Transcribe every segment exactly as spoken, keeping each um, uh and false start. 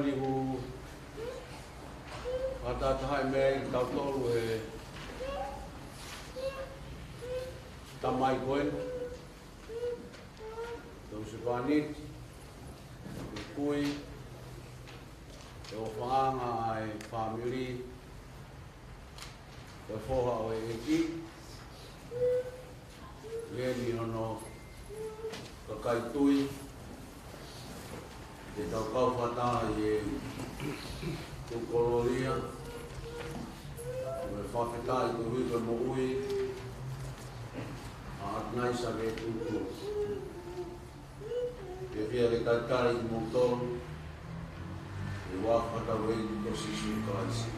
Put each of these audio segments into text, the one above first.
Ni hu fakatahataha mai kitautolu he tamai ko eni, Tau Sepaniti, ʻi he kui, ʻi he ʻofaʻanga ʻa e fāmili, ʻo e foha ʻo e ʻEiki, ʻi he ni hono kakai tui, ke tau kau fakataha ʻi he tuku kolōlia, mo e fakafetaʻi koeʻuhi ko e moʻui ʻa ʻAtunaisa ke tuku. Ke fie ke talitali kimoutolu, ʻi he huafa ʻo hotau ʻEiki ko Sīsū Kalaisi.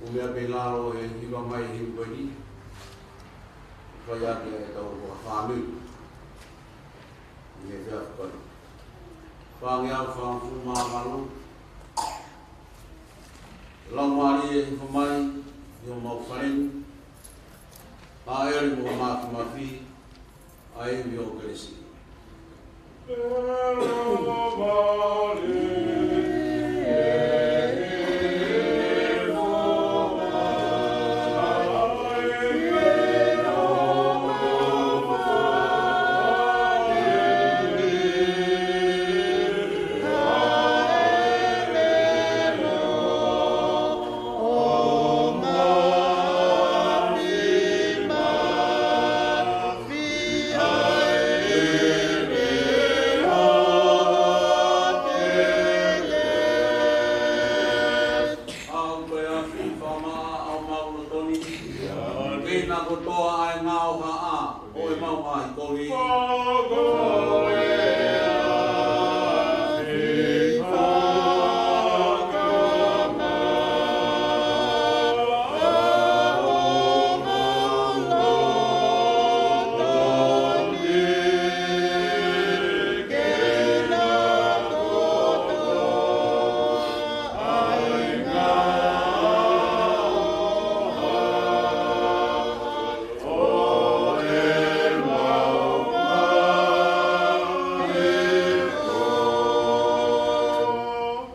ʻUmi ʻa e pē lalo ʻo e hiva mai ʻi he himi ko eni, fai ʻaki ʻetau fakafāmili ʻi he efiafi ko eni. Fāngeau fāngofulu mā valu, Laumālie hifo mai ʻi homau fale ni, Hāʻele mo Māfimafi, ʻa e ivi ʻo e kelesi. ʻAu ko e afi fakamaʻa ʻa homau loto ni, kei na kotoa ʻa e ngaohaʻa ʻo ʻemau ngaahi kovi.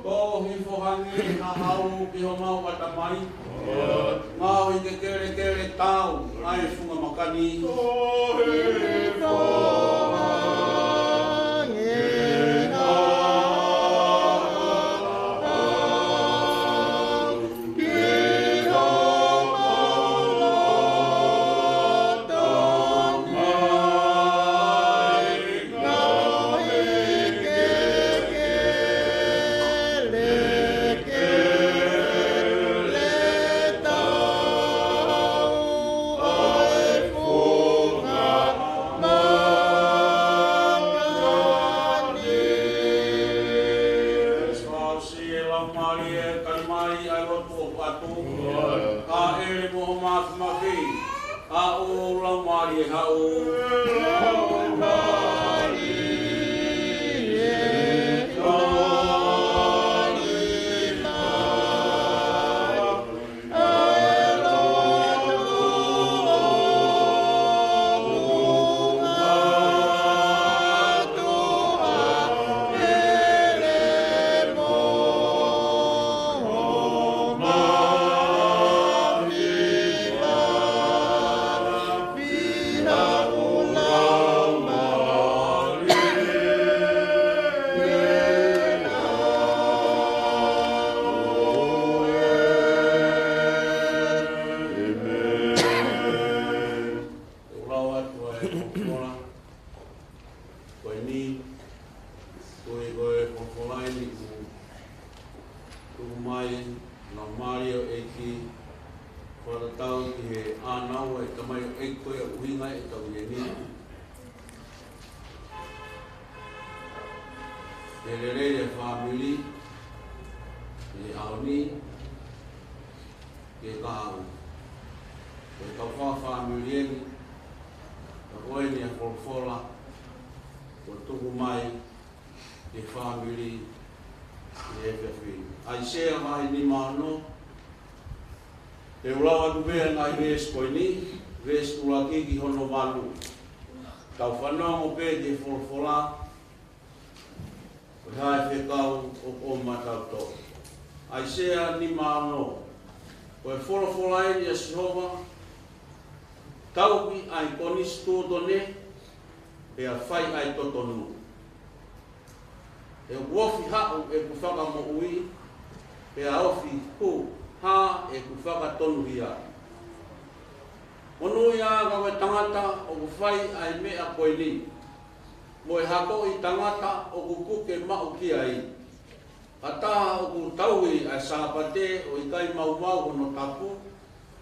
Tō hifo hangē ha hau ki homau ʻatamai, ngaohi ke kelekele tau ʻa e funga maka ni. Fakaʻosi ʻe Laumālie, kalimai ʻa e lotu ʻoku ʻatu. Hāʻele mo ho Māfimafi, ʻa ho Laumālie haʻu. ʻOku lau atu ʻa e folofola ko eni, ko e, ko e folofola eni kuo tuku mai ʻe he Laumālie ʻo e ʻEiki, fakatatau ki he ʻānaua ʻa e tamaioʻeiki ko ia ʻoku ʻuhinga ʻetau ʻi heni. Ke lelei e fāmili ʻi he ʻaho ni, ke kahaʻu. Ko e kau fakafāmili eni, ka ko eni ʻa e folofola kuo tuku mai ki he fāmili ʻi he efiafi ni. ʻAisea vahe nima ono, te u lau atu pē ʻa e ngaahi veesi ko eni, Veesi ʻuluaki ki hono valu. Tau fanongo pē ki he folofola, ko e hā e fekau ʻoku ʻomai maʻatautolu. ʻAisea nima ono. Ko e folofola eni ʻa Sihova: Tauhi ʻa e konisitūtone, pea fai ʻa e totonu. He ʻoku ofi haʻu ʻeku fakamoʻui, pea ofi hū hā ʻeku fakatonuhia. Monūʻia ā ka ko e tangata ʻoku fai ʻa e meʻa ko eni, mo e hakoʻi tangata ʻoku puke maʻu ki ai. Ha taha ʻoku tauhi ʻa e Sāpate ʻo ʻikai maumau hono tapu,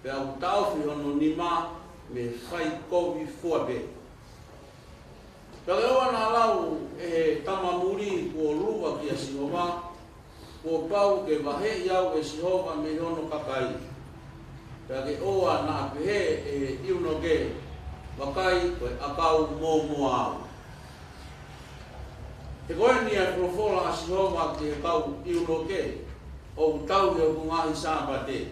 pea ʻoku taʻofi hono nima mei he fai kovi fua pē. Pea ke ʻoua naʻa lau ʻe he tama muli kuo luva kia Sihova, kuo pau ke vaheʻi au ʻe Sihova mei hono kakai. Pea ke ʻoua naʻa pehē ʻe he ʻiunoke, vakai, ko e ʻakau mōmoa au. He ko eni ʻa e folofola ʻa Sihova ki he kau ʻiunoke ʻoku tauhi hoku ngaahi Sāpate,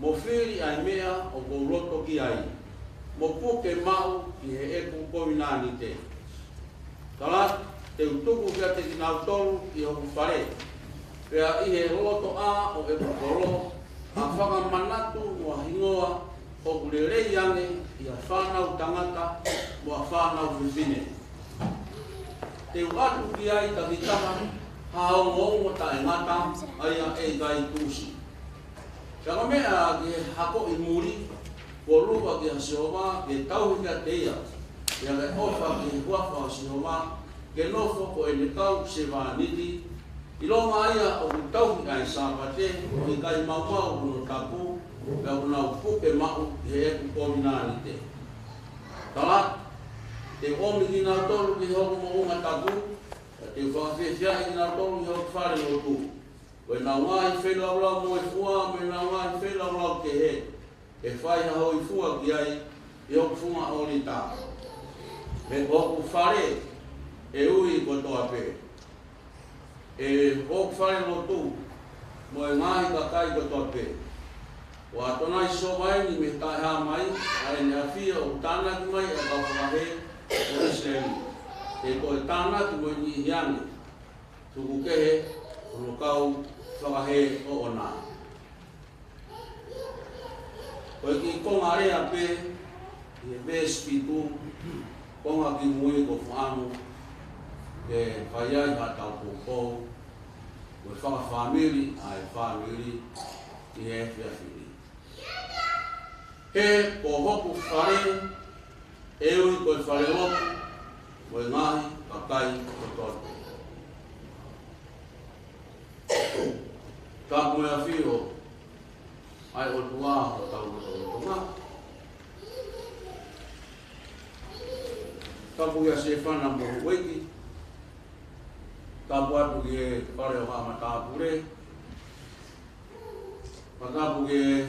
mo fili ʻa e meʻa ʻoku ou loto ki ai, mo puke maʻu ki heʻeku kovinānite. Tala, te u tuku kiate kinautolu ʻi hoku fale, pea ʻi he lotoʻā ʻo ʻeku kolo, ʻa e fakamanatu mo e hingoa ʻoku lelei ange ʻi he fānau tangata mo e fānau fefine. Te u ʻatu ki ai takitaha ha ongoongo taʻengata, ʻa ia ʻe ʻikai tuʻusi. Pea ko e meʻa ki he hakoʻi muli, kuo luva kia Sihova ke tauhi kiate ia, pea ke ʻofa ki he huafa ʻo Sihova, ke nofo ko ʻene kau sevāniti, ʻilonga ia ʻoku tauhi ʻa e Sāpate ʻo ʻikai maumau hono tapu, pea ʻoku nau puke maʻu ʻi heʻeku kovinānite. Tala, te u ʻomi kinautolu ki hoku moʻunga tapu, pea te u fakafiefiaʻi kinautolu ʻi hoku fale lotu. Ko ʻenau ngaahi feilaulau moifua mo ʻenau ngaahi feilaulau kehe, ʻe fai ha hōifua ki ai ʻi hoku funga ʻōlita. He ko hoku fale ʻe ui kotoa pē, ʻe hoku fale lotu, mo e ngaahi kakai kotoa pē. ʻOku ʻatonai Sihova eni mei he Taʻehāmai, ʻa ʻene ʻafio ʻoku tānaki mai ʻa e kau fakahē ʻo ʻIsileli. He ko e tānaki mo e niʻihi ange, tuku kehe hono kau fakahē ʻoʻona. Ko e kiʻi konga lea pē ʻi he veesi fitu, konga kimui ʻoku ou fakaʻamu ke fai ai haʻatau poupou, ko e fakafāmili ʻa e fāmili ʻi he efiafi ni. He ko hoku fale ʻe ui ko e fale lotu, mo e ngaahi kakai kotoa. Tapu mo e ʻafio ʻa e ʻOtua ʻi hotau lotolotonga. Tapu kia Sefana mo Ueki. Tapu atu ki he fale ʻo haʻa matāpule. Tapu ki he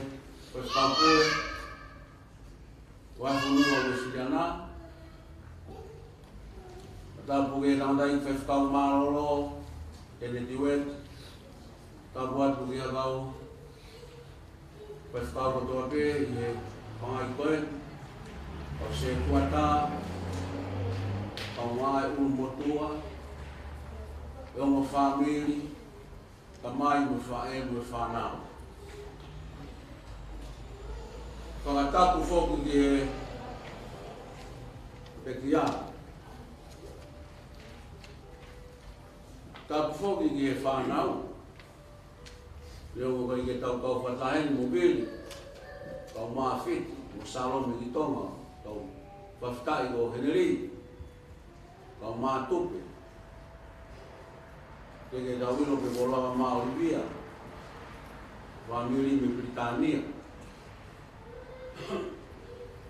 faifekau pule, Vahefonua Uēsiliana. Tapu ki he tangataʻeiki faifekau mālōlō, Kennedy Webb. Tapu atu ki he kau faifekau kotoa pē ʻi he pangai ko ē, kau sētuata, kau ngāue ʻulumotuʻa, e ongo fāmili, tamai mo faʻē mo fānau. Fakatapu foki ki he pekia. Tapu foki ki he fānau. Leo ko kai ke tau kau fakataha eni mo Pili, kau Mafiti, mo Salome ki Tonga, kau fakafetaʻi ko Heneli, kau Matupe. Ke ke tau ʻilo pe ko Lava ma Olivia, fāmili mei Pilitānia.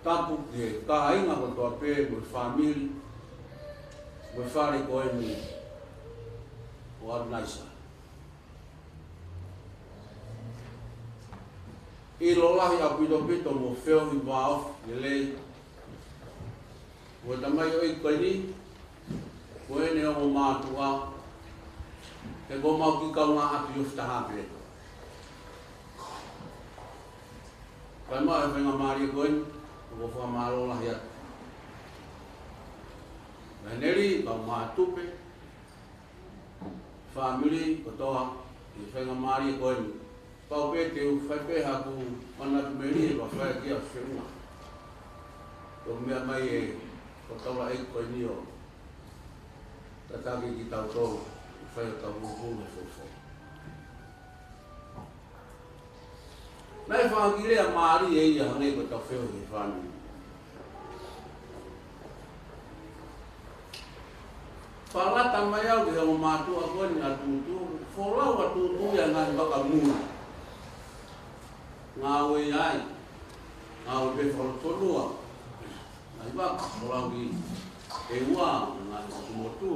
Tapu ki he kāinga kotoa pē mo e fāmili, mo e fale ko eni ʻo ʻAvinaisa. ʻIlo lahi ʻaupito pito mo feohi vāofi lelei. Mo e tamaioʻeiki ko eni, mo ʻene ongo mātuʻa, he ko homau kiʻi kaungāʻapi ofi taha pē. Kae maʻu e faingamālie ko eni, ʻOku ou fakamālō lahi atu. Meʻa neli, kau mātupe, fāmili kotoa, ʻi he faingamālie ko eni. Pau pē te u fai pē haʻaku manatu melie, pea fai ki he feʻunga. Ko e meʻa mai ʻa e kau taulaʻeiki ko eni ʻo tataki kitautolu, fai ʻetau hūhū he fofo. Naʻe fakakilia mālie ia hangē ko ʻetau feohi he fāmili. Fakalata mai au ki he ongo mātuʻa ko eni ʻa Tūtū, folau ʻa Tūtū ia ngaahi vaka muli. Ngāue ai, ngāue pē fakalotofonua. Ngaahi vaka, folau ki he ua, ngaahi vaka motu.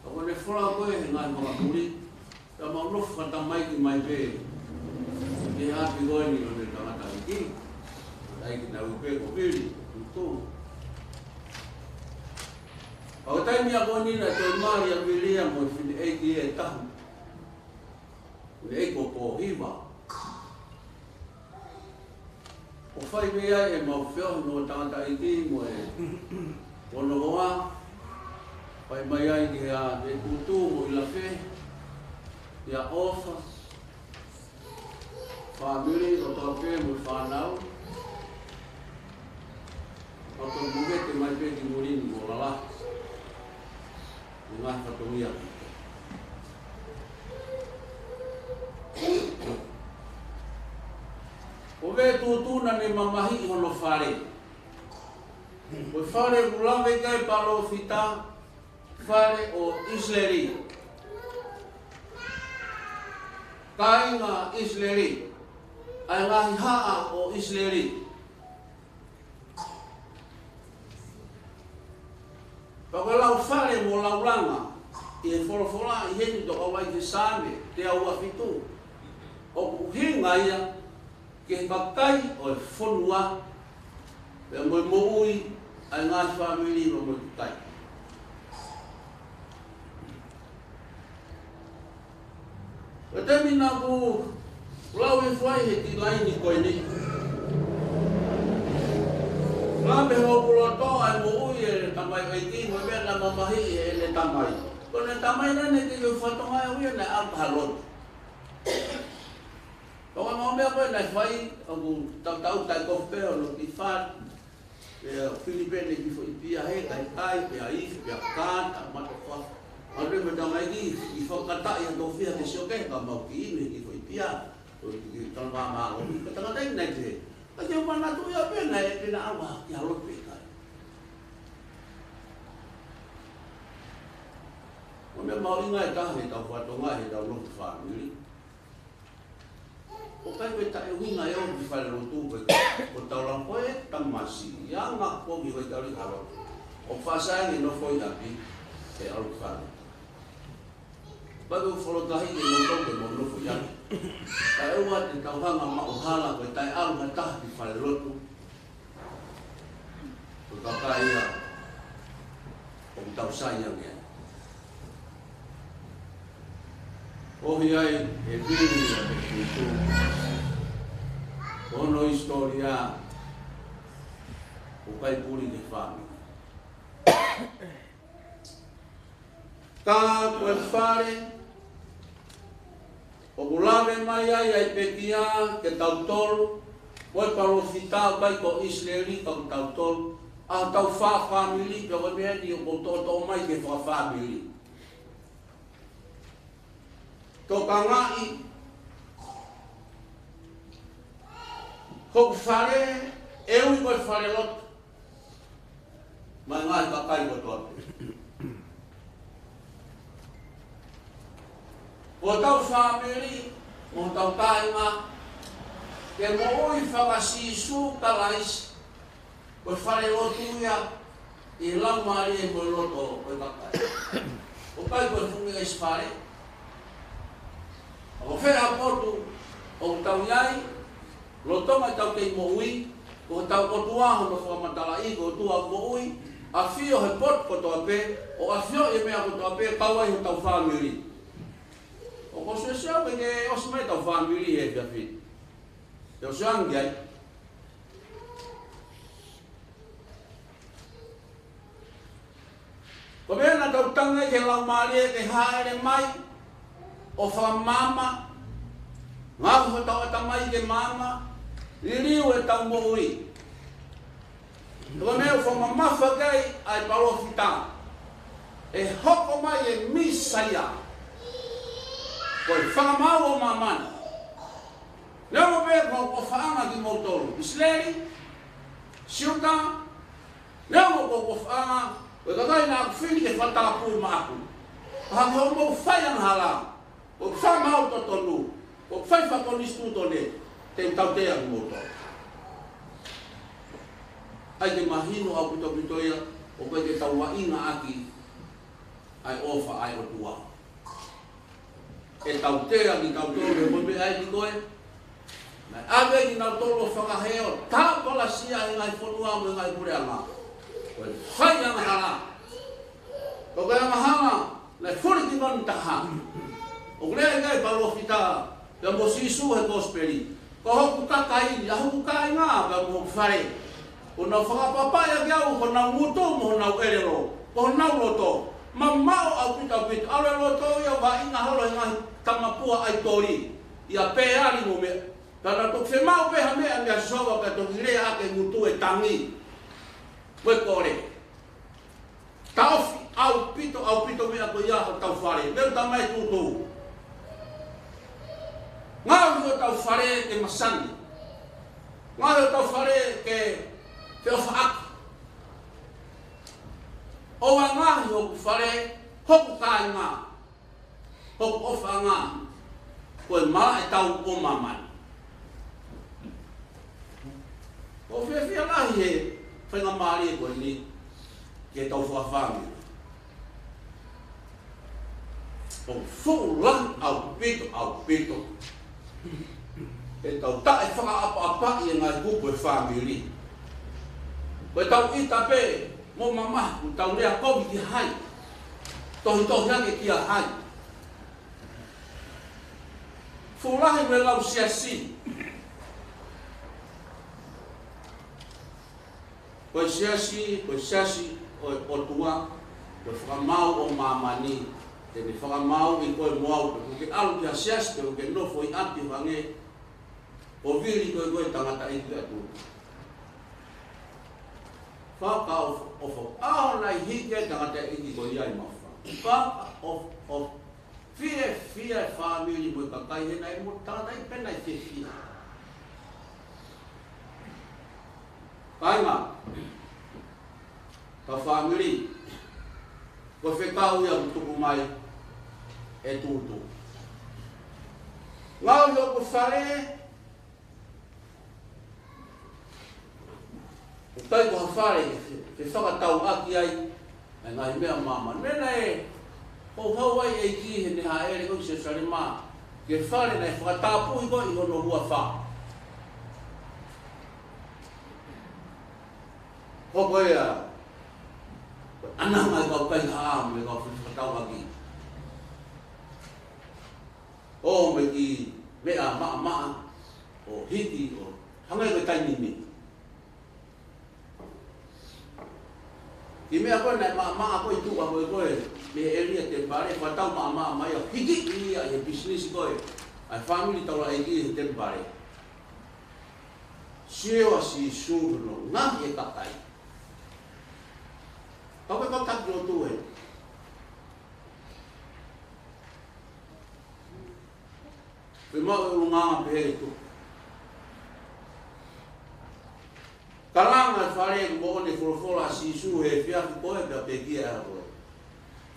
Ka ko ʻene folau ko ē he ngaahi vaka muli, ka mau nofo fakatamaiki mai pē ki he ʻapi ko eni ʻo ʻene tangataʻeiki. Tangataʻeiki naʻe ui pē ko Vili, Tūtū. Ka ko e taimi ia ko eni naʻe toe mali ʻa Vili ia mo e fineʻeiki ʻe taha. Fineʻeiki ko Pōhiva. ʻO fai mei ai ʻemau feohi mo e tangataʻeiki mo e ongo hoa. Fai mai ai ki he ʻa Tūtū mo ʻIlafe, ʻa ʻOfa, fāmili kotoa pē mo e fānau. ʻO toe movete mai pē ki muli ni mo lalahi. Mo e ngaahi fatongia. Ko Vē Tūtū naʻa ne mamahiʻi hono fale. Ko e fale ʻoku lave ki ai e palōfita, fale ʻo ʻIsileli. Kāinga ʻIsileli. ʻA e ngaahi haʻa ʻo ʻIsileli. Pea ko e lau fale mo lau langa ʻi he folofola ʻi heni ʻoku tau ʻai ki he Saame teau ua fitu. ʻOku ʻuhinga ia ki he kakai ʻo e fonua, pea mo e moʻui ʻa e ngaahi fāmili mo e kakai. Ko e taimi naʻa ku lau hifo ai he kiʻi laine ko eni. Lave hoku loto ʻa e moʻui ʻene tamaioʻeiki, mo e meʻa naʻe mamahiʻi ʻe heʻene tamai. Ko ʻene tamai naʻe ʻikai ke fatongia ia naʻe ʻalu ki ha lotu. Ko e ngaahi meʻa ko ē naʻe fai, ʻoku tautau taʻe kofu pē ʻo loki fat. Pea fili pē ʻene kiʻi foʻi pia he kaikai, pea ifi, pea kāta, mata kofu. ʻA e meʻa mai ki, ʻi fakataʻi ʻa Tofia ke sio ke ka mau kiʻi inu he kiʻi foʻi pia. ʻO kiʻi tala māmā ʻo kiʻi tangataʻeiki naʻe te. Ka ke manatu ia pē naʻe, pē naʻa ʻalu ki ha lotu pē kai. Ko e meʻa mahuʻinga ʻe taha he tau fatongia, he tau lotu fāmili. ʻOku ʻikai ko e taʻeʻuhinga ʻo e ō ki fale lotu ko e, ko e tau lau ko e tamasiʻi, ʻa e ngaahi kovi ko e tau li ka lotu. ʻOku faʻa sai ange nofo ʻi ʻapi, ʻe ʻalu ki fale. Pea ko e folotahi ke nofo ke mo nofo ʻi ʻapi. Taʻeʻua te tau hanga maʻu hala ko e taʻeʻalu ha taha ki fale lotu. Ko e kakai ia ʻoku tau sai ange ai. ʻOhi ai ʻe Vili ʻa e Tūtū. Ko hono hisitōlia ʻoku ʻikai puli ki he fāmili. Ka ko e fale ʻoku lave mai ai ʻa e pekia kia tautolu, ko e palōfita ʻoku ʻikai ko ʻIsileli ka ko tautolu, ʻa hotau fā fāmili, pea ko e meʻa ni ʻoku toʻotoʻo mai ki he fakafāmili. Tokangaʻi hoku fale, ʻe ui ko e fale lotu. Mo e ngaahi kakai kotoa pē. Ko hotau fāmili, mo hotau kāinga, ke moʻui faka-Sīsū Kalaisi, ko e fale lotu ia, ʻi he laumālie mo e loto ʻo e kakai. ʻOku ʻikai ko e funga ʻi he fale. ʻA ko fē ha potu ʻoku tau ʻi ai, lolotonga ʻetau kei moʻui, ko hotau ʻOtua hono fakamatalaʻi, ko e ʻOtua moʻui, ʻafio he potu kotoa pē, ʻo ʻafioʻi e meʻa kotoa pē, kau ai hotau fāmili. ʻOku ou sio, sio ke, ke ʻosi mai ʻetau fāmili he efiafi ni. Te u sio ange ai. Ko e meʻa naʻa tau tala ki he Laumālie ke hāʻele mai ʻo fakamaama, ngaohi hotau ʻatamai ke maama, liliu ʻetau moʻui. Ko e meʻa ʻoku fakamamafa ki ai ʻa e palōfita, ʻe hoko mai e Mīsaia, ko e fakamaau ʻo māmani. Neongo pē ko hoku ʻofaʻanga kimoutolu, ʻIsileli, Siuta, neongo ko hoku ʻofaʻanga, ko e kakai naʻa ku fili ke fakatapui maʻaku, ka ko hoʻomou fai angahala, ʻoku fakamaau totonu, ʻoku fai fakakonisitūtone, te u tautea kimoutolu. ʻAi ke mahino ʻaupito ʻaupito ia, ʻoku ʻikai ke tau vaʻinga ʻaki ʻa e ʻofa ʻa e ʻOtua. ʻE tautea kitautolu he ko e meʻa ʻi koe. Naʻe ʻave kinautolu ʻo fakahē ʻo tāpalasia he ngaahi fonua mo e ngaahi puleʻanga. Ko e fai angahala. Ko e angahala naʻe fuli ki vanu taha. ʻOku lea ki ai e palōfita pea mo Sīsū he kosipeli. Ko hoku kakai ni, ʻa hoku kāinga, pea mo hoku fale. Kuo nau fakaʻapaʻapaʻi ʻaki au, ko honau ngutu mo honau ʻelelo, ko honau loto. Mamaʻo ʻaupito ʻaupito, ʻalu e loto ia ʻo vaʻinga holo he ngaahi tamapua ʻaitoli, ʻia Pēali mo meʻa. Ka naʻa toki fiemaʻu pē ha meʻa meia Sihova kae toki lea ʻaki e ngutu, e tangi mo e kole. Taʻofi ʻaupito, ʻaupito meʻa ko ia hotau fale. Meʻa ʻoku tau mai tutu. Ngaohi hotau fale ke masani. Ngaohi hotau fale ke feʻofaʻaki. ʻOua ʻe ngaohi hoku fale, hoku kāinga, hoku ʻofaʻanga ko e malaʻe tau ʻo māmani. ʻOku fiefia lahi he faingamālie ko eni ke tau fakafāmili. ʻOku fuʻu lahi ʻaupito, ʻaupito ʻetau taʻefakaʻapaʻapaʻi e ngaahi kupu e fāmili. Ko ʻetau ʻita pē mo mamahi, ʻoku tau lea kovi ki hai, tohitohi ange ki hai. Fuʻu lahi mo e lau siasi. Ko e siasi, ko e siasi ʻo e ʻOtua, ko e fakamaau ʻo māmani, te ne fakamaauʻi koe mo au, pe ʻoku ke ʻalu ki ha siasi, pe ʻoku ke nofo ʻi ʻapi ʻo hangē ʻoku vili koe ko e tangataʻeiki atu. Fakaʻofoʻofa, ʻaho naʻe hiki ai e tangataʻeiki ko ia ʻi Mafa. Fakaʻofoʻofa. Fiefia e fāmili mo e kakai he naʻe mo tangataʻeiki pē naʻe fiefia. Kāinga, ka fāmili, ko e fekau ia ʻoku tuku mai ʻe Tutu. Ngaohi hoku fale, ʻoku ʻikai ko ha fale ke, ke fakatauʻaki ai ʻa e ngaahi meʻa ʻo māmani. Meʻa naʻe houhau ai e ʻEiki heʻene hāʻele ko ē ki Selusalema, ki he fale naʻe fakatapui ko ē ʻi hono huafa. Hoko ia ko e ʻananga e kau kaihaʻa mo e kau fefakatauʻaki. ʻO mo e kiʻi meʻa maʻamaʻa, ʻo hiki, ʻo hangē ko e taimi ni. Kiʻi meʻa ko ē naʻe maʻamaʻa ko ē ʻi tuʻa ko ē ko ē mei he ʻēlia temipale, fakatau maʻamaʻa mai ʻo hiki ia ʻi he pisinisi ko ē ʻa e fāmili taulaʻeiki he temipale. Sio ʻa Sīsū hono ngaahi e kakai. Kau ke kau taki lotu ē. Pea maʻu e ʻulungaanga pehē ʻe Tutu. Kalanga e fale, moʻoni e folofola ʻa Sīsū he efiafi ko ē pea pekia ʻe au ko ē.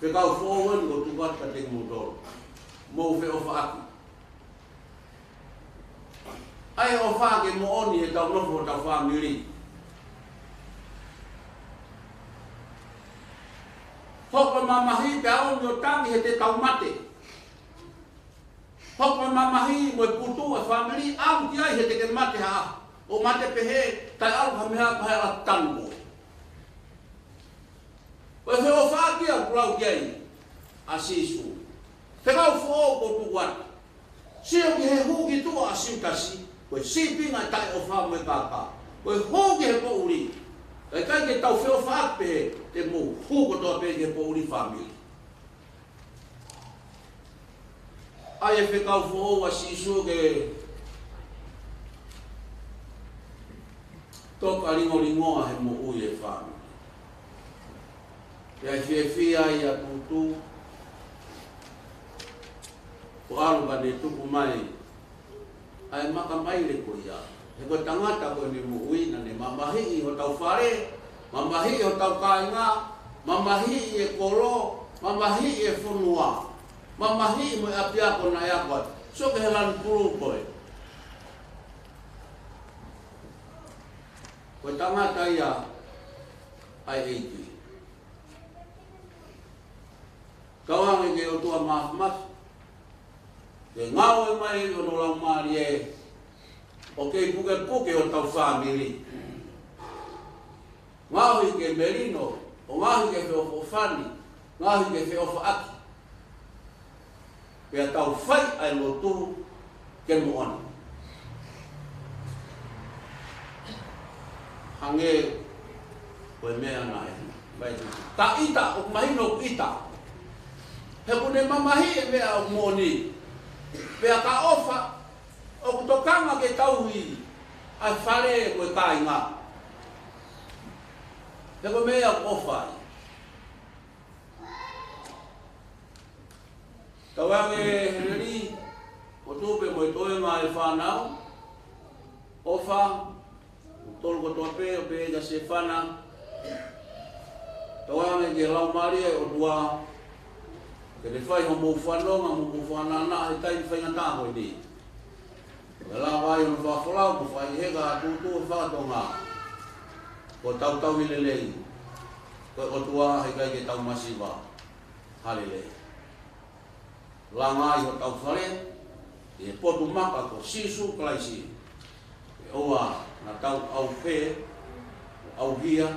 Fekau foʻou eni ʻoku ou tuku atu kiate kimoutolu. Mou feʻofaʻaki. ʻAi e ʻofa ke moʻoni heʻetau nofo hotau fāmili. Hoko e mamahi pea ʻomi ʻo tangi he te tau mate. Hoko e mamahi mo e putu ʻa e fāmili, ʻalu ki ai he te ke mate ha ʻaho. ʻO mate pehē, taʻeʻalu ha meʻa, pea ʻalu ʻo tanu koe. Ko e feʻofaʻaki ʻoku lau ki ai ʻa Sīsū. Fekau foʻou ʻoku ou tuku atu. Sio ki he hū ki tuʻa ʻa Siutasi, ko e sīpinga e taʻeʻofa mo e kākā. Ko e hū ki he poʻuli, ʻIkai ke tau feʻofaʻaki pē te mou hū kotoa pē ki he poʻuli fāmili. ʻAi e fekau foʻou ʻa Sīsū ke toka lingolingoa he moʻui e fāmili. Pea fiefia ai ʻa Tūtū, ko ʻalu ka ne tuku mai ʻa e maka maile ko ia. He ko e tangata ko eni moʻui, naʻa ne mamahiʻi hotau fale, mamahiʻi hotau kāinga, mamahiʻi e kolo, mamahiʻi e fonua, mamahiʻi mo e ʻapiako naʻe ako ai. Sio ki he lanu pulū ko ē. Ko e tangata ia ʻa e ʻEiki. Tauange ki he ʻOtua Māfimafi ke ngāue mai ʻi hono Laumālie ʻo kei pukepuke hotau fāmili. Ngaohi ke melino, ʻo ngaohi ke feʻofoʻofani, ngaohi ke feʻofaʻaki. Pea tau fai ʻa e lotu ke moʻoni. Hangē ko e meʻa naʻe fai. Ka ʻita, ʻoku mahino ʻoku ʻita. He ʻoku ne mamahiʻi e meʻa ʻoku moʻoni. Pea ka ʻofa, ʻoku tokanga ke tauhi ʻa e fale mo e kāinga. He ko e meʻa ʻoku ʻofa ai. Tauange Heneli, ʻo tupe mo e toenga e fānau, ʻofa, tolu kotoa pē, ʻo pehē kia Sefana. Tauange ki he Laumālie ʻo e ʻOtua, ke ne fai hoʻomou fanongo mo hoʻomou fanongo he taimi faingataʻa ko eni. Ke lava ai hono fakafolau mo fai heka ʻa Tūtū he fakatonga. Ko e tautau ʻi he lelei. Ko e ʻOtua heʻikai ke tau masiva. Haleluia. Langa ai hotau fale, ʻi he potu maka ko Sīsū Kalaisi. ʻOua naʻa tau ʻauhē, ʻauhia,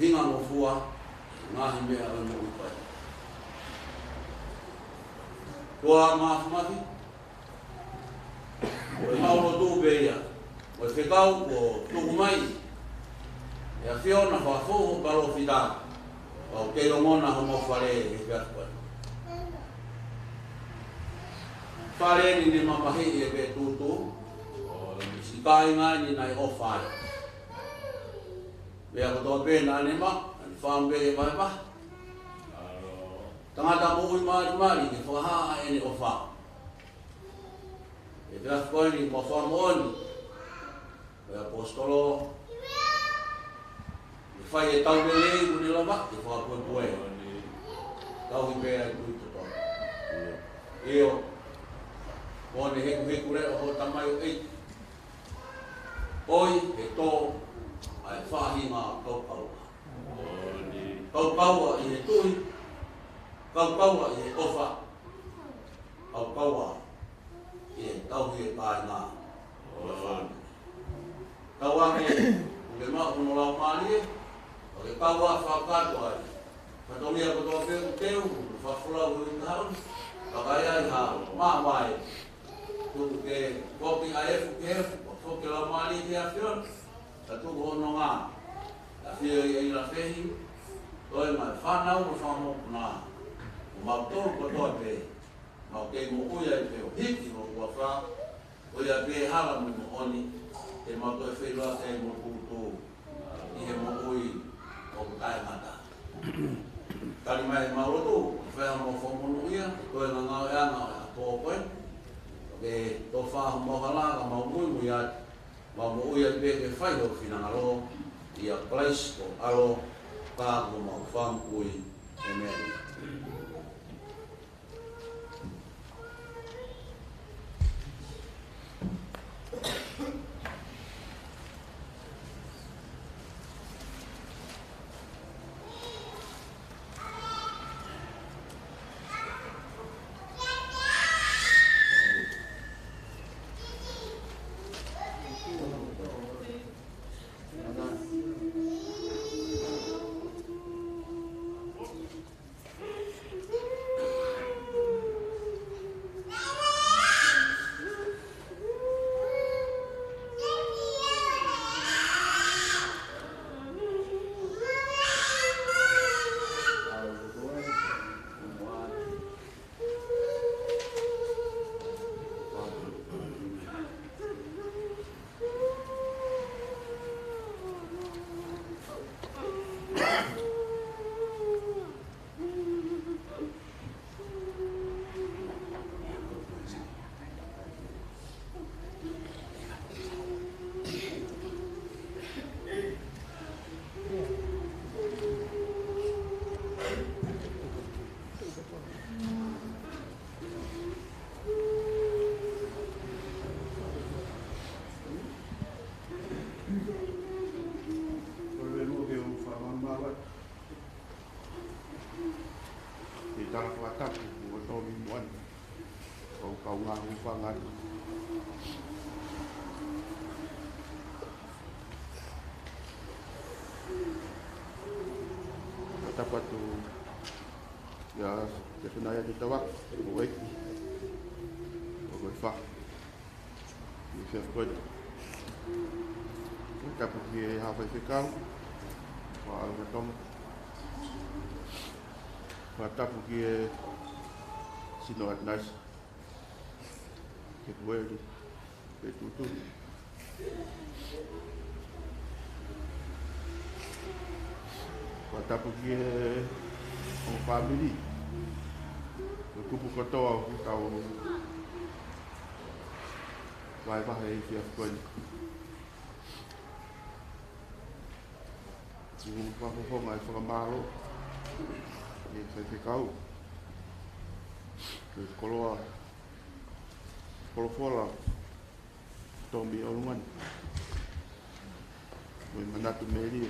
hingangofua, ngaahi meʻa ʻo e moʻui ko eni. ʻOtua Māfimafi, ko e mau lotu pē ia, ko e fekau kuo tuku mai ʻe he ʻAfiona fakafoʻou ho palōfita, ʻo kei longona homau fale he efiafi ko eni. Fale ni ne mamahiʻi ʻe Tūtū, ʻo e siʻi kāinga ni naʻe ʻofa ai. Meʻa kotoa pē naʻa ne maʻu, naʻa ne fāmili ʻe vahevahe. Tangata moʻui malimali ke fakahā ʻene ʻofa. He efiafi ko eni mo fakamoʻoni ʻa e ʻaposetolo, ne fai e tau lelei ʻoku ne lava ke fakapuepue. Tauhi pē ʻa e tui totonu. ʻIo, ʻoku ne hekuheku leʻo hoʻo tamaioʻeiki. ʻOi, he tō ʻa e faʻahinga kaukaua. Kaukaua ʻi he tui, kaukaua ʻi he ʻofa, kaukaua ʻi he tauhi e kāinga. Tauange, ʻoku ke maʻu hono Laumālie, ʻo ke kau ʻo fakakakato ai. Fatongia kotoa pē ʻoku teu, fakafolau ʻi he uike kahaʻu ni, vakai ai ha maʻamae. Tuku ke foki ʻa e efu ki he efu, ʻo foki Laumālie ki he ʻAfiona, ka tuku hono ngāue. ʻAfio ʻi he ʻilafehi, toe mai fānau mo fakamokuna, ʻo mautolu kotoa pē, mau kei moʻui ai pē ʻo hiki hoʻo huafa, ʻo ia pē hala mo e moʻoni, te mau toe feʻiloaki ai mo Tūtū ʻi he moʻui ʻoku taʻengata. Tali mai ʻemau lotu, fai homau fakamonūʻia, ko e ngangau e anga ʻo e pō ko ē. Ke tofa homau hala, ka mau muimui atu, mau moʻui atu pē ke fai ho finangalo, ʻia Kalaisi ko ho ʻAlo, ka ko homau Fakamoʻui. ʻĒmeni. Tala fakatapu ki he kau tōmi moana. Kau kaungā hūfanga atu. Fakatapu atu kia Sefanaia Tuʻitavake, ʻo ʻEiki. ʻO ko e fa. Ki he efiafi ko eni. Fakatapu ki he Haʻa Faifekau, Faʻahinga Tonga. Fakatapu ki he Sino ʻAtenaisa. Ki he pueʻuli, ki he tuʻutuʻuni. Fakatapu ki he ongo fāmili. Ko e kupu kotoa ʻoku tau vahevahe he efiafi ko eni. ʻOku fakafofonga e fakamālō ki he faifekau, ki he koloa, kolofola, Tōmi ʻOlungani. Mo e manatu melie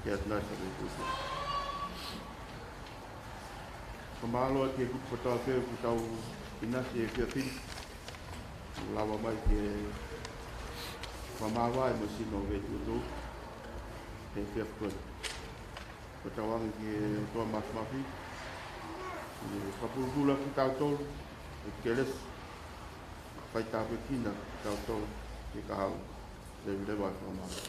ki he ʻAtenaisa Veituʻutuʻu. Fakamālō ki he kupu kotoa pē ʻoku tau ʻinasi he efiafi ni. ʻOku lava mai ke fakamāvae mo e sino Veituʻutuʻu he efiafi ko eni. Ko e tauange ki he ʻOtua Māfimafi ke fakapulupulu kitautolu ʻe he kelesi, faitāpuekina kitautolu ki he kahaʻu. Leveleva e fakamālō.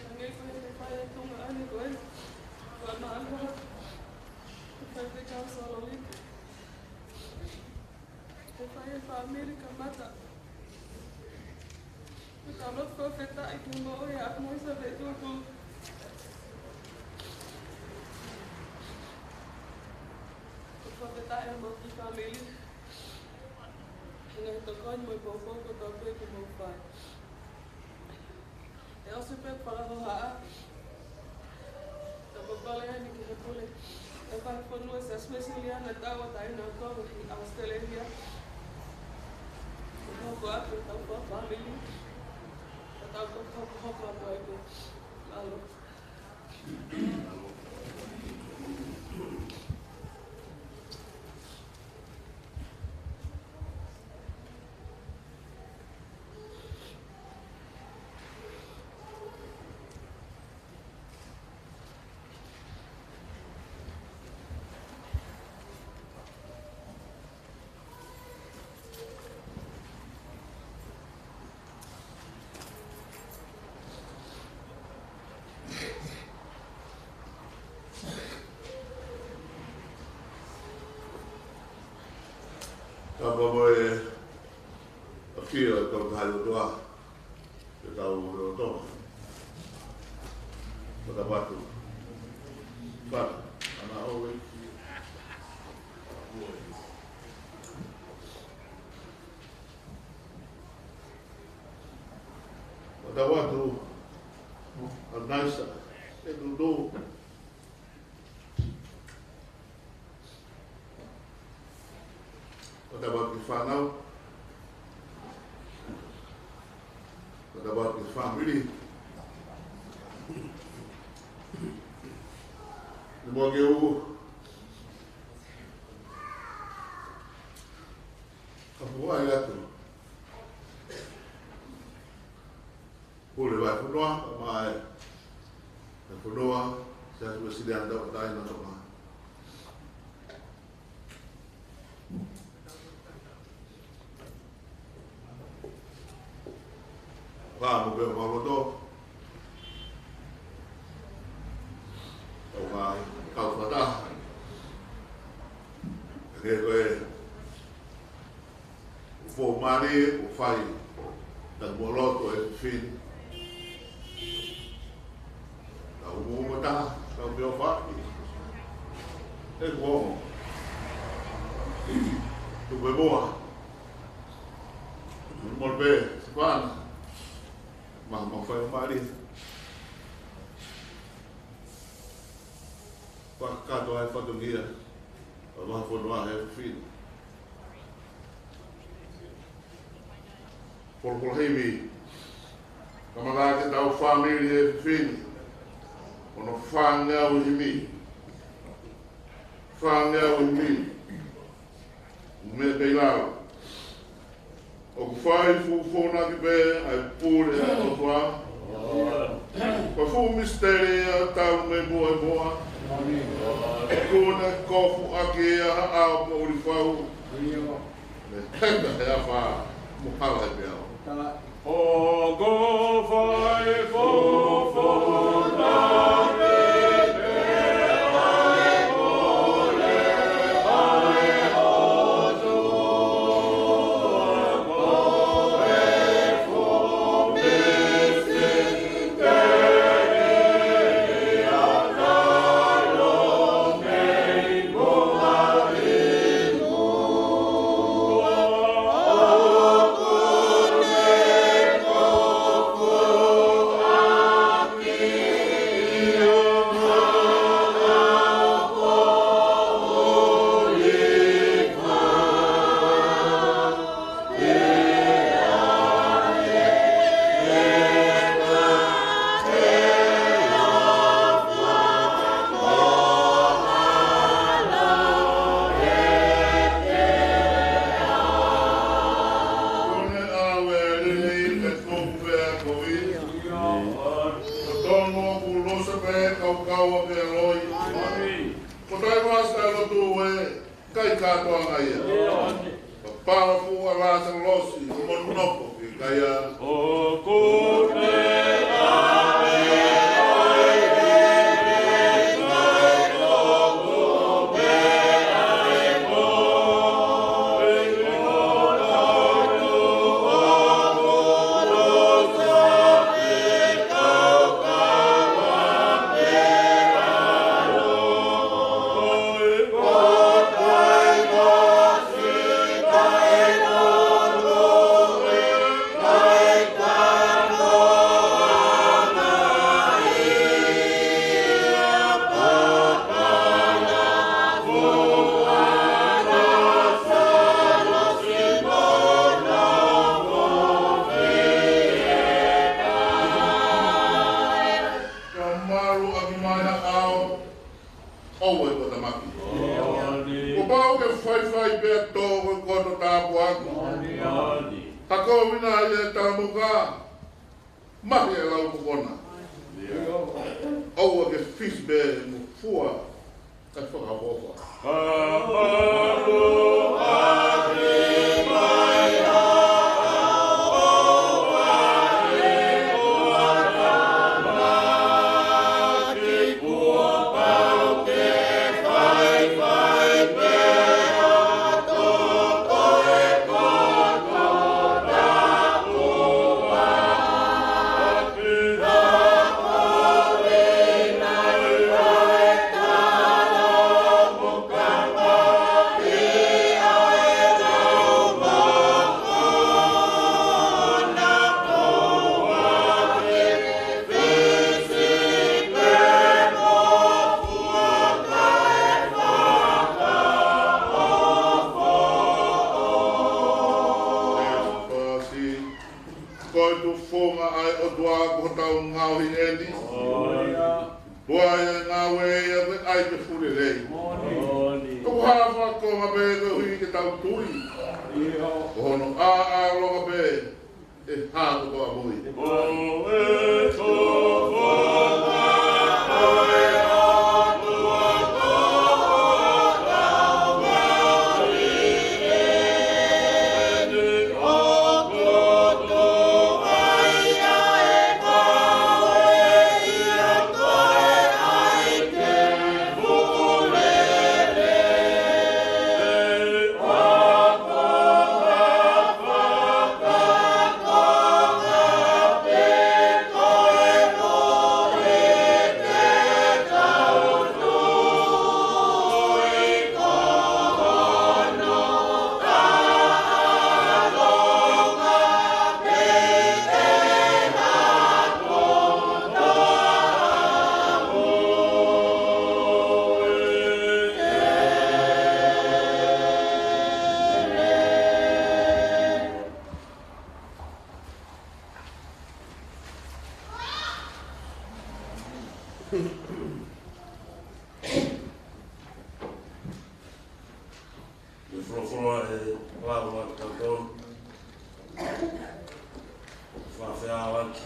Hangē ko e fai e tuongaʻane ko ē, ʻoku ʻamanaki ʻe fai e kau Sololiki. ʻE fai e fāmili kamata. ʻOku tau lotu fakafetaʻi ki he moʻui ʻa Moisa Veituʻutuʻu. ʻOku fakafetaʻi ʻa e moʻui fāmili. Hangē ko e tokoni mo e poupou kotoa pē kuo mou fai. ʻE ʻosi pē fakahohaʻa. Tau papale eni ki he pule ʻo e Vahefonua Siasi Uēsiliana Tauʻatāina ʻo Tonga ʻi ʻAositelēlia. Ko e hoko atu ʻetau fakafāmili. Ka tau hokohoko atu ai pē. Mālō. Ka ʻoku ʻafio ʻa e Tolu Tahaʻi ʻOtua, ʻi hotau lotolotonga. Fakatapu atu. Fata, ana ʻo e. Fakatapu atu. ʻAtenaisa Veituʻutuʻu. Fakatapu atu ki he fānau. Fakatapu atu ki he fāmili. Ni mo ke u. Ka puai atu. Pule Vahefonua, mai. Vahefonua, Siasi Uēsiliana Tauʻatāina ʻo Tonga. Ka mo pē ʻo maroto. Tau mai, kau fakataha. Ke koe. ʻO fou mālie, ʻo fai. Tau mo loto e fini. Tau mo mo taha, tau pio faki. E kuo. Tupe moa. Mole pē, fana. Ma, ma fai mali. Fakakakato ai fatongia. Wa fono a he fini. Polokolohimi. Kamata ke tau fāmili e fini. Ono fāngeau himi. Fāngeau himi. Meʻa pē lau. ʻOku fai fuʻu fōnaki pē ʻa e pule ʻa e ʻOtua. Ko e fuʻu misiteli ʻa e tau mei muʻa ʻi muʻa. ʻOku ne kofuʻaki ʻa Haʻao ko Ulifau. Ne heka he afa mo hala he peau. ʻOku fai fuʻu fōnaki pē ʻa e pule ʻa e ʻOtua. Ko ne ʻave lelei ke tuku pea ko ia. Ko tono ku losa pē kau kau a pea loi. Ko tai vasa lotu e kai kātoanga ia. Papala fuʻu a Lāsalosi, mo noko ki kaia. ʻOku ne ʻave ai e kai kātoanga Ka malu ʻaki mai ha ʻao, ʻoua ʻe ko tamaki. Kuo pau ke faifai pea tō ko e koto tāpuaki. Ka ko vina ia e talamuka, mahi e lau kokona. ʻOua ke fisi pē mo fua, ka fakaʻofa. Ka malu ʻaki mai ha ʻao, ʻoua ʻe ko tamaki. Kuo pau ke faifai pea tō ko e koto tāpuaki. Ko e tufunga ʻa e ʻOtua ko hotau ngaohi eni. Tuai e ngāue ia ko e ʻai ke fulelei. ʻOku hā fakakonga pē koeʻuhi ke tau tui. Ko hono ʻāʻālonga pē ʻe hā kotoa mui. Folofola ʻe lau ʻa tautolu. Fakafeʻao ʻaki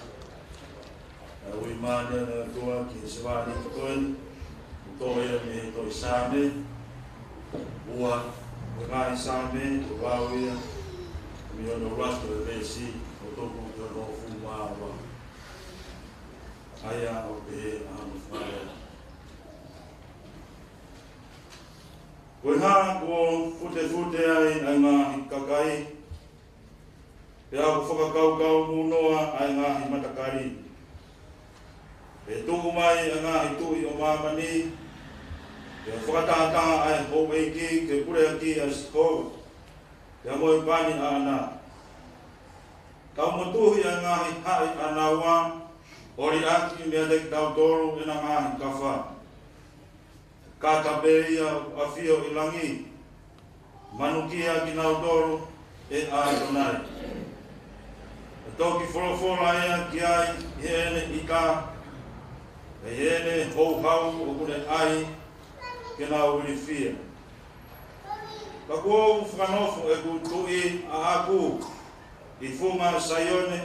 ʻa e ui mai ʻa e ʻOtua ki he sevāniti ko eni, ʻoku toʻo ia mei he tohi Saame, ua ʻo e ngaahi Saame, ʻoku lau ia mei hono ʻuluaki ʻo e veesi ʻo tuku ki hono hongofulu mā ua. ʻA ia ʻoku pehē ʻa hono fakalea: Ko e hā kuo futefute ai ʻa e ngaahi kakai, pea ʻoku fakakaukau munoa ʻa e ngaahi matakali? ʻE tuʻu mai ʻa e ngaahi tuʻi ʻo māmani, pea fakatahataha ʻa e houʻeiki ke puleʻaki ʻa Sihova, pea mo e pani ʻaʻana. Tau motuhi ʻa e ngaahi haʻi ʻanaua, ʻo liʻaki meiate kitautolu ʻena ngaahi kafa. Kātaki pē ia ʻoku ʻafio ʻi langi, manukia kinautolu ʻe ʻAtonai. ʻE toki folofola ia ki ai ʻi heʻene ʻita, ʻi heʻene houhau ʻoku ne ʻai ke nau ilifia. Ka kuo u fakanofo ʻeku tuʻi ʻaʻaku ʻi funga Saione,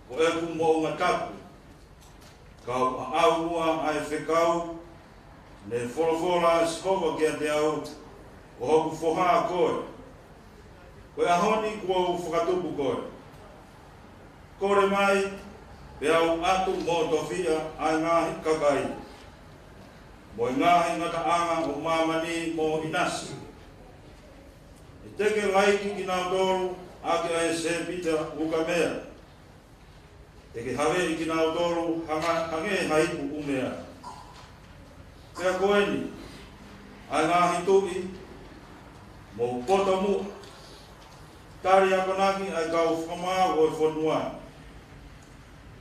ko ʻeku moʻunga tapu. Kau ʻaʻau muʻa ʻa e fekau, ne folofola ʻa Sihova kiate au, Ko hoku foha koe, ko e ʻaho ni kuo u fakatupu koe. Kole mai, pea u ʻatu mo tofiʻa ʻa e ngaahi kakai, mo e ngaahi ngataʻanga ʻo māmani mo ʻinasi. ʻE teke laiki kinautolu ʻaki ʻa e sēpita ukamea, ʻe ke haveʻi kinautolu hanga, hangē ha ipu ʻumea. Pea ko eni, ʻa e ngaahi tuʻi, mou poto muʻa, tali akonaki ʻa e kau fakamaau ʻo e fonua.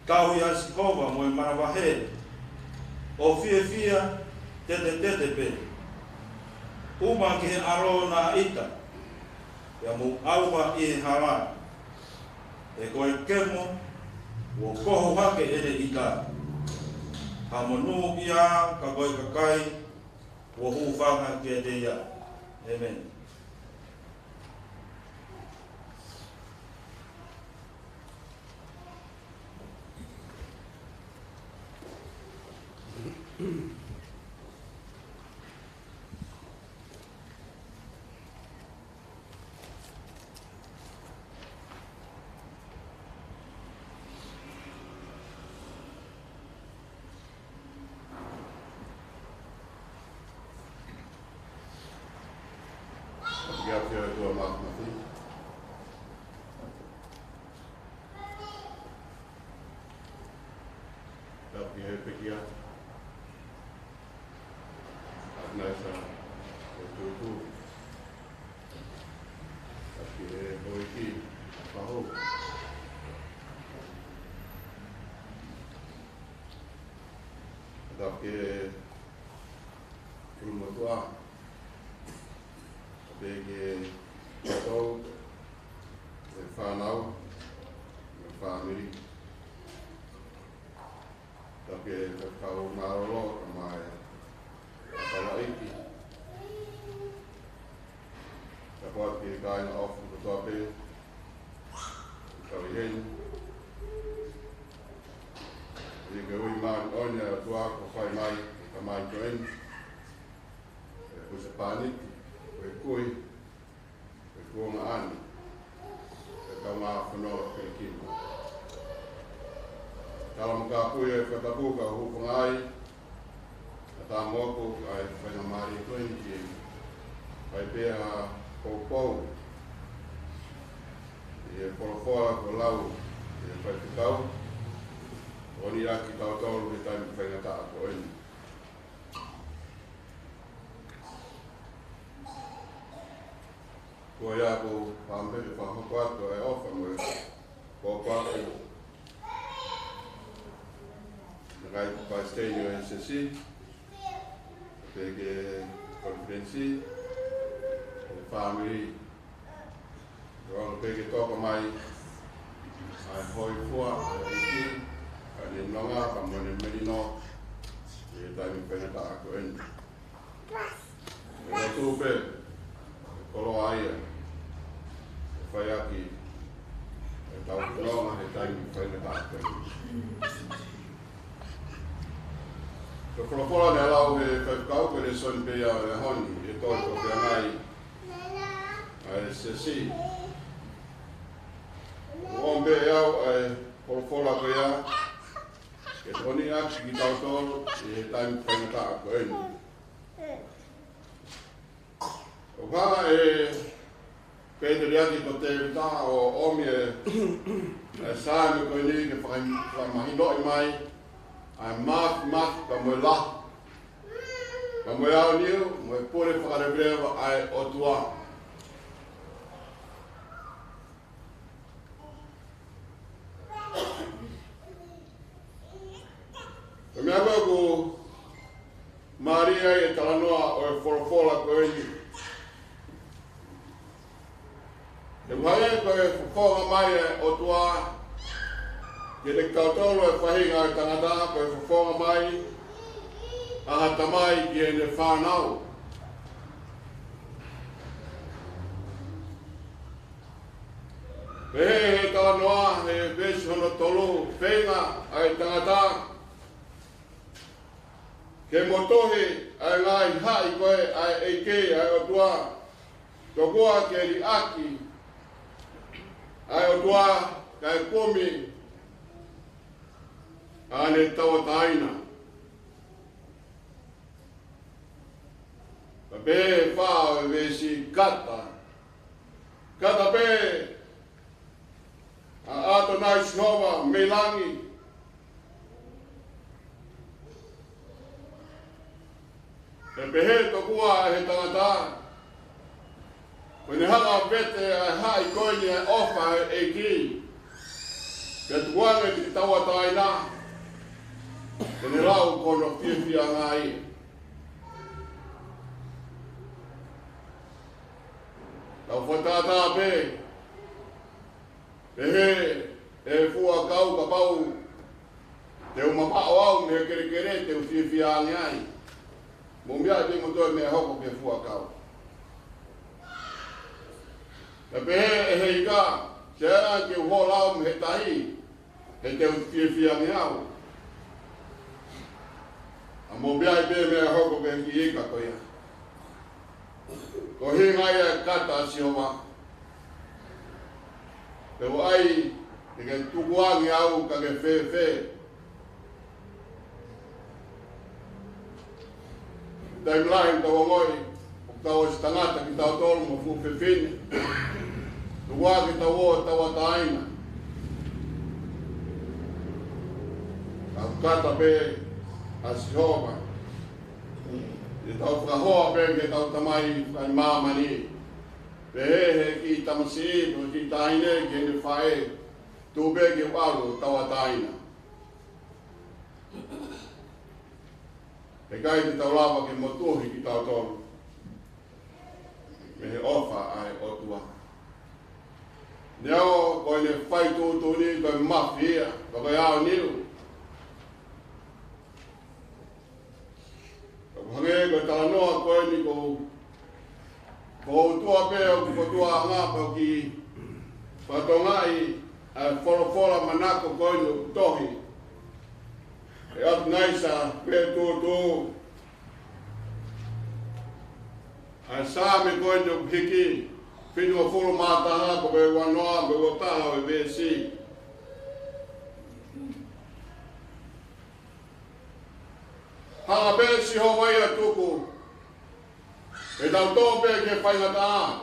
Tauhi ʻa Sihova mo e manavahē, ʻo fiefia tetetete pē. ʻUma ki he ʻAlo naʻa ʻita, pea mou ʻauha ʻi he hala. He ko e kemo kuo kohu hake ʻene ʻita, ha monūʻia ka ko e kakai kuo hūfanga kiate ia. ʻĒmeni. Ia, pea ʻOtua Māfimafi. Tapu ki he pekia. Tapu naisa ʻo tuku. Tapu ki he houʻeiki, Pahu. Tapu ki he ʻulumotuʻa. Pea ki he kau, e fānau, e fāmili. Tapu ki he kau mālōlō, kae ʻumaʻā e kau ʻeiki. Tapu atu ki he kāinga ʻofa kotoa pē, kau ʻi heni. ʻIkai ke ui māʻoniʻoni ʻa e ʻOtua kuo fai mai, ʻi he tamai ko eni. ʻE husepāniti, ko e kui, ko e kuonga ʻani, ko e kaungā fonua ʻo e kino. Tala mo kāpui e fakatapu ka hūfanga ai, ʻa tā moku ʻa e faingamālie ko eni ke fai pē ha poupou ʻi he folofola kuo lau ʻe he faifekau, ʻo ne ʻaki kitautolu he taimi faingataʻa ko eni. Ko ia ʻoku ou fakaʻamu pē ke fakahoko atu e ʻofa mo e kōpaki. Naʻe ʻi ai e palesiteni ʻo e S S C, pea ki he konifelenisi, e fāmili. Kuo pau pē ke toko mai ʻa e hōifua ʻa e ʻEiki, ʻa ʻene nonga, pea mo ʻene melino, ʻi he taimi faingataʻa ko eni. ʻE lotu pē, ʻe koloa ai Folofola naʻe lau ʻe he faifekau ko e lēsoni pē ia ʻo e ʻaho ni, ʻe toe ko pē angai ʻa e siasi. ʻOku ʻomi pē ʻe au ʻa e folofola ko ia ke tokoniʻaki kitautolu ʻi he taimi faingataʻa ko eni. ʻOku hanga ʻe Pēteliake ko Tēvita ʻo ʻomi ʻa e, ʻa e Saame ko eni ke faka-, fakamahinoʻi mai ʻa e māfimafi pea mo e lahi, pea mo e aoniu, mo e pule fakaleveleva ʻa e ʻOtua. Ko e meʻa ko ē ʻoku mālie ai e talanoa ʻo e folofola ko eni, he ʻoku hangē ko e fofonga mai ʻa e ʻOtua kiate kitautolu ʻa e faʻahinga ʻo e tangata, ko e fofonga mai ʻa ha tamai ki heʻene fānau. Pehē ʻe he talanoa he veesi hono tolu, feinga ʻa e tangata ke motuhi ʻa e ngaahi haʻi ko ē ʻa e ʻEiki, ʻa e ʻOtua, tokua ke liʻaki ʻa e ʻOtua kae kumi ʻa ʻene tauʻatāina. Pea pehē ʻe he fā ʻo e veesi, kata, kata pē ʻa ʻAtonai Sihova mei langi. Pea pehē tokua ʻe he tangata, ko ʻene hanga ʻo vete ʻa e haʻi ko eni ʻa e ʻofa ʻa e ʻEiki, pea tukuange ke tauʻatāina, ke ne lau ko hono fiefiaʻanga ia. Tau fakatātā pē, pehē ʻe he fuakau, kapau te u mamaʻo au mei he kelekele, te u fiefia ange ai. Mou meaʻi pē kimoutolu e meʻa hoko ki he fuakau. Pea pehē ʻe he ika, te u hanga ke u hola au mei he tahi, he te u fiefia ange au. ʻA, mou meaʻi pē e meʻa hoko ki he kiʻi ika ko ia. Ko e ʻuhinga ia e kata ʻa Sihova. Pea ʻoku ʻai ke ke tukuange au ka ke fēfē. Taimi lahi ʻoku tau ongoʻi ʻoku tau ʻosi tangata kitautolu mo e fuʻu fefine. Tukuange ke tau ō ʻo tauʻatāina. Ka ʻoku kata pē ʻa Sihova. ʻI heʻetau fakahoa pē ki heʻetau Tamai ʻi māmani. Pehē ʻe he kiʻi tamasiʻi, pe ko e kiʻi taʻahine ki heʻene faʻē, tuʻu pē ke u ʻalu ʻo tauʻatāina. He ʻikai te tau lava ke motuhi kitautolu mei he ʻofa ʻa e ʻOtua. Neongo ko ʻene fai tuʻutuʻuni ko e mafia, ko e aoniu. ʻOku hangē ko e talanoa ko eni ko, ko e ʻOtua pē ʻoku kotoa anga pau ki fatongaʻi ʻa e folofola manako ko eni ʻoku tohi ʻe ʻApinaisa Vetutu. ʻA e Saame ko eni ʻoku hiki, fitungofulu mā taha, ko e uanoa mo e uataha ʻo e veesi. Hanga pē Sihova ia ʻo tuku, ʻe tau tō pē ki he faingataʻa.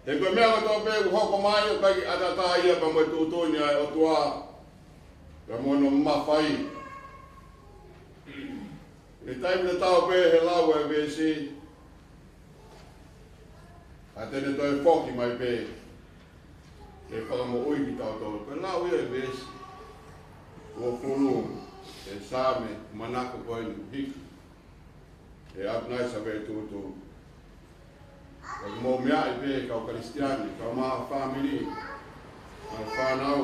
He ko e meʻa kotoa pē ʻoku hoko mai ʻoku ʻikai ke ʻatā ia pea mo e tuʻutuʻuni ʻa e ʻOtua, pea mo hono mafai. ʻI he taimi tatau pē he lau e veesi, ʻa te ne toe foki mai pē ke fakamoʻui kitautolu. Ko e lau ia e veesi uofulu ʻe he Saame manako ko eni hiki ʻe ʻApinaisa Vetutu. ʻOku mou meaʻi pē kau Kalisitiane, kau maʻu fāmili, maʻu fānau.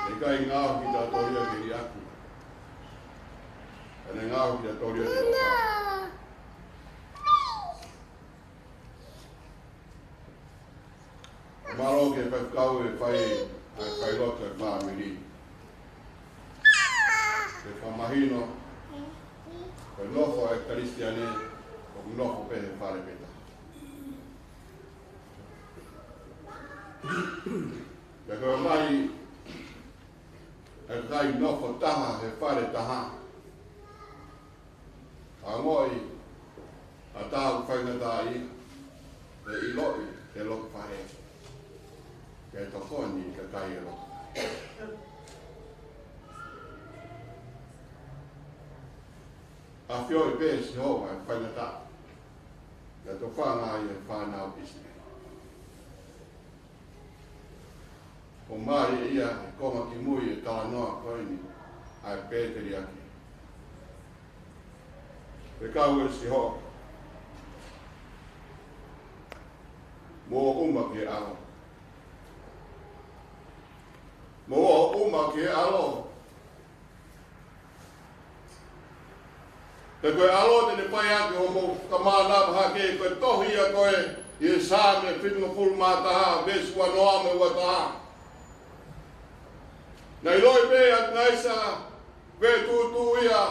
ʻE ʻikai ngaohi kitautolu ia ke liʻaki. ʻE ngaohi kitautolu ia ke ʻofa. Mālō ki he faifekau ʻe fai ʻa e failotu ʻa e fāmili. Ke fakamahino, ko e nofo ʻa e Kalisitiane, ʻoku nofo pē he fale pē taha. Pea ko e mai, ʻa e kakai nofo taha he fale taha. Ongoʻi ʻa e tau faingataʻaʻia, ʻe ʻiloʻi ʻe he loto fale, ke tokoni ʻa e kakai ʻi he loto fale. ʻAfioʻi pē ʻe Sihova ʻa e faingataʻa, ʻe tofanga ai ʻa e fānau ʻIsileli. ʻOmai ʻe ia ʻa e konga kimui ʻo e talanoa ko eni ʻa e pēteliake. Fekau ʻe Sihova, mou ō ʻuma ki he ʻalo. Mou ō ʻuma ki he ʻalo. Pea ko e ʻalo te ne fai ʻaki hoʻomou fakamānava hake, ko e tohi ia ko ē ʻi he Saame fitungofulu mā taha, veesi uanoa mo e uataha. Naʻe ʻiloʻi pē ʻe ʻAtonai Sihova tuʻutuʻuni ʻa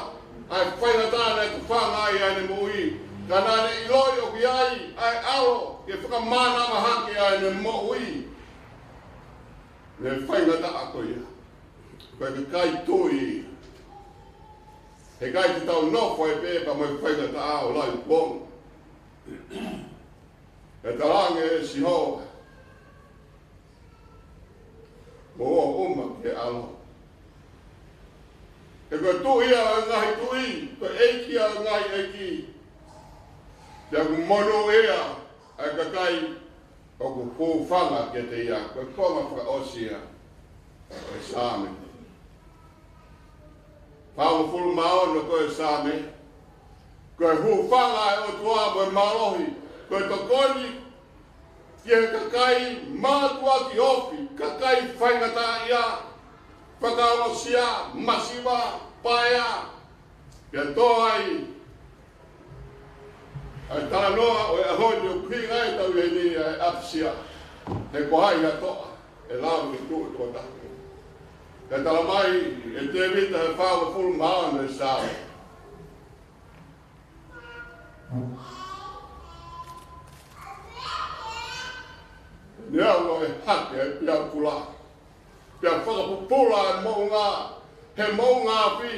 e faingataʻa naʻe tofanga ai ʻa ʻene moʻui. Ka naʻa ne ʻiloʻi ʻoku ʻi ai ʻa e ʻalo ke fakamānava hake ʻa ʻene moʻui mei he faingataʻa ko ia. Ko e kakai tui. Heʻikai te tau nofo ai pē pea mo e faingataʻa ʻo lauikuonga. ʻE talaange ʻe Sihova, mou ō ʻuma ki he ʻalo. He ko e Tuʻi ia ʻo e ngaahi tuʻi, ko e ʻEiki ia ʻo e ngaahi ʻeiki. Pea ʻoku monūʻia ʻa e kakai ʻoku hūfanga kiate ia. Ko e konga fakaʻosi ia ʻo e Saame. Fāngofulu mā ono ko e Saame. Ko e hūfanga ʻa e ʻOtua mo e mālohi, ko e tokoni ki he kakai mātuʻaki ofi, kakai faingataʻaʻia, fakaongosia, masiva, paea, pea tō ai ʻa e talanoa ʻo e ʻaho ni ʻoku ʻuhinga ai ʻetau ʻi heni ʻa e ʻapisia. He ko hai ha toʻa ʻe lava ke tuʻu ʻi he tokotaha. Pea talamai ʻe Tēvita he fāngofulu mā ono ʻo e Saame, neongo ʻe hake ʻa e peau kula, pea fakapupula ʻa e moʻunga he moʻunga afi,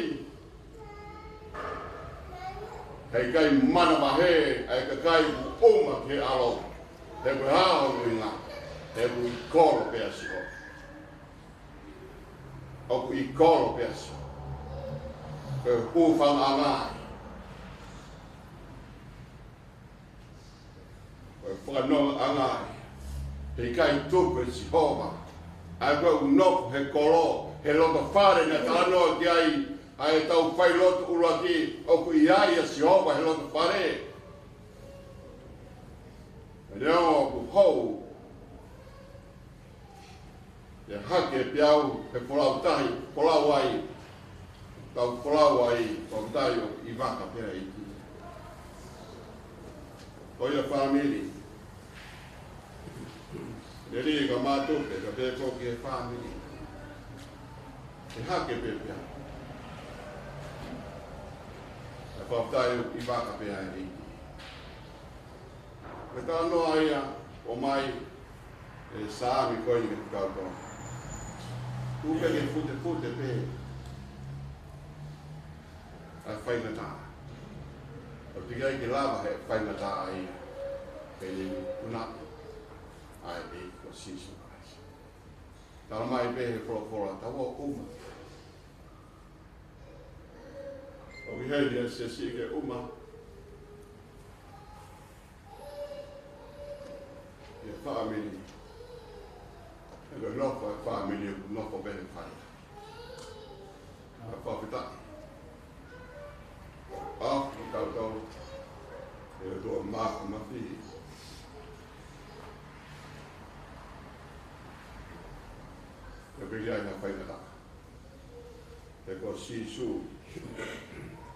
heʻikai manavahē ʻa e kakai ʻoku ʻuma ki he ʻalo. He ko e hā hono ʻuhinga? He ʻoku ʻi kolo pē ʻa Sihova. ʻOku ʻi kolo pē ʻa Sihova. Ko e hūfangaʻanga ia. Ko e fakanongaʻanga ia. Heʻikai tuku ʻe Sihova ʻa e ko e ʻunoku he kolo, he loto fale naʻe talanoa ki ai ʻa ʻetau failotu ʻuluaki, ʻoku ʻi ai ʻa Sihova he loto fale. Neongo ʻoku hou ʻe hake ʻa e peau he folau tahi, folau ai, tau folau ai, tau tahi ʻoku ʻi vaka pē ʻa e ʻEiki. Ko ia fāmili, lelei ka mātuku pē, ka pē ko ki he fāmili. ʻE hake pē peau. Ka tau tahi ʻoku ʻi vaka pē ʻa e ʻEiki. Ko e talanoa ia ʻoku ʻomai ʻe he Saame ko eni kiate kitautolu. Tuku pē ke futefute pē ʻa e faingataʻa. ʻOku teʻeki ai ke lava ʻe he faingataʻa ia ke liliu ʻa e ʻEiki ko Sīsū Kalaisi. Talamai pē ʻe he folofola, tau ō ʻuma. ʻOku ʻi heni ʻa e siasi ke ʻuma. ʻI he fāmili. He ko e nofo ʻa e fāmili, nofo pē he fale. ʻA e fakafetaʻi. ʻA, kitautolu. ʻE ʻOtua Māfimafi. ʻE pili ai ha faingataʻa. He ko Sīsū,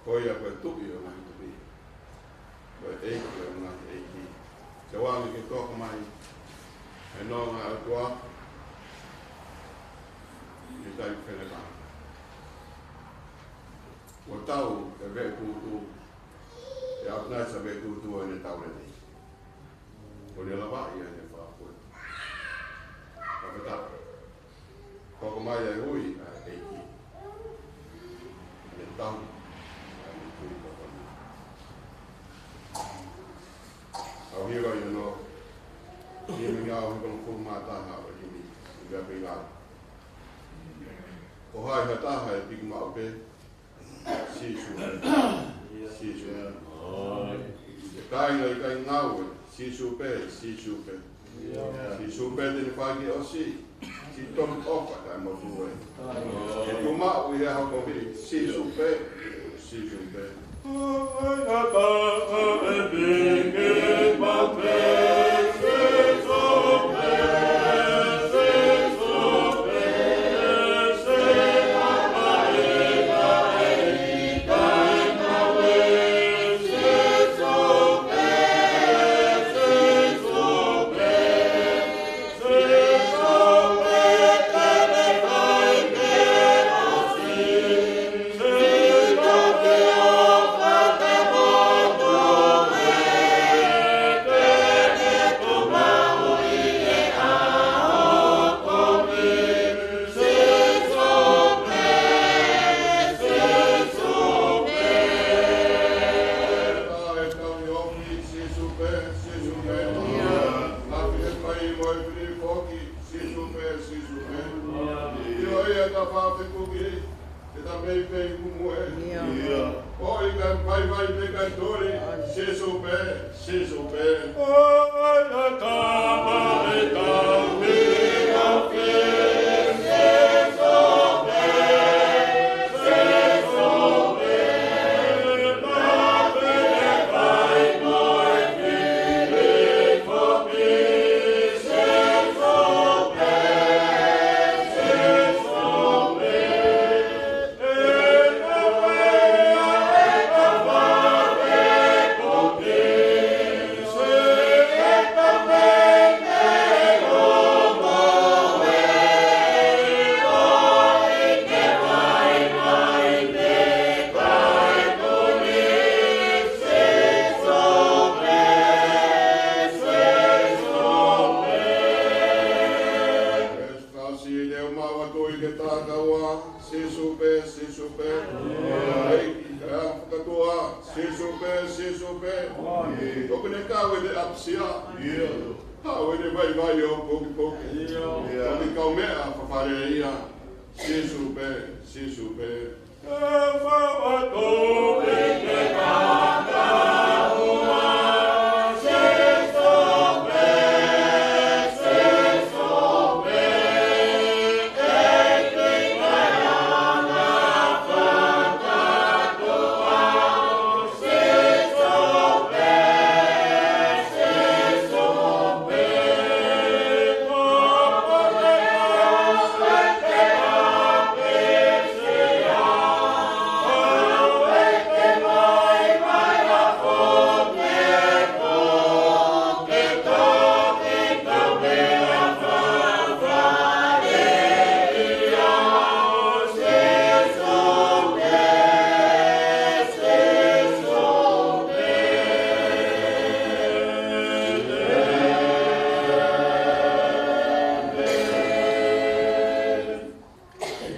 ko ia ko e Tuʻi ʻo e ngaahi tuʻi, ko e ʻEiki ʻo e ngaahi ʻeiki. Te u ʻoange ke toka mai ʻa e nonga ʻa e ʻOtua, tai feneka. Ua tau e veʻe tūtū, e au nai sa veʻe tūtū ʻene tau lelei. Ko ne lava ia ʻene fākue. Ka peta. Ko ko mai ai ui, ʻa e ʻEiki. ʻEne tau, ʻa ʻene tui ko ko ni. Au hiva ia no. Himi ngā au hiva no ko mata ha o himi. Ia pe ngā. Ko hai ha taha e piki maʻu pē. Sīsū pē. Sīsū pē. ʻIkai ngā ʻikai ngāue. Sīsū pē, Sīsū pē. Sīsū pē te ne fai ke ʻosi. Sīsū tonu ʻofa kae motuʻa. Ke tuʻu maʻu ʻi he ʻaho kovi. Sīsū pē, Sīsū pē. Sīsū pē, Sīsū pē. ʻIo, ia ka fāfikuki, ke ta pei pei kumu e. ʻIo. ʻOi ka pai vai pe ka toli, Sīsū pē, Sīsū pē. ʻOi ka pai ka toli, Sīsū pē, Sīsū pē. Sīsū pē, Sīsū pē. ʻEiki, ʻa e fakatuʻa, Sīsū pē, Sīsū pē. ʻOku ne kau ʻene ʻapisia. Kau ʻene vaivai ʻo pokipoki. ʻOku ne kau meʻa fafale ia. Sīsū pē, Sīsū pē.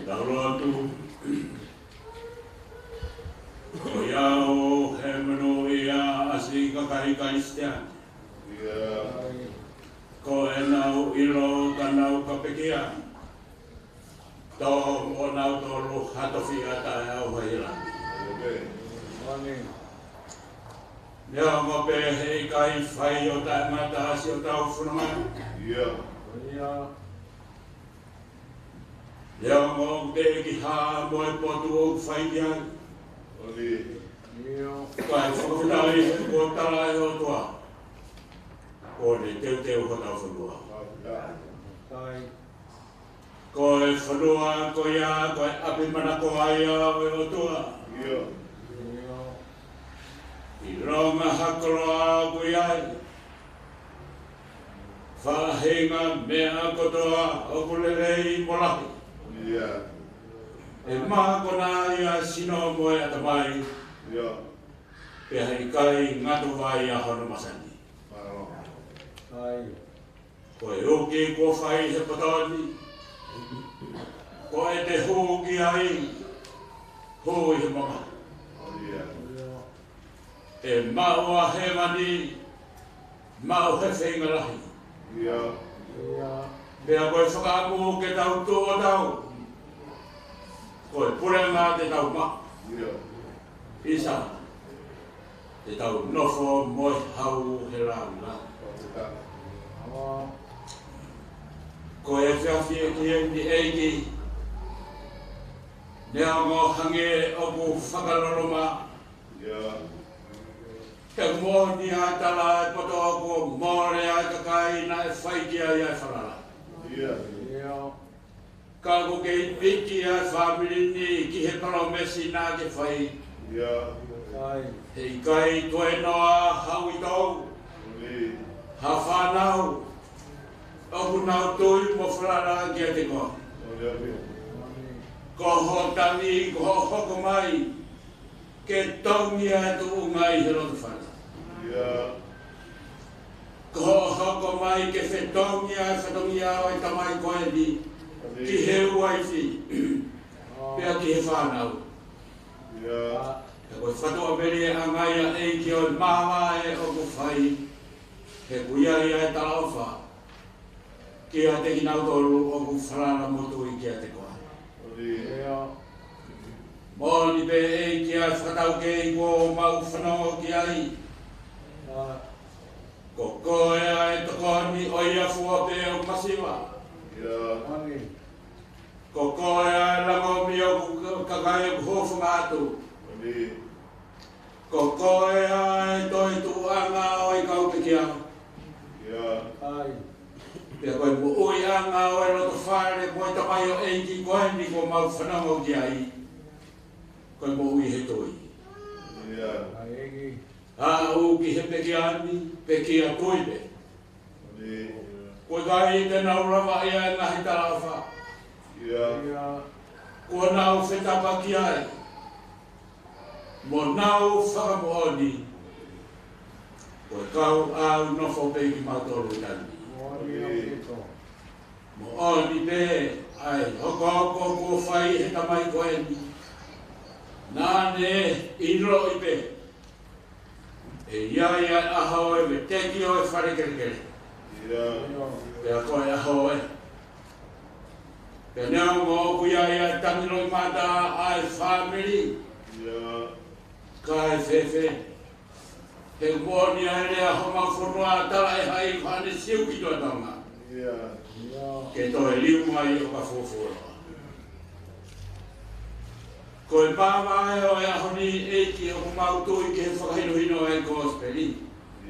Tau lotu. Ko ia ʻoku hemenu ia ʻa siʻi kakai Kalisitiane. Ko ʻenau ʻilo ka nau kapekia. Tō mo nau tolu ha tofiʻa taʻeʻauha ʻi langi. Neongo pē he ʻikai fai ʻo taʻengata ʻa siʻotau fononga. Neongo ʻoku teʻeki hā mo e potu ʻoku fai ki ai. Ka ʻi he fakafetaʻi he kuo tala ʻe he ʻOtua, kuo ne teuteu hotau fonua. Ko e fonua ko ia, ko e ʻapi manakoa ia ʻo e ʻOtua. ʻIlonga ha koloa ʻoku ʻi ai. Faʻahinga meʻa kotoa ʻoku lelei mo lahi. ʻE mākona ia ʻa e sino mo e ʻatamai. Pea heʻikai ngato vai ʻa hono masani. Ko e uki kuo fai he poto ni, ko ʻete hū ki ai, hū ʻi he mamahi. ʻE maʻu ʻa hēvani, maʻu he feinga lahi. Pea ko e fakaʻamu ke tau tuʻu ʻo tau, ko e puleʻanga te tau maʻu. ʻIsa, te tau nofo mo e hau he lāngilangi. Ko e efiafi ʻEiki, ʻEiki, neongo hangē ʻoku fakaloloma, he moʻoni ʻa e tala ʻa e poto kuo mole ʻa e kakai naʻe fai ki ai ʻa e falala. Ka ʻoku kei piki ʻa e fāmili ni ki he palōmesi naʻa ke fai. Heʻikai toe noa ha uitou, ha fānau, ʻoku nau tui mo falala kiate koe. Ko hoʻo tangi, ko hoʻo hoko mai ke tongi ʻa e tuʻunga ʻi he loto fale. Ko hoʻo hoko mai ke fetongi ʻa e fatongia ʻo e tamai ko eni ki he uaifi, pea ki he fānau. He ko e fatuʻamelie ʻanga ia, ʻEiki, ʻo e māvae ʻoku fai, he ʻoku ʻi ai ʻa e talaʻofa kiate kinautolu ʻoku falala mo tui kiate koe. Moʻoni pē, ʻEiki, ʻa e fakataukei kuo mau fanongo ki ai. Ko koe ʻa e tokoni ʻo ia fua pē ʻoku masiva. Ko koe ʻa e langomio ʻo e kakai ʻoku hūfanga atu. Ko koe ʻa e toetuʻuʻanga ʻo e kau pekia. Pea ko e moʻuiʻanga ʻo e loto fale mo e tamaioʻeiki ko eni kuo mau fanongo ki ai, ko e moʻui he tui. Aʻu ki he pekia ni, pekia tui pē. Ko e kakai te nau lavaʻi ʻa e ngaahi talaʻofa, kuo nau fetapa ki ai, mo nau fakamoʻoni, ko e kau ʻau nofo pē kimautolu ʻi he taimi ni. Moʻoni pē ʻa e hokohoko kuo fai he tamai ko eni. Naʻa ne ʻiloʻi pē ʻe ʻi ai ʻa e ʻaho ʻe veteki ʻo e fale kelekele. Pea ko e ʻaho ē, pea neongo ʻoku ʻi ai ʻa e tangi loʻimata ʻa e fāmili, kae fēfē? He moʻoni ʻa e lea homau fonua, tala ʻe hai fāne Siu ki Tuʻa Tonga, ke toe liu mai ʻo ka fuofua. Ko e māvae ʻo e ʻaho ni, ʻEiki, ʻoku mau tui ki he fakahinohino ʻa e kosipeli.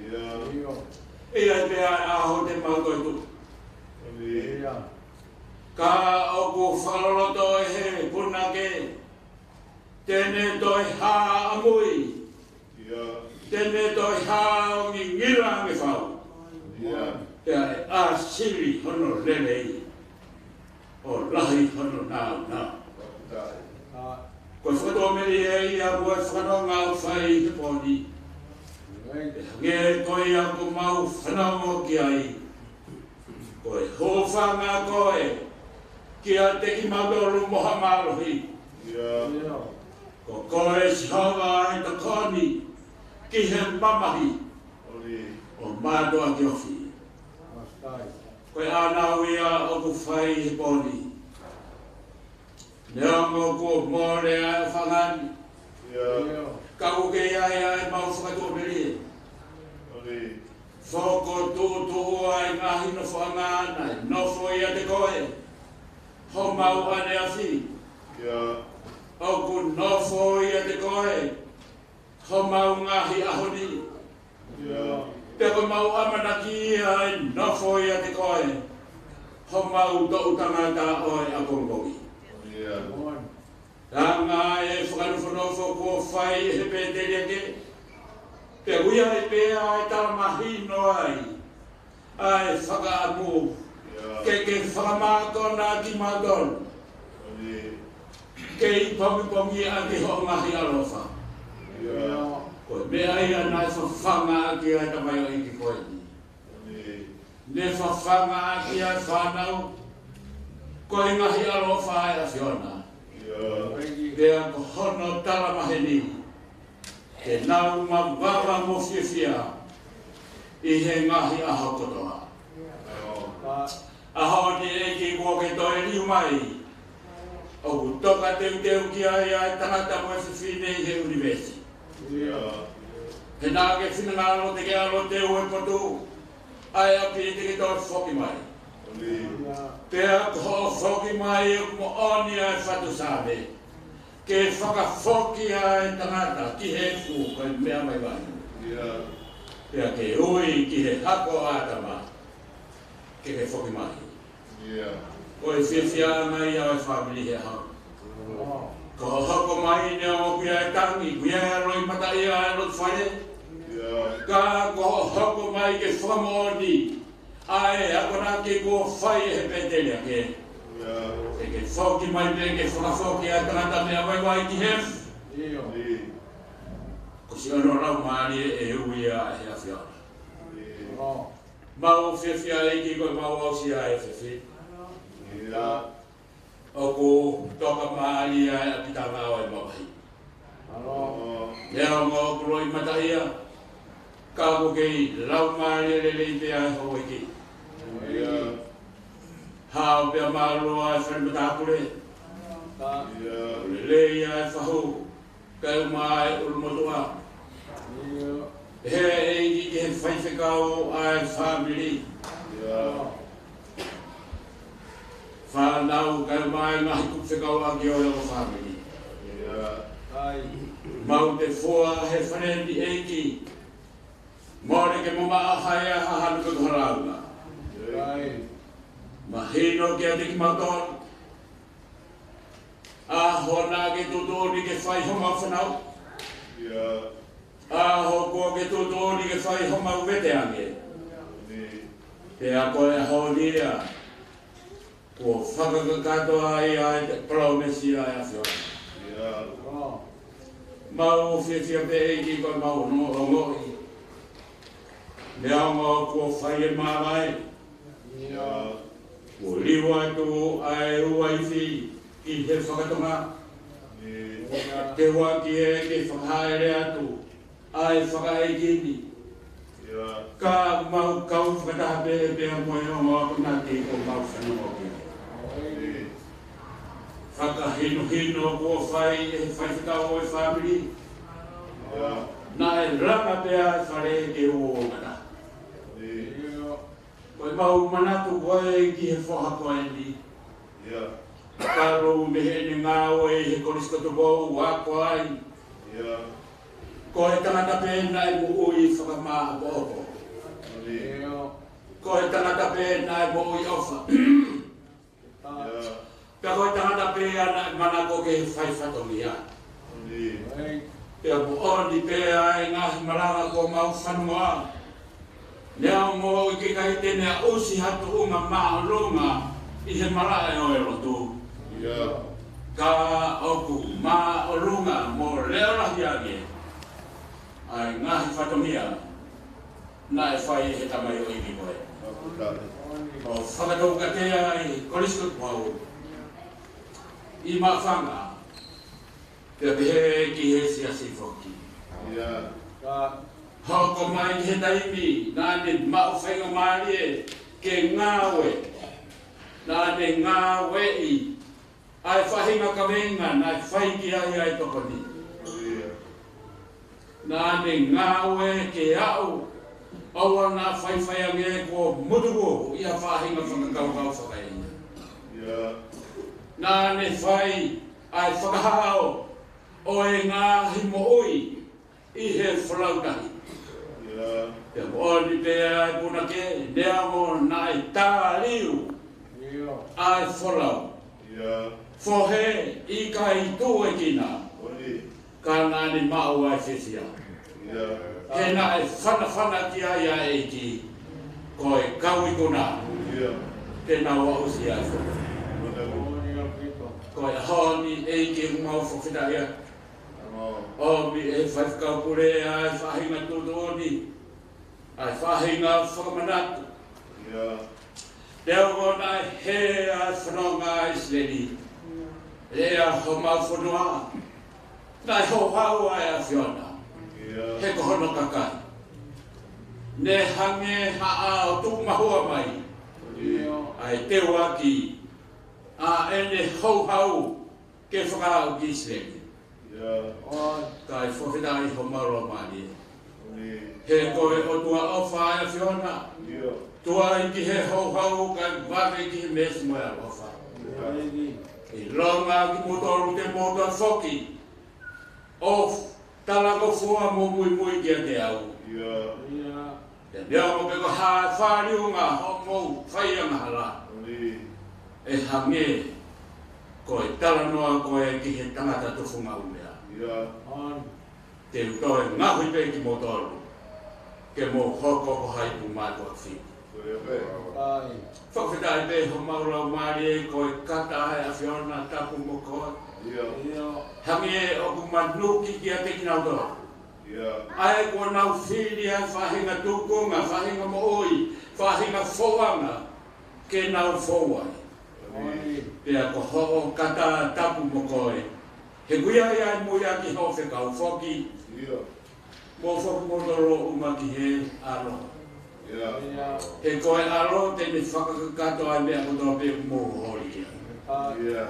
ʻE ʻi ai pē ʻa e ʻaho te mau toe tuʻu. Ka ʻoku fakaloloto ʻe he punake, te ne toe hā ʻamui, te ne toe hā ʻo ngingila ange fau. Pea ʻe ʻāsili hono lelei, ʻo lahi hono nāunau. Ko e fakatomeli ē ia mo e fakanonga ʻoku fai he pō ni. Pea hangē ko ia kuo mau fanongo ki ai, ko e hūfanga koe kiate kimautolu mo ha mālohi. Ko koe Sihova ʻa e tokoni ki he mamahi, ʻo mātuʻaki ofi. Ko e ʻānau ia ʻoku fai he pō ni. Neongo kuo mole ʻa e ʻofaʻanga ni, ka ʻoku kei ʻi ai ʻa e mau fakatuʻamelie. Fokotuʻutuʻu ʻa e ngaahi nofoʻanga naʻe nofo ʻiate koe, homau ʻaneafi. ʻOku nofo ʻiate koe homau ngaahi ʻaho ni. Pea ko ʻemau ʻamanaki ia ʻe nofo ʻiate koe homau toʻu tangata ʻo e ʻapongipongi. Langa e fakanofonofo kuo fai ʻe he pēteliake, pea ʻoku ʻi ai pē ʻa e tala mahino ai ʻa e fakaʻamu ke ke fakamākona kimautolu, kei pongipongi ʻaki hoʻo ngaahi ʻaloʻofa. Ko e meʻa ia naʻe fafanga ʻaki ʻa e tamaioʻeiki ko eni. Ne fafanga ʻaki ʻa e fānau ko e ngaahi ʻaloʻofa ʻa e ʻAfiona. Pea ko hono tala maheni, ke nau mavava mo fiefia ʻi he ngaahi ʻaho kotoa. ʻAho ni ʻEiki kuo ke toe liliu mai, ʻoku toka teuteu ki ai ʻa e tangata mo e fefine ʻi he ʻunivēsi. He naʻa ke finangalo te ke ʻalu ʻo teu e potu ʻa e ʻapi ʻi he te ke toe foki mai. Pea ko hoʻo foki mai ʻoku moʻoni ʻa e fatu Saame, ke fakafoki ʻa e tangata ki he efu ko e meʻa vaivai. Pea ke ui ki he hako ʻo ʻĀtama ke ke foki mai. Ko e fiefiaʻanga ia ʻo e fāmili he ʻaho. Ko hoʻo hoko mai neongo ʻoku ʻi ai e tangi, ʻoku ʻi ai ʻa e loʻimataʻia ʻa e loto fale. Ka ko hoʻo hoko mai ke fakamoʻoni ʻa e akonaki kuo fai ʻe he pēteliake, ke ke foki mai pē ke fakafoki ʻa e tangata meʻa vaivai ki he efu. Ko siʻono laumālie ʻe ui ia ʻe he ʻAfiona. Mau fiefia ʻEiki ko e mau aʻusia e fefine. ʻOku toka mālie ʻa e ʻapitanga ʻo e mavahe. Neongo ʻoku loʻimataʻia, ka ʻoku kei laumālie lelei pē ʻa e houʻeiki. Hao pea mālō ʻa e fale matāpule. Lelei ʻa e fahu, kae ʻumaʻā e ʻulumotuʻa. He ʻEiki ki he faifekau ʻa e fāmili. Fānau kae ʻumaʻā e ngaahi kupu fekauʻaki ʻo e ongo fāmili. Mau te fua he fale ni ʻEiki, mole ke mamaʻo ha ea, ha hanu pe ko ha lāunga. Mahino kiate kimautolu ʻa hono ke tuʻutuʻuni ke fai homau fānau. ʻAho kuo ke tuʻutuʻuni ke fai homau veteange. Pea ko e ʻaho ni ia kuo fakakakato ai ʻa e palōmesi ʻa e ʻAfiona. Mau fiefia pē ʻEiki ko e mau ongoʻi, neongo kuo fai e māvae, kuo liliu atu ʻa e uaifi ki he fakatonga. Ke ua ki he ke fakahaʻele atu ʻa e fakaʻeiki ni. Ka mau kau fakataha pē pea mo e ongo akonaki ʻoku mau fanongo ki ai. Fakahinohino kuo fai ʻe he faifekau ʻo e fāmili, naʻe langa pē ʻa e fale ke uo ngata. Ko e mau manatu ko ē ki he foha ko eni. Talu mei heʻene ngāue ʻi he Kolisi ko Tupou, ako ai. Ko e tangata pē naʻe moʻui fakamāʻopoʻopo. Ko e tangata pē naʻe moʻui ʻofa. Pea ko e tangata pē ia naʻe manako ke fai fatongia. Pea moʻoni pē ʻa e ngaahi malanga kuo mau fanongoa. Neongo ʻoku ʻikai te ne aʻusi ha tuʻunga māʻolunga ʻi he malaʻe ʻo e lotu. Ka ʻoku māʻolunga mo leʻo lahi ange ʻa e ngaahi fatongia naʻe fai ʻe he tamaioʻeiki ko ē. ʻO fakatau ka te ai Kolisi ko Tupou ʻi Maʻufanga, pea pehē ki he siasi foki. Hoko mai ki he taimi naʻa ne maʻu faingamālie ke ngāue. Naʻa ne ngāueʻi ʻa e faʻahinga kaveinga naʻe fai ki ai ʻa e tokoni. Naʻa ne ngāue ke aʻu, ʻoua naʻa faifai ange kuo mutuku ʻi ha faʻahinga fakakaukau fakaʻeiki. Naʻa ne fai ʻa e fakahao ʻo e ngaahi moʻui ʻi he folau tahi. Pea moʻoni pē ʻa e punake, neongo naʻe tā liu ʻa e folau. Fohe ʻikai tuʻuekina, ka naʻa ne maʻu ʻa e fiefia. He naʻe fanafana ki ai ʻa e ʻEiki, ko e kau ikuna, te nau aʻusia e folau. Ko e ʻaho ni ʻEiki ʻoku mau fakafetaʻi ai. ʻOmi ʻe he faifekau pule ʻa e faʻahinga tuʻutuʻuni, ʻa e faʻahinga fakamanatu. Te u ʻoua naʻe hē ʻa e fononga ʻa ʻIsileli. Lea homau fonua. Naʻe houhau ʻa e ʻAfiona. He ko hono kakai. Ne hangē ha ʻao tuʻu mahua mai. ʻA e teuaki. ʻA ʻene houhau ke fakaaʻu ki ʻIsileli. Ka e fakafetaʻi homau laumālie. He ko e ʻOtua ʻofa ʻa e ʻAfiona. Tuai ki he houhau kae vave ki he meesi mo e ʻaloʻofa. ʻIlonga kimoutolu te mou toe foki ʻo talangofua mo muimui kiate au. Te mea mo pe ko ha fāliunga hoʻomou fai angahala. ʻE hangē ko e talanoa ko ē ki he tangata tufunga ʻumea. Te u toe ngaohi pē kimoutolu ke mou hoko ko ha ipu mātuʻa fili. Fakafetaʻi pē homau laumālie ko e kata ʻa e ʻAfiona tapu mo koe. Hangē ʻoku manuki kiate kinautolu ʻa ē kuo nau fili ʻa e faʻahinga tukunga, faʻahinga moʻui, faʻahinga fouanga ke nau fou ai. Pea ko hoʻo kata tapu mo koe. He kuo ʻi ai ʻa e muiaki hoʻo fekau foki. Mou foki moutolu ʻuma ki he ʻAlo. He ko e ʻAlo te ne fakakakato ʻa e meʻa kotoa pē ʻoku mou holi ki ai.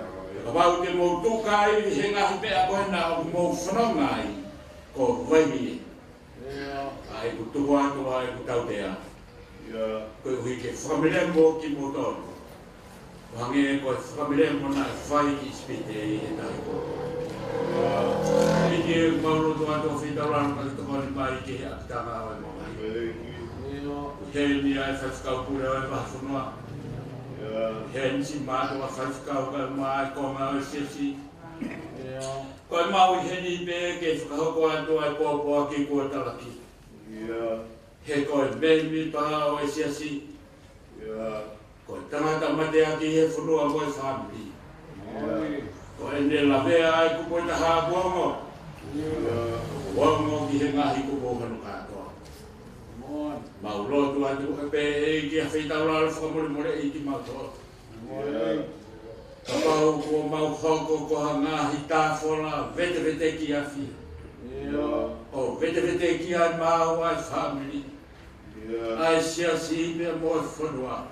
Kapau te mou tuka ai he ngaahi meʻa ko ena ʻoku mou fononga ai, ko vai ni ē. ʻA ʻeku tuku atu ʻa ʻeku tautea. Koeʻuhi ke fakamelemo kimoutolu. Hangē ko e fakamelemo naʻe fai ki ʻIsipite ʻi he Tahi Kolo. ʻEiki ʻoku mau lotu atu ʻo feitaulalo ka ke tokoni mai ki he ʻapitanga ʻo e mamahi. Heni ʻa e faifekau pule ʻo e vahefonua. Heni siʻi mātuʻa faifekau kae ʻumaʻā e konga ʻo e siasi. Ko e mau ʻi heni pē ke fakahoko atu ʻa e pōpoaki kuo talaki. He ko e mēmipa ʻo e siasi. Ko e tangata mateaki he fonua mo e fāmili. Ko ʻene lavea ʻa e kupu ʻe taha ʻoku ongo. ʻOku ongo ki he ngaahi kupu hono kātoa. Mau lotu atu pē ʻEiki ʻa feitaulalo fakamolemoleʻi kimautolu. Kapau kuo mau hoko ko ha ngaahi tāfola veteveteki afi. ʻO veteveteki ai maʻa e fāmili. ʻA e siasi pea mo e fonua.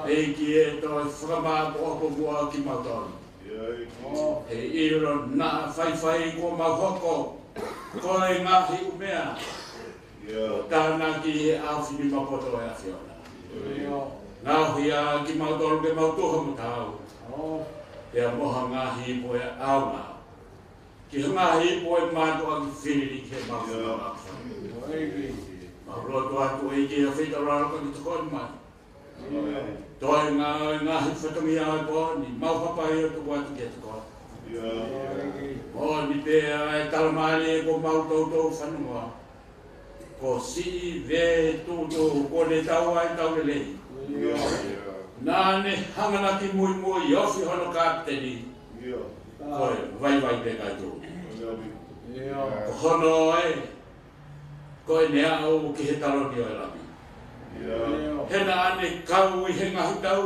ʻEiki ʻe toe fakamāʻopoʻopo muʻa kimautolu. He ʻilo naʻa faifai kuo mau hoko ko e ngaahi ʻumea. ʻO tānaki he ʻaofinima poto ʻo e ʻAfiona. Ngaohi ʻa kimautolu ke mau tuha mo tau. Pea mo ha ngaahi ipu ʻe ʻaonga. Ki ha ngaahi ipu ʻe mātuʻaki fili ki he mau fononga. Mau lotu atu ʻEiki ʻa feitaulalo ka ke tokoni mai. Toe ngā, ngaahi fatongia ʻo e pō ni, mau hapai ʻo tuku atu kiate koe. Moʻoni pē ʻa e tala mālie kuo mau toutou fanongoa. Ko siʻi vē tuʻutuʻu kuo ne tau ai tau lelei. Naʻa ne hanganaki muimui ofi hono kapiteni. Ko e vaivai pē kai tuʻu. Ko hono ʻē, ko ʻene aʻu ki he taloni ʻo e lami. He naʻa ne kau ʻi he ngaahi tau.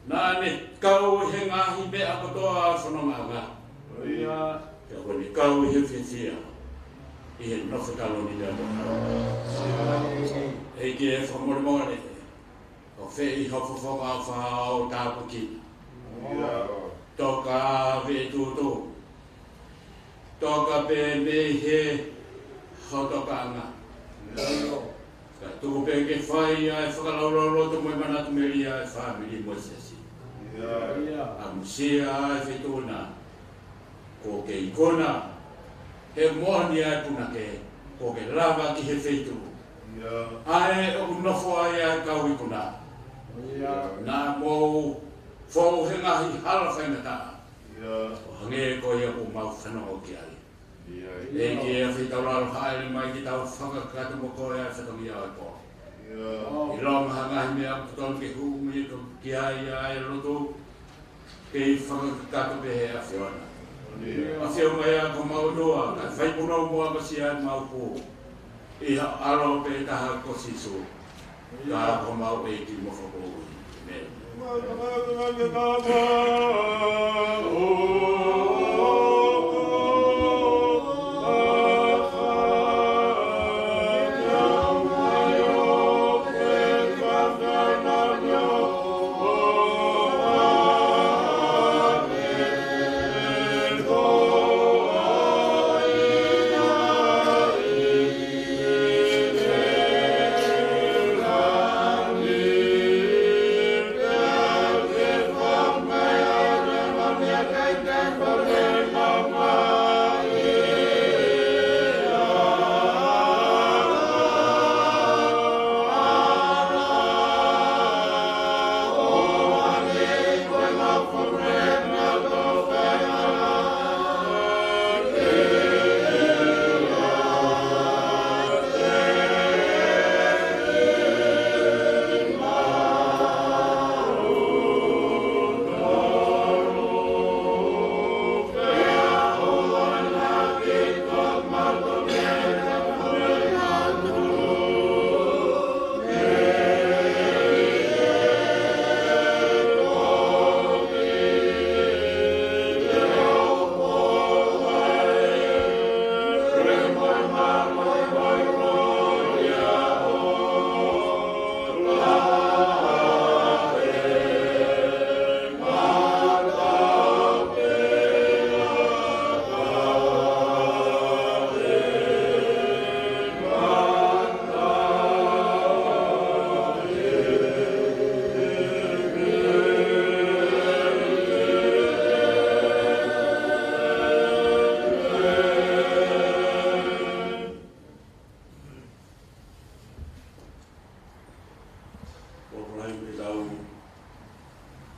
Naʻa ne kau ʻi he ngaahi meʻa kotoa ʻo e fonongaʻanga. Pea ko ʻene kau ʻi he fiefia ʻi he nofo taloni pea mo e ʻEiki. ʻEiki ʻe fakamolemole. ʻOfeʻi ho fofonga ʻofa ʻo tāpuekina. Toka ʻa e tuʻutuʻu. Toka pē mei he hotau tokanga. Ka tuku pē ke fai ʻa e fakalaulauloto mo e manatu melie ʻa e fāmili mo e siasi. ʻAmusia ʻa e feituʻu na. Kuo ke ikuna, he moʻoni ʻa e punake, kuo ke lava ki he feituʻu. ʻA ē ʻoku nofo ai ʻa e kau ikuna. Naʻa mou fou he ngaahi hala faingataʻa. ʻO hangē ko ia kuo mau fanongo ki ai. ʻEiki ʻa feitaulalo hāʻele mai ke tau fakakakato mo koe ʻa e fatongia ʻo e pō. ʻIlonga ha ngaahi meʻa ʻoku totonu ke hū mai ki ai ʻa e lotu. kei fakakakato pē he ʻAfiona. ʻAfio mai ā ko homau ʻOtua, kae fai punou mo apasia ʻemau hū ʻi ho ʻAlo pē taha ko Sīsū. Ka ko homau ʻEiki mo Fakamoʻui. ʻĒmeni. Ko e lahi pē tau,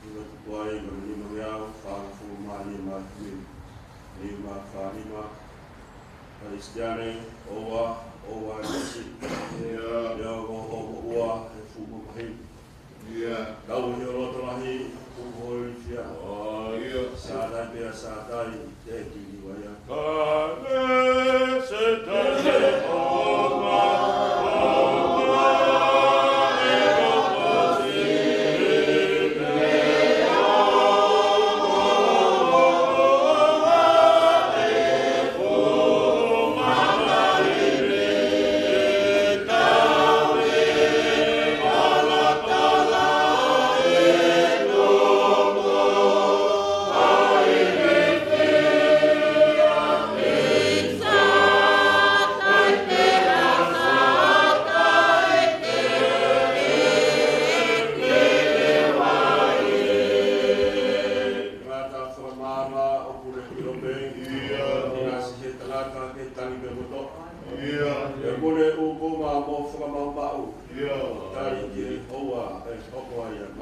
ʻi he tuku ai, ko e nima ngeau, fāngofulu mā nima, nima fā nima. Kalisitiane, ʻoua, ʻoua ʻe masi. ʻIo. ʻIo, ko hoʻo moʻua, ʻe fuʻu mamahi. ʻIo. Tau ʻi ho loto lahi, kuo holi fia. ʻIo. Sātai pea Sātai, te kili vai ā. Tangata fakamāmā ʻoku ne ʻilo pē. ʻIo. ʻInasi he tangata ke tangi pē kotoa. ʻIo. ʻOku ne ʻūkuma mo fakamaʻumaʻu. ʻIo. Tali ki he ʻoua ʻe hoko ai ʻa e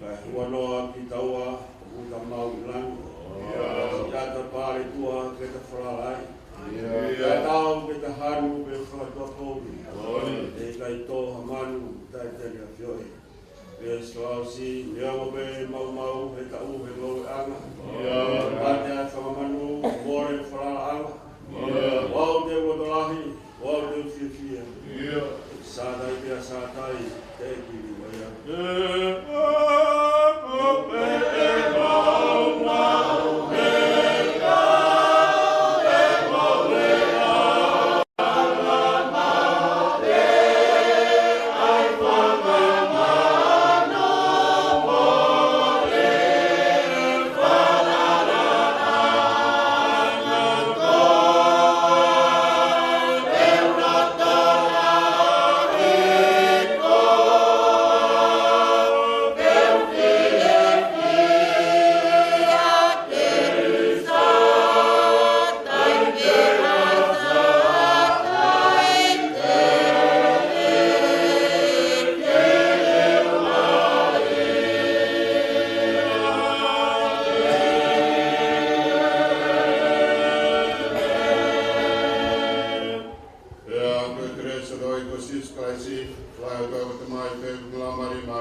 Kae huanoa kitaua, ʻoku ta maʻu ʻi langi. ʻIo. Siʻata pale tua ke ta falala ai. ʻIo. Tatau ke ta hanu pe fakatuʻapovi. ʻIo. ʻE ʻikai tō ha manu, taʻe teli ʻafioʻi. Pea siʻa ʻosi, neongo pē maumau, he taʻu, he ngoueʻanga. ʻIo. Mate ʻa e fanga manu, mole falalaʻanga. ʻIo. Kuo u teu loto lahi, kuo u teu fiefia. ʻIo. Sātai pea Sātai, te kili vai ā.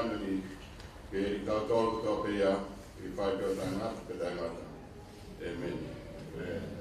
Ke ʻi he kau tolo kotoa pē ia, ʻi he fai pē ʻo taʻengata pea taʻengata. ʻĒmeni. ʻĒmeni.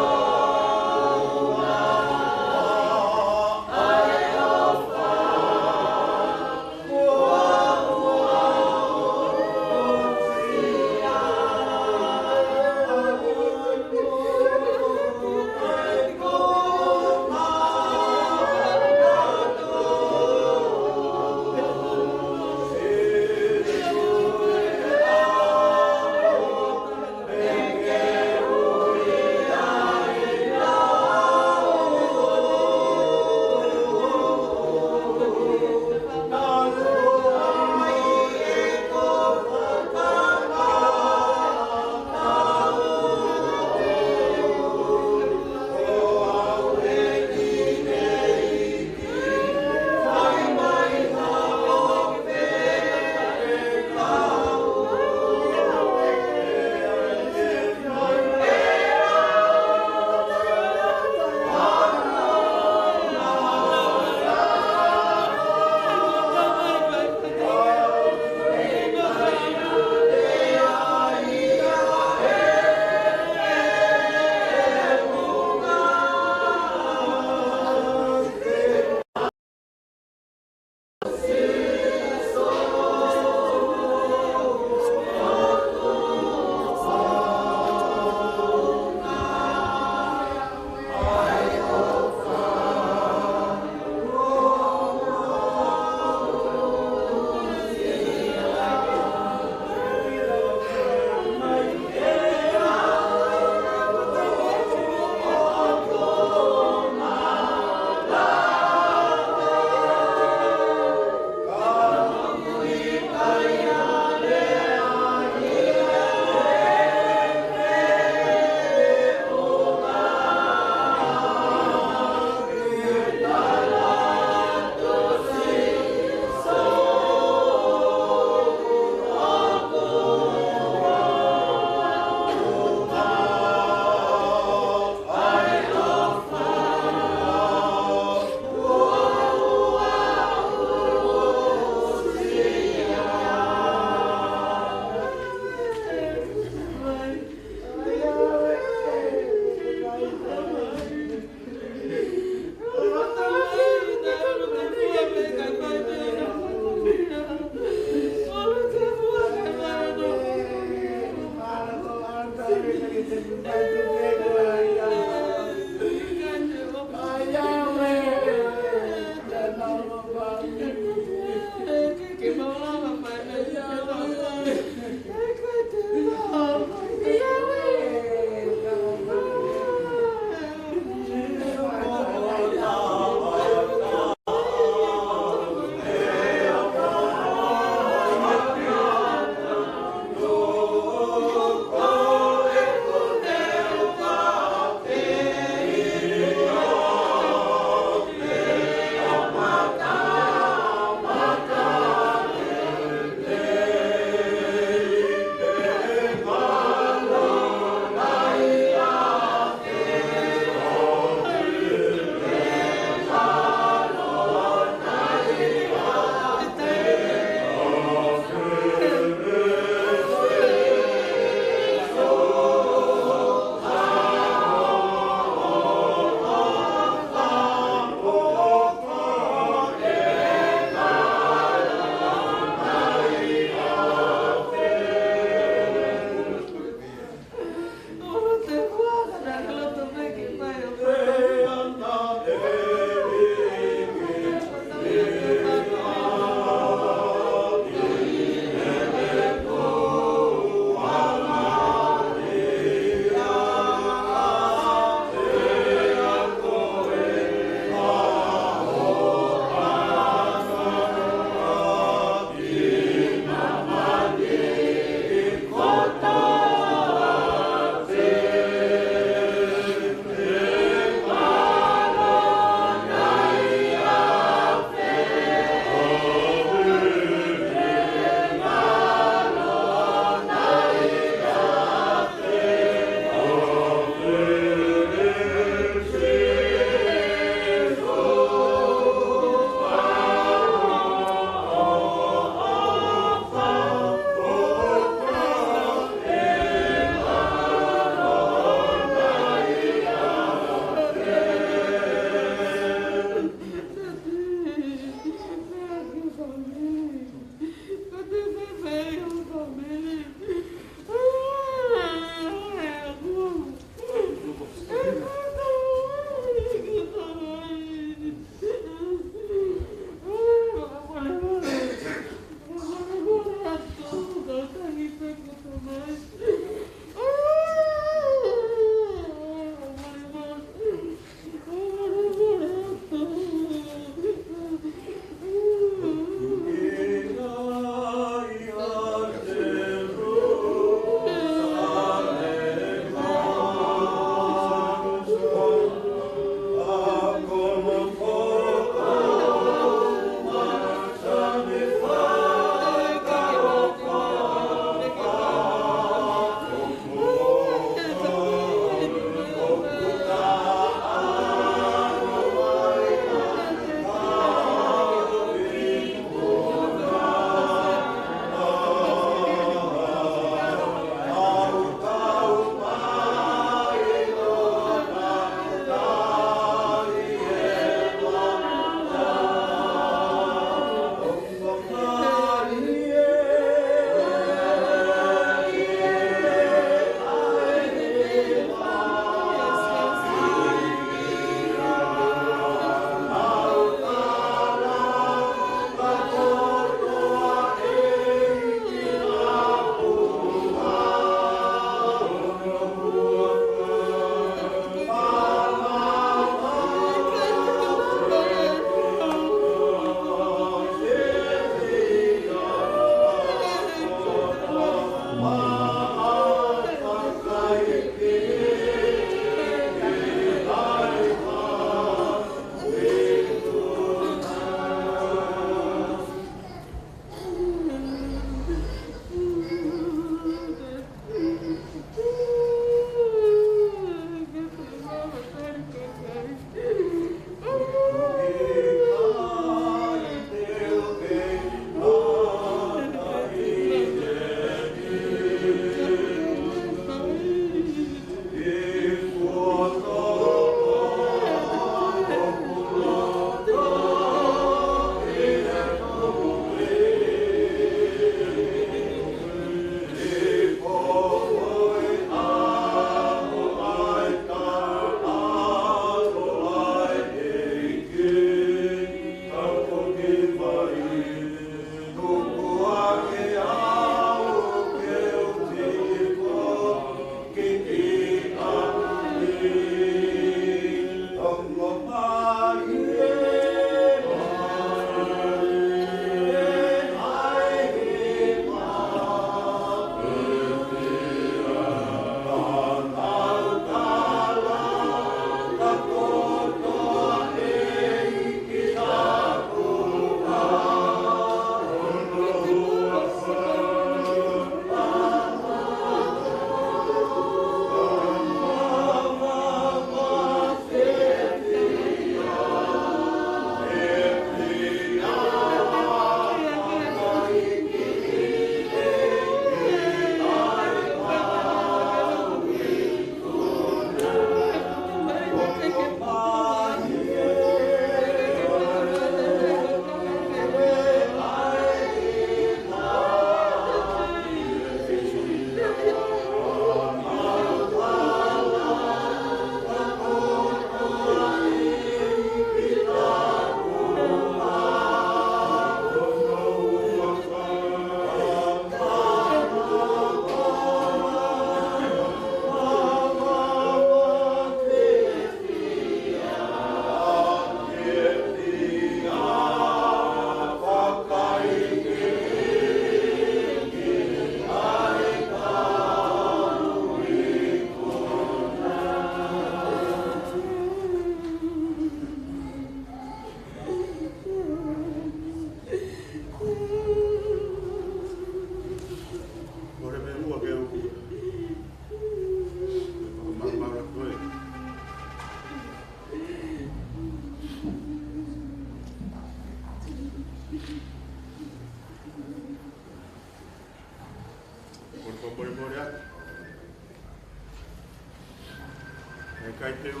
Kae te u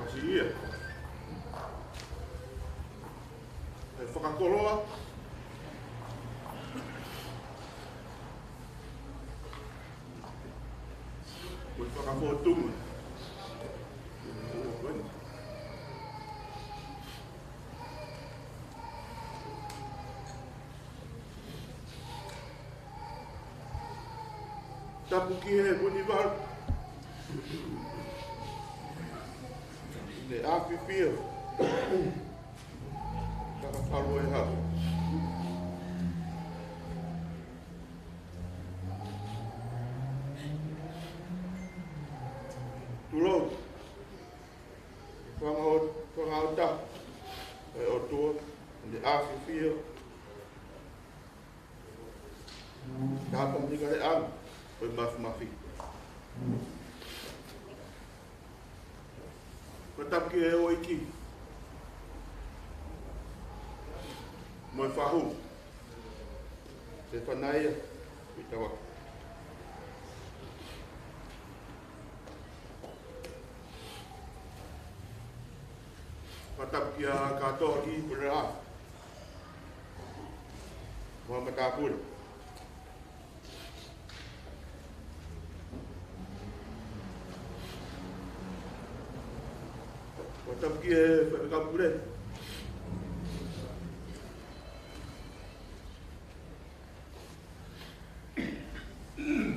ʻasi ia. ʻE fakakoloa. Mo e fakafōtunga. Tapu ki he Vunivalu. Ne ʻafifio. Takapalu e hau. Tulou. Fanga ʻo, fanga ʻo ta. E ʻOtua. Ne ʻafifio. Tapa ni kale am, ko e mafimafi. Ko e tapu ki he ʻEiki. Mo e fahu. Sefanaia, Pitaua. Ko e tapu ki he kātoa ki Pulea. Mo e matāpule. Ko e tapu ki he faifekau pule.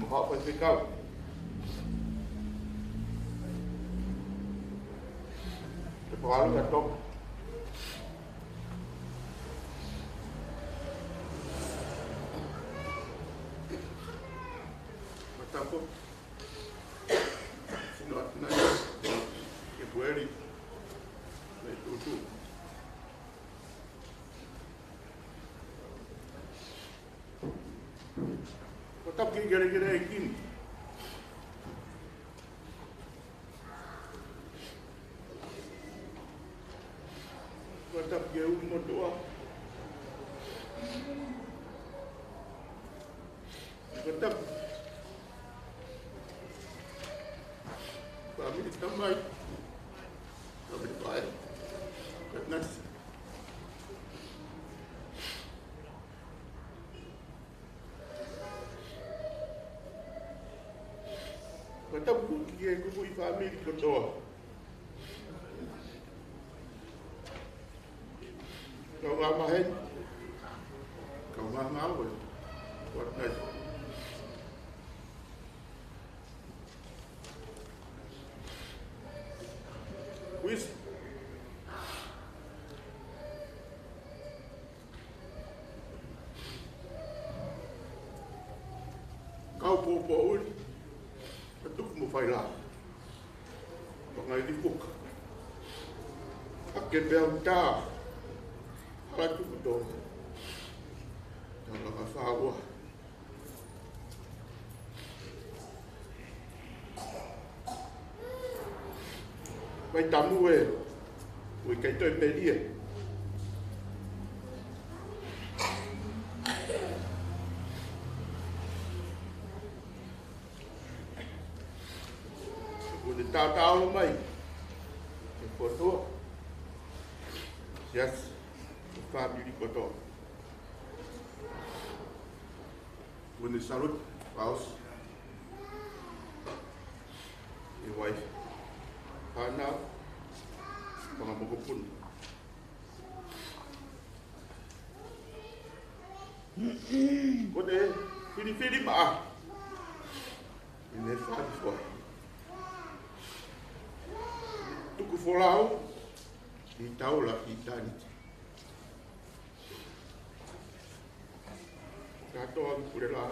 Ko e faifekau. Te pakalu ka toka. Matako. Sino atu nai. Ke pueli. Mai tutu. Ko e tapu ki he kelekele ʻEiki ni. Ko e tapu ki he ʻulumotuʻa. Ko e tapu. Fāmili tamai. Fāmili faʻē. Ko e nasi. Ko e tapu ki he kupuʻi fāmili kotoa. Kau ngā maheni. Kau ngā ngāue. What nice. Wis. Kau pōpōʻuli, ka tuku mo faila. Pangai lipuka. Ake pea uta. Hala tuku tō. Tala ka fāua. Vai tamu e, ui kai toi melie. Kune tātāolo mai. Ke kotoa. Yes. Fāmili kotoa. Kune salute, paus. E wife. Fānau. Fanga mokopuna. Kune filifili maʻa. Ine fānau. Tuku folau. Ni taula i taniti. Kātoa ki Pulea,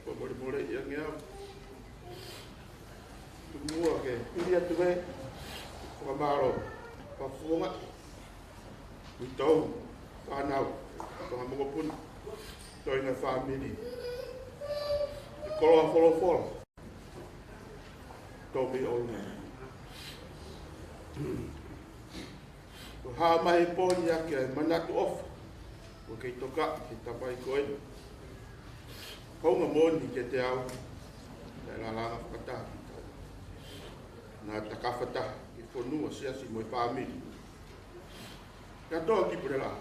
ko e molemole ia ngeau. Tuku muʻa ke pili atu e, fakamālō, fakafofonga, ʻi he tau, fānau, fanga mokopuna, toenga fāmili. ʻI he koloa folofola. Tau mei ʻolunga. Ko e hā mai e pō ni ʻaki ʻa e manatu ʻofa. ʻOku kei toka, ke tapai ko ē. Hounga moʻoni kiate au. Naʻe lalanga fakataha ki tai. Naʻa ta kafataha ki he fonua, siasi mo e fāmili. Kātoa ki Pulelaʻā.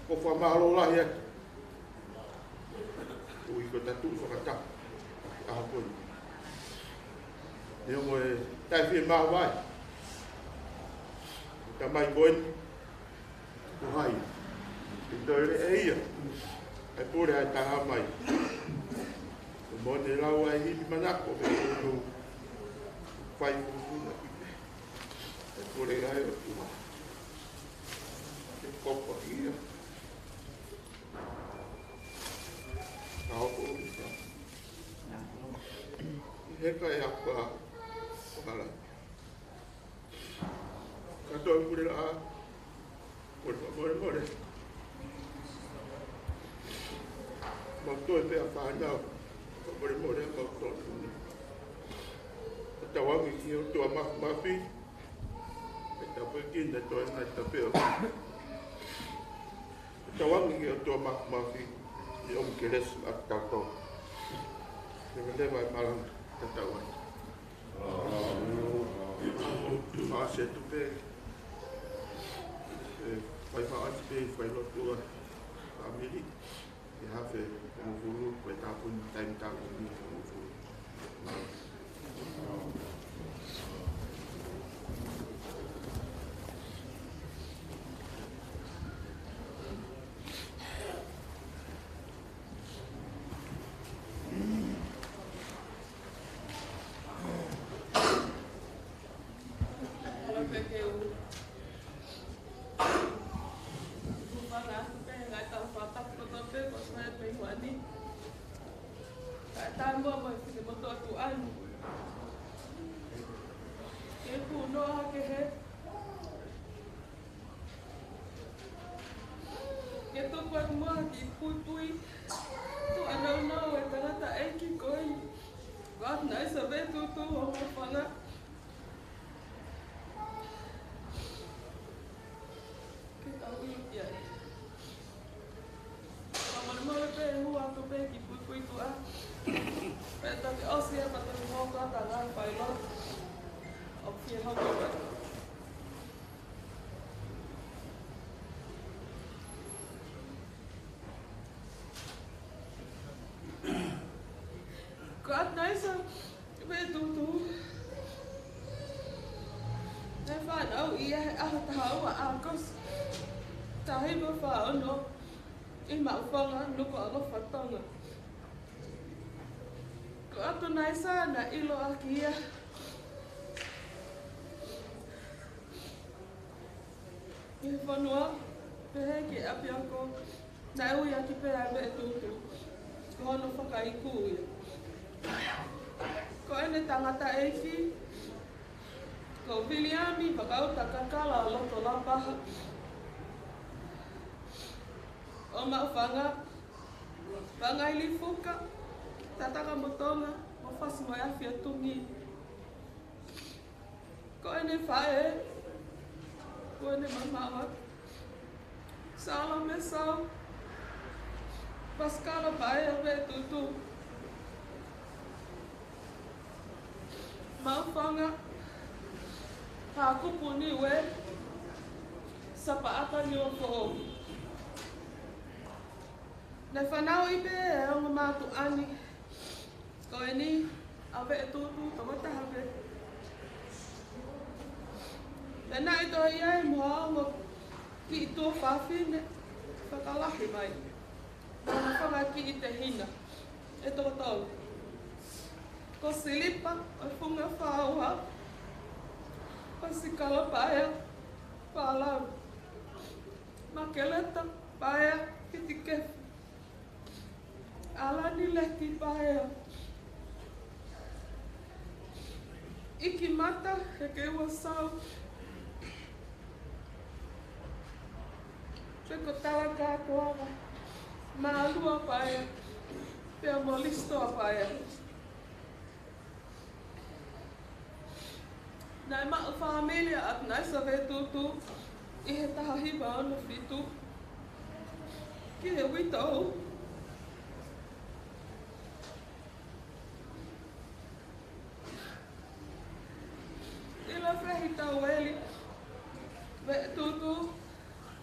ʻOku ou fakamālō lahi atu. ʻOku ʻikai ko e tatu fakataha ʻaho ko eni. Neongo e taʻefiemāvae ʻa e tamai ko eni, ko hai. ʻE toe leʻo ia ʻa e pule ʻa e taha mai. Ko e moʻoni e lau ʻa e himi manako, me ko e fai fufuna ki he pule ʻa e ʻOtua. Ke kopa ia. Ka hoko ia. He ka e apa, hala. Kātoa Pulelaʻā, mole, mole, mole. Mau toe pē ʻa fānau, mole, mole, mau toe puni. Tauange ki he ʻOtua Māfimafi, ʻe tāpuekina e toenga ʻo e tapu. Tauange ki he ʻOtua Māfimafi, ʻe ʻomi kelesi maʻatautolu. Ke leva e malanga tatau ai. Mālō atu pē, ʻe, fai mālō atu pē, fai lotu ʻa e fāmili. ʻE hafe mo fulu, ko e tāpuni, taimi tāpuni mo fulu. Hala pē ke u hūfanga atu pē he ngaahi tala fakatapu kotoa pē kuo ʻosi fai mei muʻa ni. Kae taumuʻa mo e finemotuʻa tuʻa ni ke punoa hake he ke tuku atu muʻa ha kiʻi puipui tuʻa nounou ʻa e tangataʻeiki ko eni, ko ʻAtunaisa Vetutu Homaʻufanga. Ke tau ʻilo ki ai. Ka molemole pē hū atu pē kiʻi puipui tuʻa. Pea toki ʻosi ia pea toki hoko atu ʻa e ngaahi failotu ʻoku fie hoko atu. Ko ʻAtunaisa Vetutu naʻe fanauʻi ia he ʻaho taha ua ʻAokosi, taha hiva fā ono, ʻi Maʻufanga, Nukuʻalofa, Tonga. Ko ʻAtunaisa naʻe ʻiloʻaki ia ʻi he fonua, pehē ki he ʻapiako naʻe ui ʻaki pē ʻa e Vetutu, ko hono fakaiku ia. Ko ʻene tangataʻeiki ko Viliami Vakauta Kakala Lotolapaha ʻo Maʻufanga, Vangailifuka, Tatakamotonga mo Fasi mo e Afi ʻo Tungi. Ko ʻene faʻē, ko ʻene mamaʻo, Salome Sau Pasikala Paea Vetutu, Maʻufanga, Haʻakupu Niue, Sapaʻata Niuafoʻou. Naʻe fanauʻi pē ʻe he ongo mātuʻa ni ko eni ʻa Vetutu tokotaha pē. Pea naʻe toe ʻi ai mo ha ongo kiʻi tuofāfine fakalahi mai, mo hono fanga kiʻi tehina ʻe toko tolu. Ko Silipa ʻo e Funga Fāua, Pasikala Paea Palau, Makeleta Paea Fitikefu, ʻAlani Leti Paea, ʻIkimata Hekeua Sau, pea ko Talakatoava Mālua Paea, pea mo Lisitoa Paea. Naʻe maʻu fāmili ʻa ʻAtunaisa Vetutu ʻi he taha hiva ono fitu ki he uitou. Taueli, Veʻetūtū,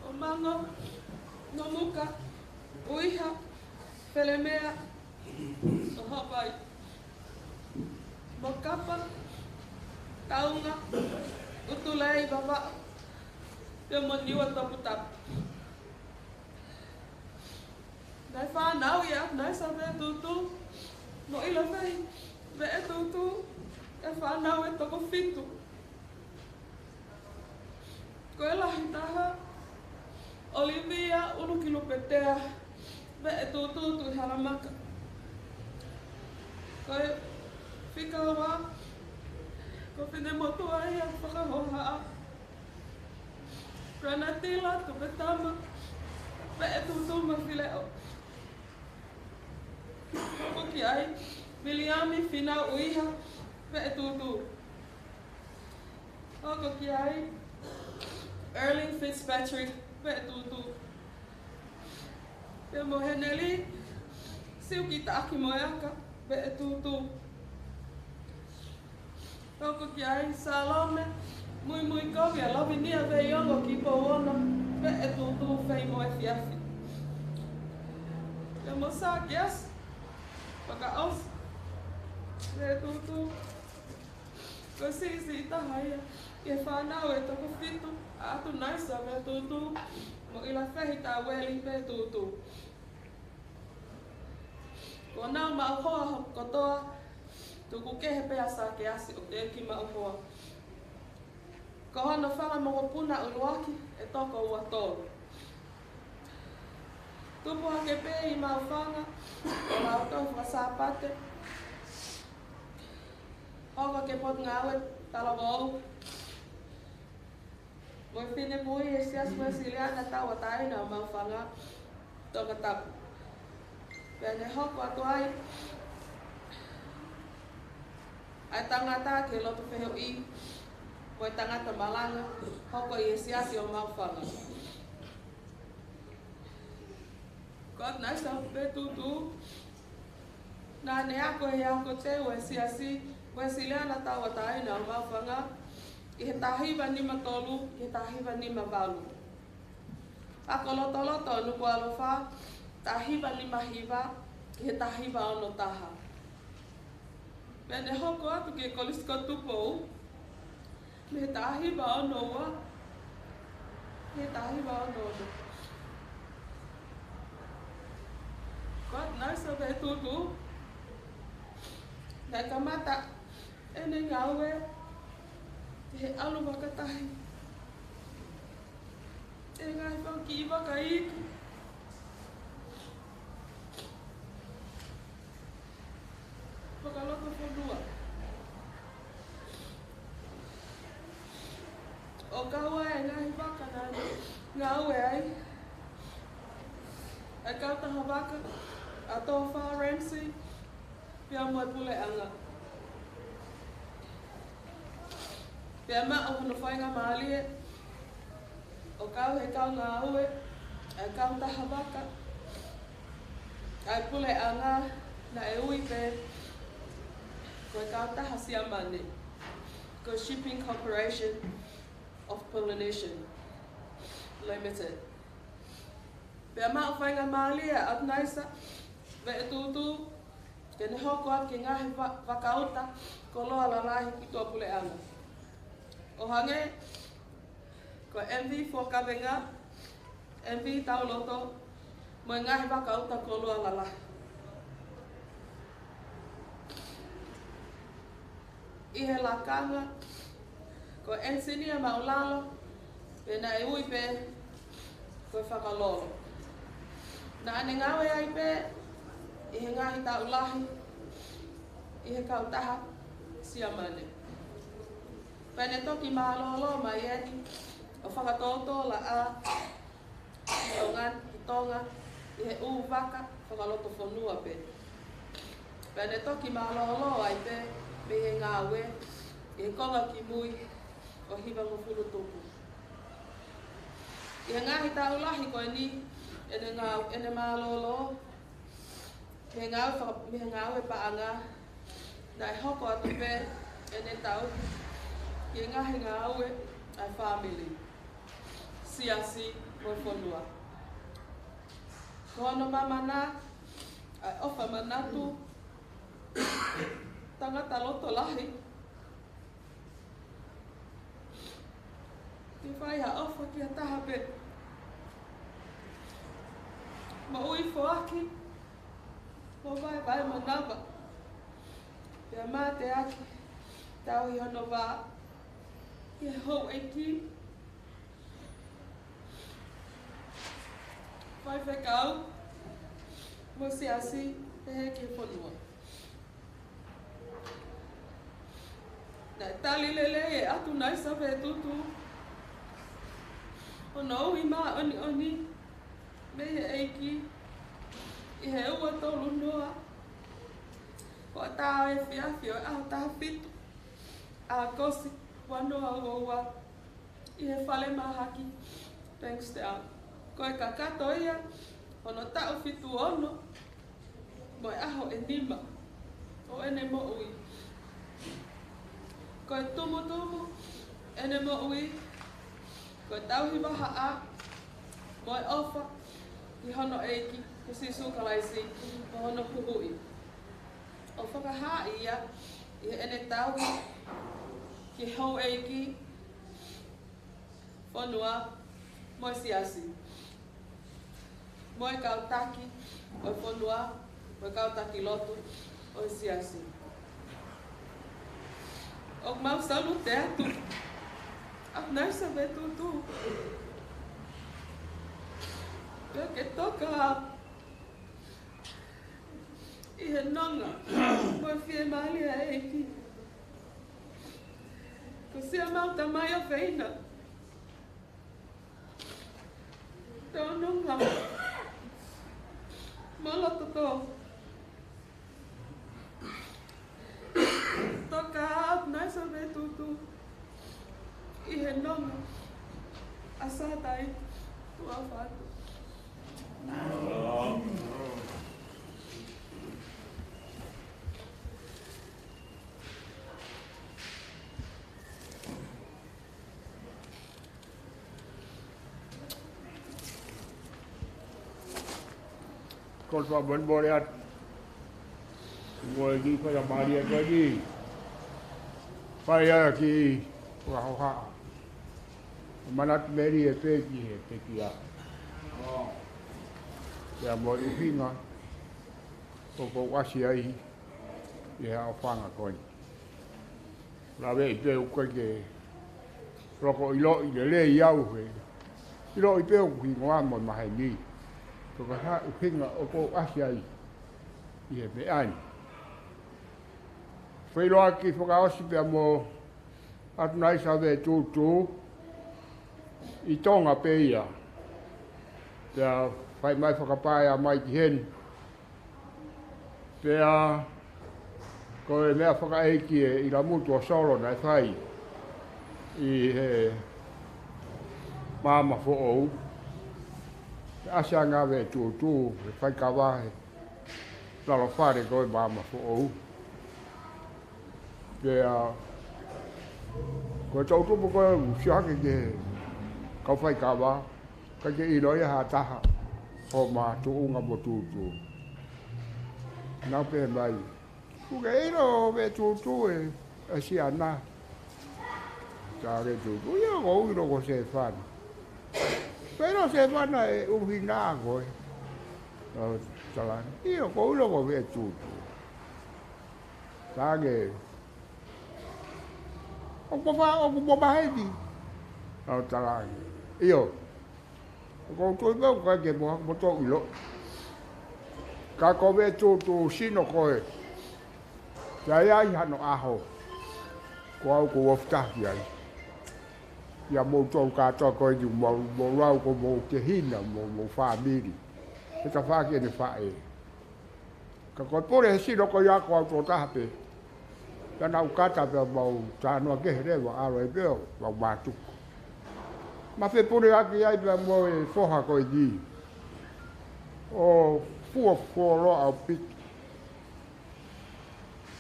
ʻo Mango, Nomuka, ʻUiha, Felemea, ʻo Haʻapai, mo Kapa, Taunga, ʻUtulei, Vavaʻu, pea mo Niuatoputapu. Naʻe fānau ʻi ʻAtunaisa Veʻetūtū mo ʻIlafehi Veʻetūtū e fānau ʻe toko fitu. Ko e lahi taha, ʻOlivia ʻUlukilupetea Veʻetūtū Tuʻihalamaka. Ko e fika ua, ko Finemotuʻa ia fakahohaʻa. Ranatila Tupetama Veʻetūtū Mafileʻo. Hoko ki ai, Viliami Finau ʻUiha Veʻetūtū. Hoko ki ai, Erling Fitzpatrick Veʻetūtū. Pea mo Heneli Siukitaʻaki Moeaka Veʻetūtū. Hoko ki ai, Salome Muimui Kovi ʻa Lavinia Veiongo Kipouona Veʻetūtū Feimoʻefiafi. Pea mo Sakiasi Fakaʻosi Veʻetūtū. Ko e siʻisiʻi taha ia ʻi he fānau ʻe toko fitu ʻa ʻAtunaisa Veʻetūtū mo ʻIlafehi Taueli Veʻetūtū. Ko honau maʻu hoa hono kotoa, tuku kehe pē ʻa Sakiasi ʻo teʻeki maʻu hoa. Ko hono fanga mokopuna ʻuluaki ʻe toko ua tolu. Tupu hake pē ʻi Maʻufanga ʻo lautohi faka-Sāpate, hoko ki he Potungāue Talavou, mo e finemui ʻi he Siasi Uēsiliana Tauʻatāina ʻo Maʻufanga, Tongatapu. Pea ne hoko atu ai ʻa e tangata ki he lotu fehuʻi mo e tangata malanga, hoko ʻi he Siasi ʻo Maʻufanga. Ko ʻAtunaisa Veʻetūtū, naʻa ne ako he ako teu ʻa e Siasi Uēsiliana Tauʻatāina ʻo Maʻufanga ʻi he taha hiva nima tolu ki he taha hiva nima valu. Ako lotoloto ʻo Nukuʻalofa, taha hiva nima hiva ki he taha hiva ono taha. Pea ne hoko atu ki he Kolisi ko Tupou, mei he taha hiva ono ua ki he taha hiva ono ono. Ko ʻAtunaisa Veʻetūtū, naʻe kamata ʻene ngāue ʻi he ʻalu vakatahi ʻi he ngaahi fanga kiʻi vaka iiki fakalotofonua. ʻO kau ai e ngaahi vaka naʻa ne ngāue ai, ʻa e kautaha vaka ʻa Tofa Ramsey, pea mo e puleʻanga. Pea maʻu hono faingamālie ʻo kau he kau ngāue ʻa e kautaha vaka ʻa e puleʻanga naʻe ui pē ko e kautaha Siamane, ko e Shipping Corporation of Polynesia Limited. Pea maʻu faingamālie ʻa ʻAtunaisa Veʻetūtū ke ne hoko atu ki he ngaahi va-, vakauta koloa lalahi ki tuʻapuleʻanga, ʻo hangē ko e M V Fuakavenga, M V Tauloto, mo e ngaahi vakauta koloa lalahi. ʻI he lakanga ko e ʻenisinia māʻulalo, pea naʻe ui pē ko e fakalolo. Naʻa ne ngāue ai pē ʻi he ngaahi taʻu lahi ʻi he kautaha Siamane. Pea ne toki mālōlō mai eni ʻo fakatōtōlaʻā ki Tonga, ki Tonga, ʻi he ʻū vaka fakalotofonua pē. Pea ne toki mālōlō ai pē mei he ngāue ʻi he konga kimui ʻo e hivangofulu tupu. ʻI he ngaahi taʻu lahi ko eni, ʻene ngāu-, ʻene mālōlō mei he ngāue faka-, mei he ngāue paʻanga, naʻe hoko atu pē ʻene tauhi ki ʻi he ngaahi ngāue ʻa e fāmili, siasi mo e fonua. Ko hono mamana ʻa e ʻofa manatu, tangata loto lahi, ke fai ha ʻofa ki ha taha pē, moʻui foaki mo vaevae manava, pea mateaki tauhi hono vā ki he houʻeiki, faifekau mo e siasi, pehē ki he fonua. Naʻe tali lelei ʻe ʻAtunaisa Vetutu hono ui māʻoniʻoni mei he ʻEiki ʻi he ua tolu noa, ko e tā efiafi ʻo e ʻaho taha fitu ʻAokosi ua noa ua ua, ʻi he falemahaki Bankstown. Ko e kakato ia hono taʻu fitu ono mo e ʻaho ʻe nima ʻo ʻene moʻui. Ko e tumutumu ʻene moʻui ko e tauhi vahaʻa mo e ʻofa ki hono ʻEiki ko Sīsū Kalaisi mo hono huhuʻi, ʻo fakahā ia ʻi heʻene tauhi ki he houʻeiki, fonua mo e siasi, mo e kau taki ʻo e fonua, mo e kau taki lotu ʻo e siasi. ʻOku mau salute atu ʻAtunaisa Vetutu, pea ke toka ʻi he nonga mo e fiemālie ʻa e ʻEiki. Ko siʻomau tamai ʻofeina, tōnunga mo loto tō. Toka ʻAtunaisa Vetutu ʻi he nonga ʻa Sātai Tuʻafoʻou. Ko e fakamolemole atu mo e kiʻi faingamālie ko eni, fai ʻaki e fakahohaʻa. Manatu melie pē ki he pekia, pea mo e ʻuhinga ʻoku ou ʻasi ai ʻi he ʻaofanga ko eni. Laveʻi pē ʻoku ʻikai ke loko ʻiloʻi lelei au he ʻiloʻi pē ʻoku hingoa mo e maheni. Ko e hā e ʻuhinga ʻoku ou ʻasi ai ʻi he meʻa ni. Feʻiloaki fakaʻosi pea mo ʻAtunaisa Vetutu ʻi Tonga pē ia. Pea fai mai fakapaea mai ki heni. Pea ko e meʻa fakaʻeiki ʻe ʻIlamutu ʻo Solo naʻe fai ʻi he Maama Foʻou. ʻAsi ange ʻa Vetutu he faikava he lalo fale ko e Maama Foʻou. Pea ko e toʻutupu ko e ʻusi hake ki he kau faikava, ʻikai ke ʻilo ia ha taha ʻo Matuʻunga mo Tutu. Nau pehē mai, ʻoku ke ʻilo Vetutu ʻe, ʻe Siana? Talaange Tutu, ʻio, ʻoku ou ʻilo ko Sefana. Pea ʻilo Sefana ʻe ʻuhinga ko ē. ʻO talaange, ʻio, ʻoku ou ʻilo ko Vetutu. Talaange, ʻoku mo fa-, ʻoku mo maheni? ʻO talaange, ʻio. ʻOku ou tui pē ʻoku ʻikai ke mo, mo tō ʻilo. Ka ko Vetutu sino ko ē, ʻe ʻi ai hano ʻaho ko au ʻoku ou ofi taha ai. ʻIa moutolu kātoa ko eni, mo, mo lau ko mo tehina, mo, mo fāmili. He tafaʻaki ʻene faʻē. Ka ko e pule he sino ko ia ko au tō taha pē. Pea naʻa ku kata pea mau talanoa kehe leva, ʻalu ai pē ʻo mau mātuku. Ma fepule ʻaki ai pea mo e foha ko eni. ʻO fua fuoloa ʻaupito.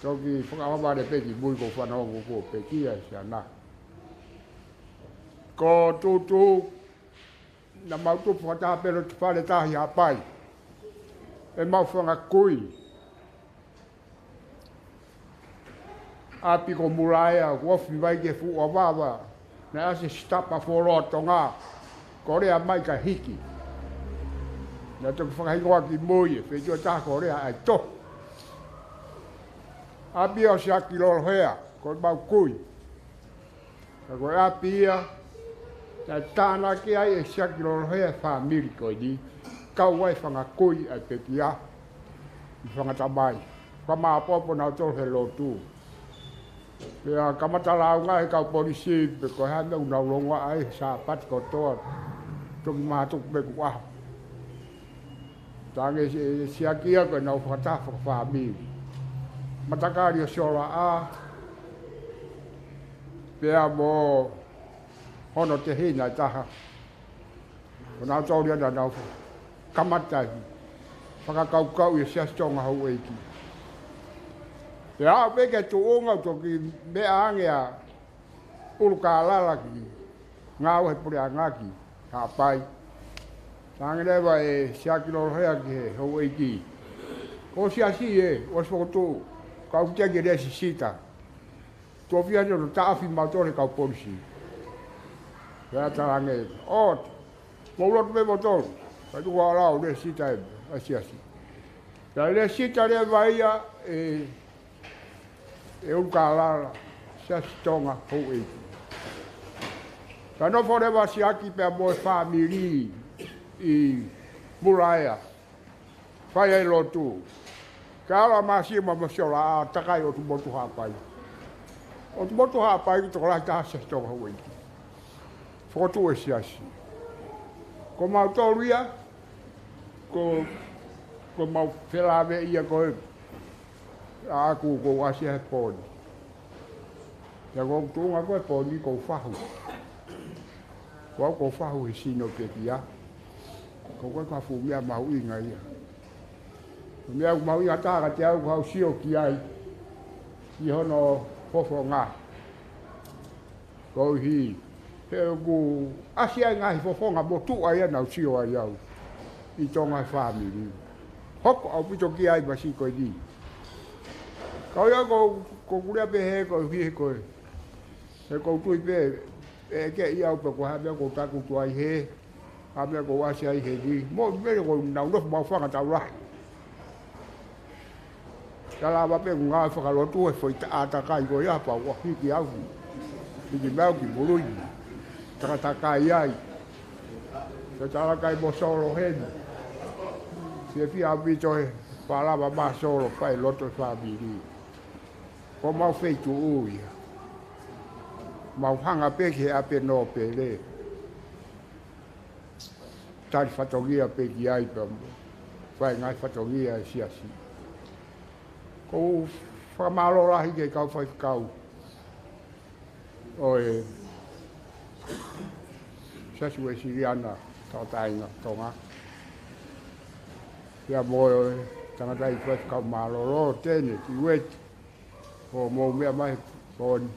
Toki fakaʻaonga pē ki mui ko fanongo ko pekia Siana. Ko Tutu, naʻa mau tupu fakataha pē ʻi loto fale tahi Haʻapai. ʻEmau fanga kui. ʻApi ko Mulaea, kuo ofi mai ki he fuʻu ʻavava. Naʻe ʻasi e sitapa fuoloa Tonga. Kolea mai kae hiki. Naʻe toki fakahingoa ki mui e feituʻu ʻe taha ko Leaʻaitohi. ʻApi ʻo Siaki Lolohea, ko ʻemau kui. Ka ko e ʻapi ia, naʻe tānaki ai ʻe Siaki Lolohea e fāmili ko eni, kau ai e fanga kui ʻa e pekia, mo e fanga tamai. Fakamāʻopoʻopo nautolu he lotu. Pea kamata lāunga he kau polisi, pe ko e hā e meʻa ʻoku nau longoaʻa ai he Sāpate kotoa, toki mātuku pē kuo ʻaho. Tangi ʻe Siaki ia ko ʻenau fakataha fakafāmili. Matakali ʻo Siolaʻa, pea mo hono tehina ʻe taha. Ko nautolu ia naʻa nau kamata ai fakakaukauʻi e Siasi Tonga Houʻeiki. Pea aʻu pē ki he tuʻunga ʻoku toki meʻa ange ʻa ʻUlukālala ki he ngāue he puleʻanga ki Haʻapai. Talaange leva ʻe Siaki Lolohea ki he houʻeiki, ko e Siasi ē, ʻosi fokotuʻu, ka ʻoku teʻeki ke lēsisita. Tuʻo fiha ʻene taʻofi mautolu ʻe he kau polisi. Pea talaange, ʻo, mou lotu pē moutolu. Kae tuku ʻalu ʻo lēsisita e, ʻa e Siasi. Pea lēsisita leva ia ʻe, ʻe ʻUlukālala, Siasi Tonga Houʻeiki. Pea nofo leva Siaki pea mo e fāmili ʻi Mulaea. Fai ai e lotu. Kae ʻalu ʻa Māsiu mo Siolaʻa ʻo takai ʻOtu Motu Haʻapai. ʻOtu Motu Haʻapai ko e tokolahi taha Siasi Tonga Houʻeiki. Fokotuʻu e Siasi. Ko mautolu ia, ko, ko ʻemau felāveʻi ia ko ē ʻaʻaku ʻoku ou ʻasi ai he pō ni. Pea ko hoku tuʻunga ko ē he pō ni ʻoku ou fahu. Ko au ʻoku ou fahu he sino pekia. Ko e, ko e fuʻu meʻa mahuʻinga ia. Ko e meʻa ʻoku mahuʻinga taha kiate au ko haʻaku sio ki ai ʻi hono fofonga. Koeʻuhi he ʻoku ʻasi ai e ngaahi fofonga motuʻa ia naʻa ku sio ai au ʻi Tonga he fāmili. Hoko ʻaupito ki ai masiʻi ko eni. Ka ʻoku ou, ʻoku ou, ʻoku ou lea pē he koeʻuhi he ko e, he ʻoku ou tui pē ʻe ʻeke ʻe au pe ko e hā e meʻa ʻoku ou takutu ai hē, hā e meʻa ʻoku ou ʻasi ai heni. Mo e meʻa ʻoku nau nofo maʻu fanga tau lahi. Ka lava pē ʻeku ngāue fakalotu he foʻi taʻatakai ko ia pea u hiki au. Hiki mai au ki Mului. Takatakai ai. Pea talakai mo Solo heni. Fiefia ʻaupito he fakalava mai ʻa Solo fai lotu e fāmili. Ko ʻemau feituʻu ia. Mau hanga pē ki he ʻapi nōpele. Tali fatongia pē ki ai pea mo fai e ngaahi fatongia ʻa e Siasi. ʻOku ou fakamālō lahi ki he kau faifekau ʻo e Siasi Uēsiliana Tauʻatāina Tonga. Pea mo e tangataʻeiki faifekau mālōlō, Tene Kiueti. ʻOku mou meʻa mai he pō ni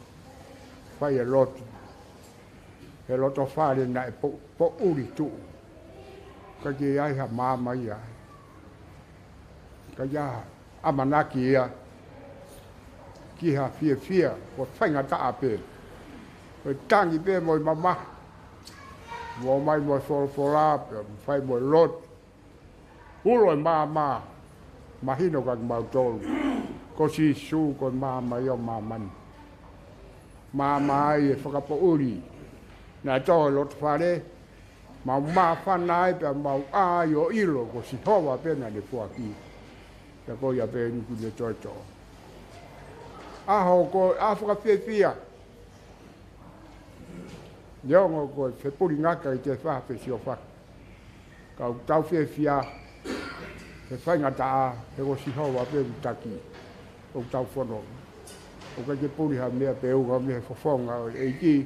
fai e lotu. He loto fale naʻe po-, poʻuli tuʻu. ʻIkai ke ʻi ai ha maama ia. ʻIkai ha ʻamanaki ia ki ha fiefia, ko e faingataʻa pē. Ko e tangi pē mo e mamahi. Mo mai mo e folofola, pea fai mo e lotu. Ulo e maama, mahino kiate kimautolu. Ko Sīsū ko e maama ia ʻo māmani. Maama ai e fakapoʻuli. Naʻe tō e loto fale, mau māfana ai pea mau ʻā ai ʻo ʻilo ko Sihova pē naʻa ne foaki. Pea ko ia pē eni kuo ne toe tō. ʻAho ko e ʻaho fakafiefia. Neongo ko e fepulingaki ʻa e te faha fesiofaki. Ka ʻoku tau fiefia he faingataʻa he ko Sihova pē ʻoku taki ʻoku tau fononga. ʻOku ʻikai ke puli ha meʻa pe ʻuhinga mei he fofonga ʻo e ʻEiki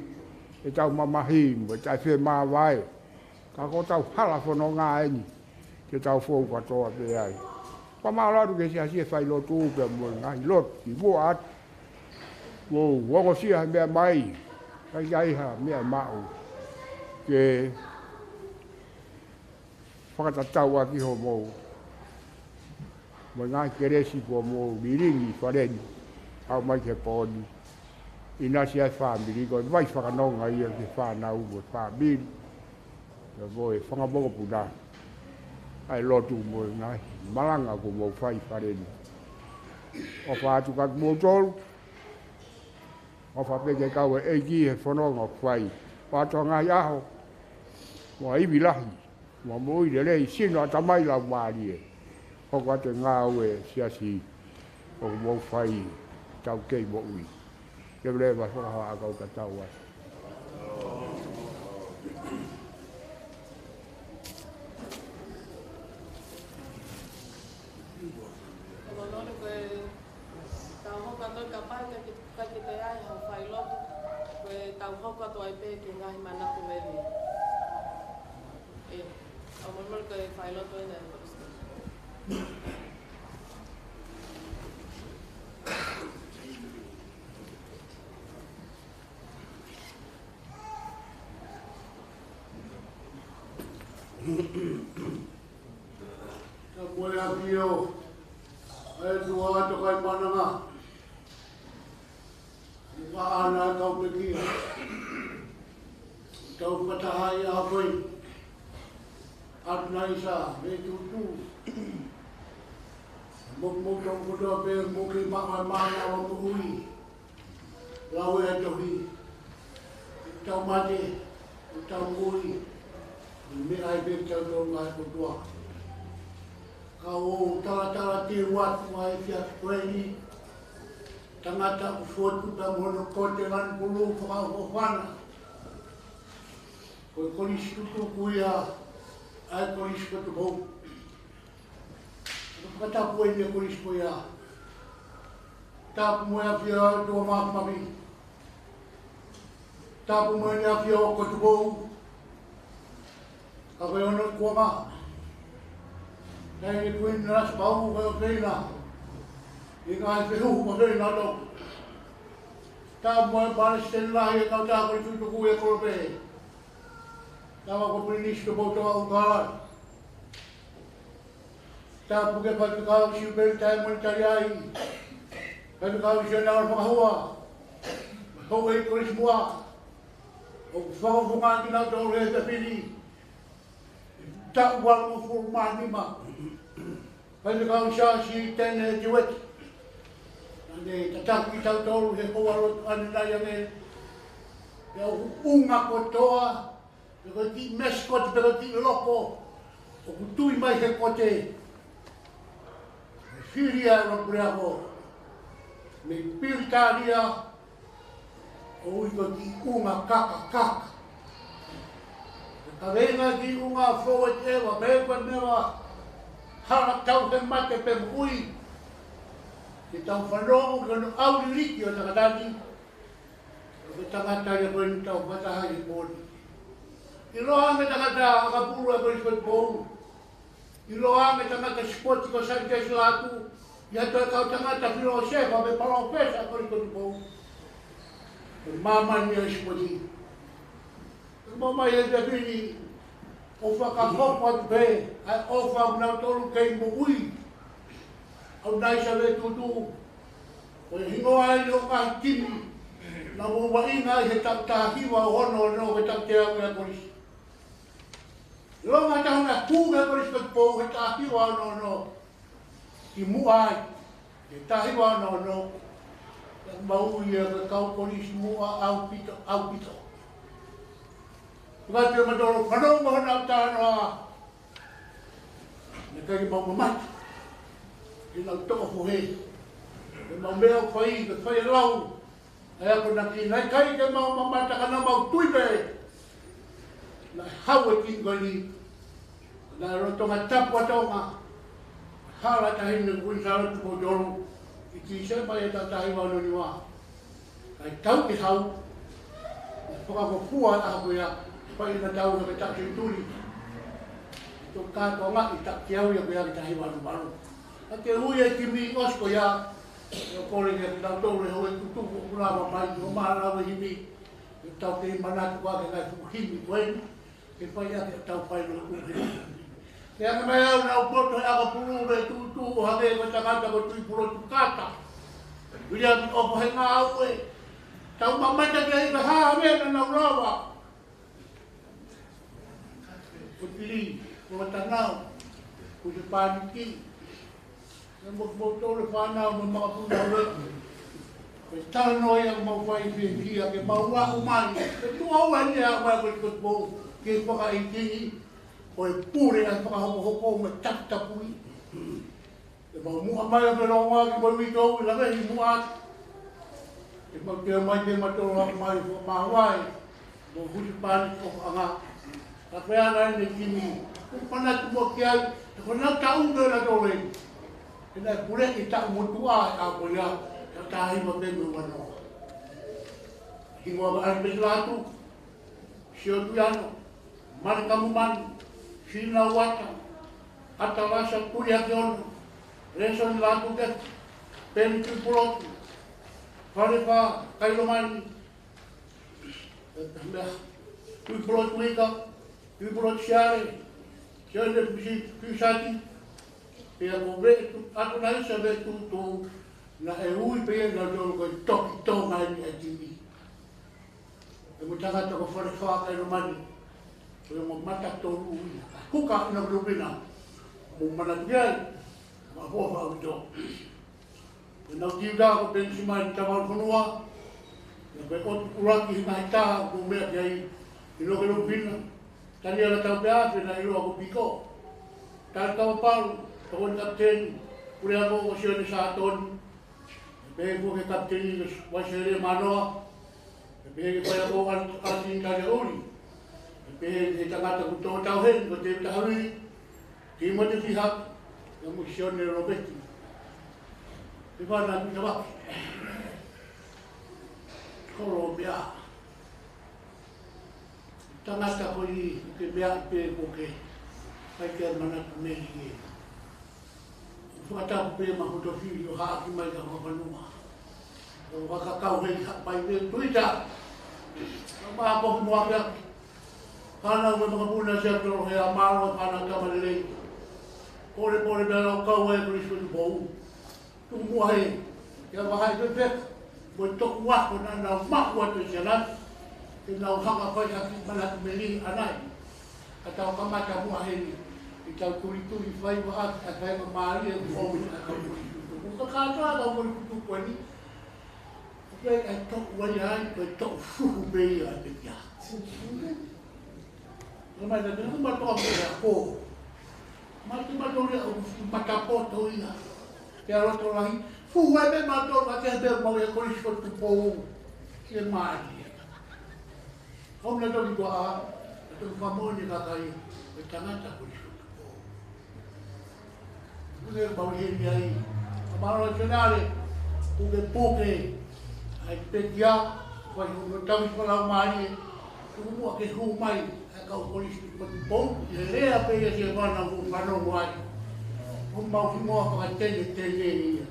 ʻetau mamahi mo e taʻefemāvae. Ka ko hotau hala fononga eni ke tau fou kātoa pē ai. Fakamālō atu ki he Siasi he fai lotu pea mo e ngaahi lotu ki muʻa atu. Mou ongosia he meʻa mai, ʻikai ke ʻi ai ha meʻa maʻu. ke fakatatau ʻaki hoʻomou, mo e ngaahi kelesi kuo mou lilingi ʻi fale ni, ʻo aʻu mai ki he pō ni. ʻInasi ʻa e fāmili, ko e vai fakanonga ia ki he fānau mo e fāmili, pea mo e fanga mokopuna, ʻa e lotu mo e ngaahi malanga kuo mou fai ʻi fale ni. ʻOfa atu kiate kimoutolu, ʻofa pē ke kau e ʻEiki he fononga ʻoku fai. ʻOatu ha ngaahi ʻaho mo ha ivi lahi, mo ha moʻui lelei, sino, ʻatamai, laumālie. Hoko atu e ngāue ʻa e siasi ʻoku mou fai, tau kei moʻui. Leveleva, fakahoa ʻa e kau tatau ai. Ko e loloto ko e tau hoko atu ai, kapau ʻe ʻikai ke, ʻikai ke toe ʻi ai haʻo failotu, ko e tau hoko atu ai pē ki he ngaahi manako meli. ʻE, ʻoua, molemole, ko e failotu ena ʻe Kolisi. Ka mo e ʻafio ʻa e ʻOtua ʻo e Tokaimaʻananga, ʻoku ʻaʻana ʻa e kau pekia. Tau fakataha ʻi he ʻaho ko eni, ʻAtunaisa Vetutu, mo, mo tau kotoa pē, mo ke maʻu ʻa e mānava moʻui. Lau ʻa e tohi, ʻoku tau mate, ʻoku tau moʻui, ʻoku meʻa ai pē kitautolu maʻa e ʻOtua. Ka ʻoku ou talatalaau atu ʻa e efiafi ko eni, tangata ʻoku fotu pea mo hono kote lanu pulu fakaʻofoʻofana. Ko e kolisi tutuku ia ʻa e Kolisi ko Tupou. Ko e fakatapu eni ʻa e kolisi ko ia. Tapu mo e ʻafio ʻa e ʻOtua Māfimafi. Tapu mo ʻene ʻafio ko Tupou. Ka ko e ono kuonga, naʻe ʻi ai e Kuini Lalasi Pauʻu ko e ʻofeina, ʻi he ngaahi fehuhu ko e ʻofeina ʻo toku. Tapu mo e palesiteni lahi ʻo e kautaha kolisi tutuku ʻi he kolope. Tapu ko Pilinisi Tupoutoʻa ʻUlukalala. Tapu ki he faifekau Siupeli Taimoni Taliai, faifekau Sionalo Fakahua, houʻeiki kolisi muʻa, ʻoku fakafofongaʻi kinautolu he efiafi ni, taʻu valungofulu mā nima. Faifekau Siaosi Tene Tiueki, naʻa ne tataki kitautolu he houa lotu ʻanenai ange, pea ʻoku ʻunga kotoa, pe ko e kiʻi mesikoti, pe ko e kiʻi loko ʻoku tui mai he kote, ʻe fili ʻa e Lotu Lea ko ē mei Pilitānia, ʻo ui ko e kiʻi ʻunga kakakaka. Ko e kaveinga e kiʻi ʻunga, forward ever, backward never. Hala tau he mate pe moʻui, ke tau fanongo ki hono ʻauliliki ʻo e tangata ni. Ko e tangata ia ko eni ʻoku tau fakataha ai he pō ni. ʻIloa ange tangata ʻakapulu ʻa e Kolisi ko Tupou. ʻIloa ange tangata sipoti ko Sanikesi Lātū. ʻI ai e kau tangata filōsefa mo e palōfesa ʻa e Kolisi ko Tupou. Ko e māmani ʻo e sipoti. Ka mau mai he efiafi ni, ʻoku fakahoko atu pē ʻa e ʻofa ʻa kinautolu kei moʻui. ʻAtunaisa Vetutu, ko e hingoa eni ʻo e ngaahi timi naʻa mou vaʻinga ai he taʻu taha hiva ono ono, ko e taʻu teau ʻa e kolisi. Lolotonga e taʻu naʻe hū ai e Kolisi ko Tupou he taʻu taha hiva ono ono, kimuʻa ai, he taʻu taha hiva ono ono, naʻa mau ui ia ko e kau kolisi muʻa ʻaupito, ʻaupito. Tuku atu kiate kimoutolu, fanongo ki honau talanoa. Naʻe ʻikai ke mau mamata, ke nau toʻo fohe. Ke mau meʻa ʻo fai, ke fai e lau ʻa e akonaki, naʻe ʻikai ke mau mamata ka naʻa mau tui pē naʻe hau e kingoni. Naʻe lolotonga tapu ʻa Tonga, hala taʻahine Kuini Sālote Tupou Tolu, ʻi Tīsema ʻi he taʻu taha hiva ono nima. Kae tau ke hau, naʻe fakangofua e ʻaho ko ia, fai ʻena tau he taʻu senituli. Toki kātoangaʻi e taʻu teau ia ko ia ki he taʻu taha hiva ono valu. Ka ke ui e timi ʻosi ko ia, ʻe kole kiate kitautolu e houʻeiki tutuku ʻoku lava mai, ʻo mālō e himi, ke tau kei manatu ki he ngaahi fuʻu himi ko eni. Ke fai ʻaki ʻetau fai lotu he. Ke ʻange mai au naʻa ku poto he ʻakapulu mei Tuʻutuʻu ʻo hangē ko e tangata ko Tuʻipulotu Kata. Viliami ʻOfa he ngāue. Tau mamata ki ai ka hā ha meʻa naʻa nau lava. Ko Tili, ko Tanau, ko Sepaniki. Naʻa mau, mau tolu fānau mo makapuna ue. Ko e talanoa ia mau fai fiefia ke mau aʻu mai. Ko e tuʻu au eni aʻu mai ko e, ko e pou ke fakaʻeiki ni. Ko e pule ʻa e fakahokohoko mo e taputapui. Ke mau muʻa mai ʻo felongoaki mo e uitou ʻi lavehi muʻa. Ke mau teu mai ke mau tolo aʻu mai ʻo fakamāvae. Mo Husepāniki ʻo anga. Ka pea ʻana ʻene kimi. Ko e manatu mo ki ai. Te ko nau taʻu me la tole. Ke nau pule ki taʻu motuʻa ʻa ko ia. Ka tahi ma me me wano. Hingoa ka ai me latu. Sio Tuiano. Mani Kamumanu. Sina Uata. ʻAtalasa Tuiakeono. Lesoni Lāpuke. Peni Tuipulotu. Falefa Kailomani. Mea, Tuʻipulotu Ika, Tuʻipulotu Siale, Sione Pusi, Puisati, pea ko Vetu, ʻAtunaisa Vetu Tuʻu, naʻe ui pē ia naʻa tolu ko e toki Tonga eni ʻa e timi. ʻE mo tangata ko Falefa Kailomani, ko e mo mata tolu ia. Kuka ina ko Lupina, mo manatu ki ai, mo ʻapoʻapo ʻaupito. Ko ʻenau tiuta ko Penisimani Tamalu Fonua, ʻa ia ko e ʻotu ʻuluaki he ngaahi taha ʻoku meʻa ki ai, ʻInoke Lupina, Taniela Taupeafe naʻe ʻiloa ko Piko, Tali Kavapalu, tokoni kapiteni, puleako ko Sione Sātoni, pehē foki ki he kapiteni ko Vaisele Manoa, pehē ki he faiako ʻAtini Taliaʻuli, pehē ki he tangata kuo tō tauheni ko Tēvita Havili, Timote Fiha, pea mo Sione Lopeti. Ke fana ki Tavake. Kolo meʻa. Tangata ko eni, ke meʻa pē ko ke. Kai ke manatu mei he. Fakatapu pē ma hoto fili ʻo haʻaki mai ka whapanua. ʻO fakakau hei hapai pē tuita. Ka mā pohi mua kia. Fānau mo e makapuna sia tolo he a mālō fānau tama lelei. Pole pole pea lau kau e Kolisi Tuʻutuʻu. Tuku muʻa he, ia vahai pepeka, mo e toʻu ako naʻa nau maʻu atu ʻi Sialani, ke nau hanga fai ʻaki manatu meli ʻanai. Ka tau kamata muʻa heni, ʻi tau tulituli fai vaʻaki, ʻa e fai ma mālie, mo omi ʻa e kau muli tutu. Ko ka kātoa kau muli tutu ko eni, ko e ʻai toʻu ai ai, ko e toʻu fuhu pē ia ʻa e pekia. Ko mai ka tena ko matoa ko e ako. Mate matoa ia ʻo matapoto ia. Ke alo to lahi. Fuhu ai pē matoa ka ke pē mau e Kolisi Tuʻutuʻu. Ke mai ia. Au na toki ko a, na toki famoʻoni kakai, e tangata Kolisi Tuʻutuʻu. Kuke mau heni ai. Ka mālō Senale, kuke puke, ʻa e pekia, fai hono tauhi falau mai, tuku muʻa ke hū mai, ʻa e kau Kolisi Tuʻutuʻu, ʻe lea pē ia ke fana hū fanongo ai. Ko mau hingoa fakatene tene ia.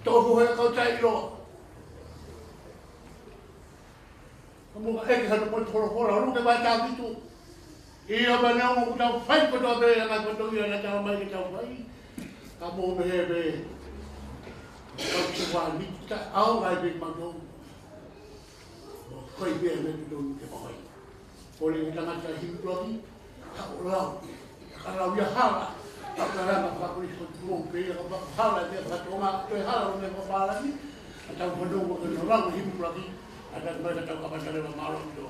Tō ko he kau tai loa. Ka mo ka eke hano potu holohola, ʻo luke vai tāpitu. ʻIo, pea neongo ʻoku tau fai kotoa pē, ʻa e ngaahi kotoa ia naʻa tau mai ke tau fai. Ka mo me he pē. Tau se wā ni ta au ngai pē mato. Ko i pē me tu ke mo fai. Ko le tangata himi tuaki. Ka ʻo lau, ka lau ia hala, ka ka langa ka Kolisi Tuʻutuʻu pē ia ka hala ia ka Tonga, ko e hala ʻo e meʻa ka pālangi, ka tau fanongo ke nau lau himi tuaki, ka tau mai ka tau kamata leva mālō ʻaupito.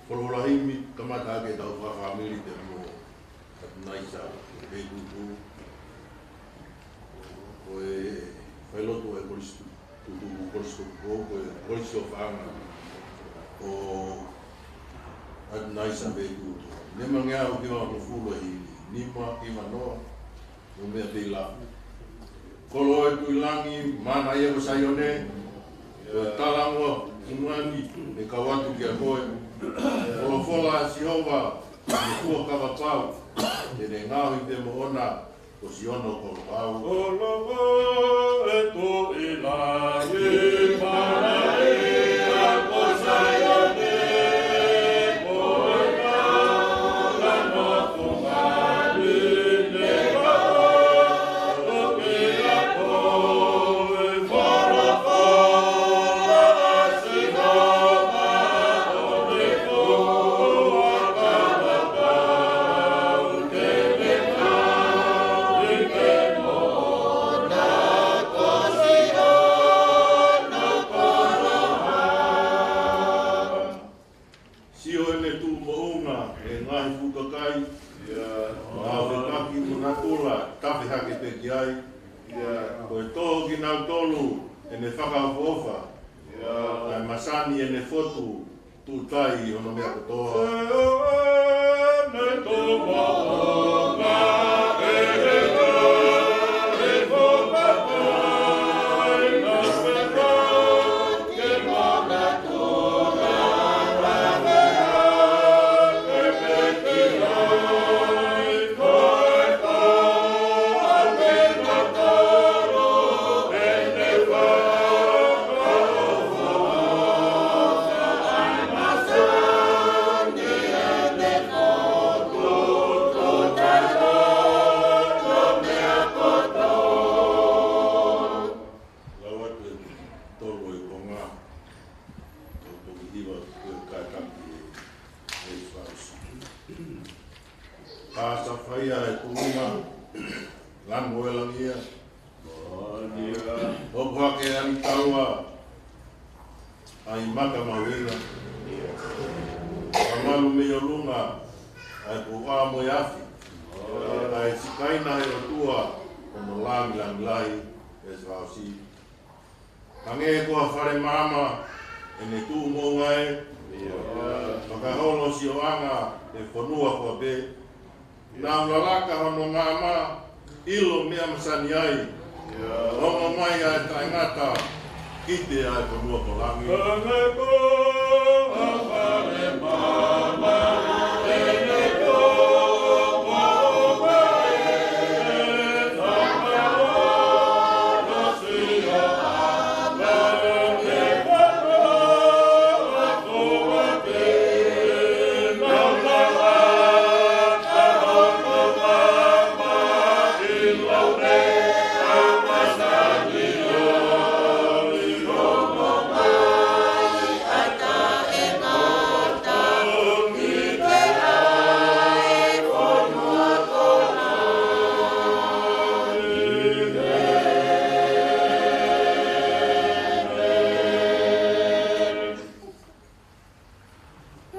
Folofola himi, kamata ake tau fakafāmili pea mo ʻAtunaisa Vetutu. Ko e failotu e Kolisi Tuʻutuʻu, Kolisi Tuʻutuʻu, ko e Kolisi ʻo Fanga ʻo ʻAtunaisa Vetutu. Nima ngeau hiva hongofulu ʻe hili, nima hiva noa, ʻo meʻa pē ʻi lalo. Kolo ʻo e Tuʻilangi, mana ia ko Saione, ʻo e talango ʻi muʻa ni, ʻe kau atu kia koe. Folofola ʻa Sihova, ʻi he fuakava pau, te ne ngaohi pē moʻona ko Siono Koloau. Koloau e tuʻi lahi, Malaʻia ko Saione, ko e kau lano fungani, ne kau Sio ʻene tuʻu moʻunga ʻi he ngaahi fuʻu kakai, ʻio, naʻa nau fekaki mo natula, tafe hake pē ki ai. ʻIo. Ko e tō kinautolu ʻene fakaʻofoʻofa. ʻIo. Naʻe masani ʻene fotu, tuʻu tai ʻi hono meʻa kotoa. Lau atu e tolu ʻo e konga, ʻo toki hiva ko e kātaki ʻe, ʻe Fausi. Ka sa faia e tuʻunga, lango e langi ia. Hopo hake ʻa Anitaua, ʻa e maka mahuʻinga. Ka malu mei ʻolunga, ʻa e pōʻā mo e afi. ʻA e sikaina ʻe he ʻOtua, ko hono langilangi lahi, ʻe Fausi. Hangē ko ha fale maama, ʻene tuʻu moʻunga ē. Fakaholo sioʻanga ʻe he fonua kotoa pē. Naʻa nau lalaka hono maama, ʻilo meʻa masani ai. Ongo mai ʻa e taʻengata, kiate ia e fonua ko langi. Hangē ko ha fale maama, ʻene tuʻu moʻunga ē.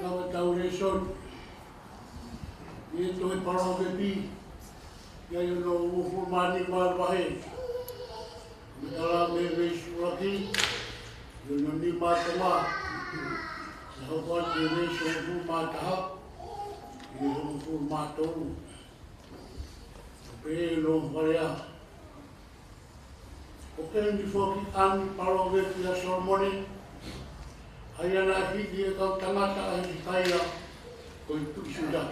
Lau ʻetau lēsoni ʻi he tohi Palōvepi, ʻi hono uofulu mā nima vahe. Mei he tala mei he veesi ʻuluaki, ʻi hono nima ʻo e konga, ʻo aʻu ki he veesi hongofulu mā taha, ʻi he hongofulu mā tolu. Pehē hono fakalea: Ko eni foki ʻa e palōvepi ʻa Solomone, ʻa ia naʻe hiki ʻe he kau tangata ʻa Hisikaia ko e tuʻi Siuta.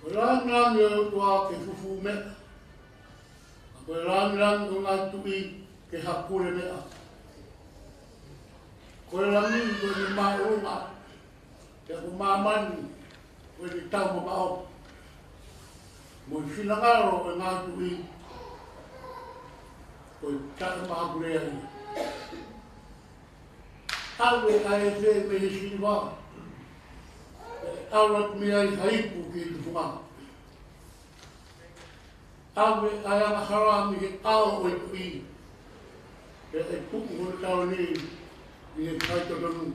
Ko e langilangi ʻo e ʻOtua ke fufū meʻa, ka ko e langilangi ʻo e ngaahi tuʻi ke hakule meʻa. Ko e langi ko ʻene māʻolunga, pea ko māmani ko ʻene taumamaʻo. Mo e finangalo ʻo e ngaahi tuʻi ko e taʻemahakulea ia. ʻAve ʻa e efe mei he siliva, pea ʻalu atu mei ai ha ipu ki he tufunga. ʻAve ʻa e angahala mei he ʻao ʻo e tuʻi, pea ʻe tuʻu hono taloni ʻi he faitotonu.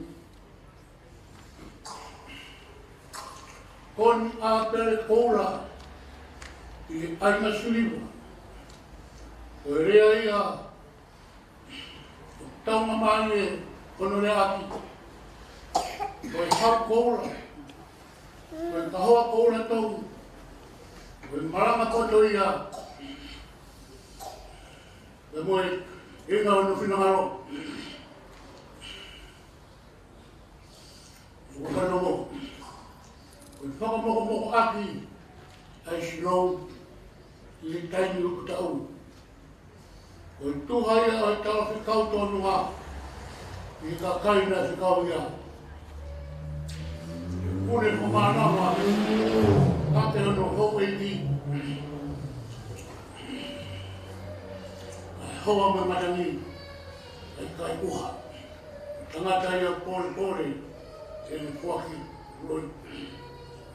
Ko eni ʻa e pele koula ʻi he ʻainga siliva, ko e lea ia ʻo e taungamālie ʻo hono leaʻaki. Ko e hau koula, ko e kahoa koula tou, ko e malanga poto ia, pea mo e ʻuhinga hono finangalo. Ua fanongo. Ko e fakamokomokoʻaki ʻa e sino ʻi he taimi ʻoku tau. Ko e tuha ia ʻo e talafekau tonu ʻa e kakai naʻe fekau ia. Pule ko mānava, ʻa e ono houʻeiki. Hoa mo e matangi, ʻa e kai ʻuha. Tangata ia polepole, ʻene foaki loi.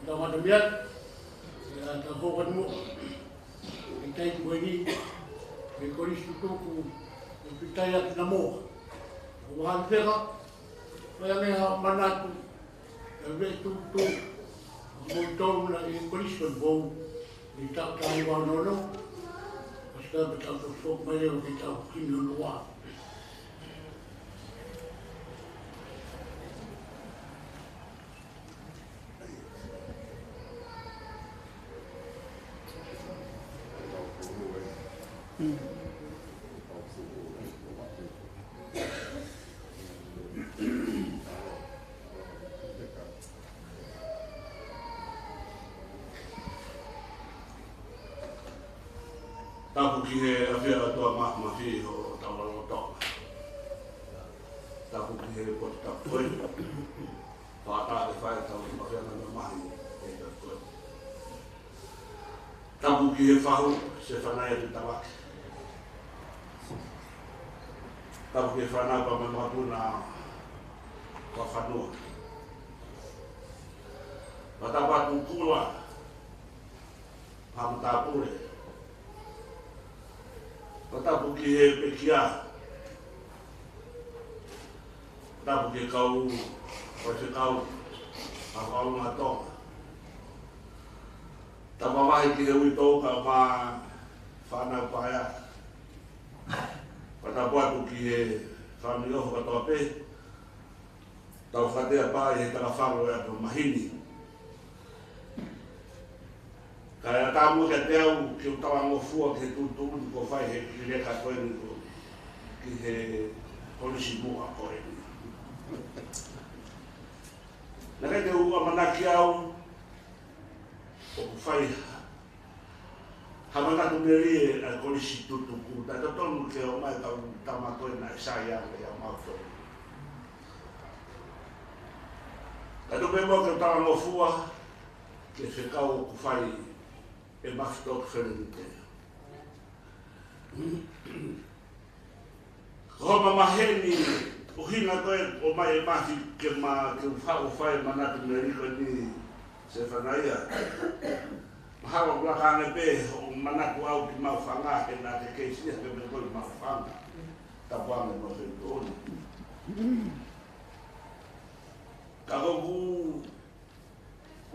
Tangata mea, ia ta houʻeiki mo. ʻI he taimi ko eni, ʻi he Kolisi Tutuku, ʻi Pitaiakinamoa. ʻO Vahani Feka, ʻo ia meʻa manatu, ʻe veʻe tutu, mo tonu na ʻi he Kolisi Tutuku, ʻi he taʻu taha hiva ono ono, ʻo sika pe taʻu tolu sefulu mai leva ki he taʻu himi ono ua. Tapu ki he ʻafio ʻa e ʻOtua Māfimafi ʻi hotau lotolotonga. Tapu ki he potu tapu ko eni. Fakatā ke fai ʻetau mafai ʻa e mamahi ʻi he tapu ko eni. Tapu ki he fahu, Sefanaia Tuʻitavake. Tapu ki he fānau pea mo e makapuna ʻo Fafanua. Fakatapu atu Kula, Haʻa Matāpule. Fakatapu ki he pekia. Tapu ki he kau faifekau, kau faifekau Tonga. Tapu mamahi ki he uitou kae ʻumaʻā e fānau paea. Fakatapu atu ki he fāmili ʻofa kotoa pē. Tau fakatea pē ʻi he takafalu ʻo e ʻapi maheni. Kae ʻatā muʻa kiate au ke u talangofua ki he tuʻutuʻuni kuo fai ʻe he kiʻi leka ko eni ko, ki he Kolisi Muʻa ko eni. Naʻe ʻikai te u ʻamanaki au ʻoku fai ha manatu melie ʻa e Kolisi Tutuku, taʻetotonu ke ʻomai ʻetau tama ko ē naʻe sai ange ʻia mautolu. Kae tuku pē muʻa ke u talangofua ki he fekau ʻoku fai ʻe Mafitoku Felenite. Ko hoʻo mamaheni, ʻuhinga ko e ʻomai ʻe Mafi ke ma, ke u faʻu fai e manatu melie ko eni Sefanaia. Mahalo ʻoku laka ange pē hoʻo manatu au ki Maʻufanga, he naʻa ke kei sio ki he meʻa ko ē ʻi Maʻufanga. Tapu ange mo e feituʻu ni. Ka ko ʻeku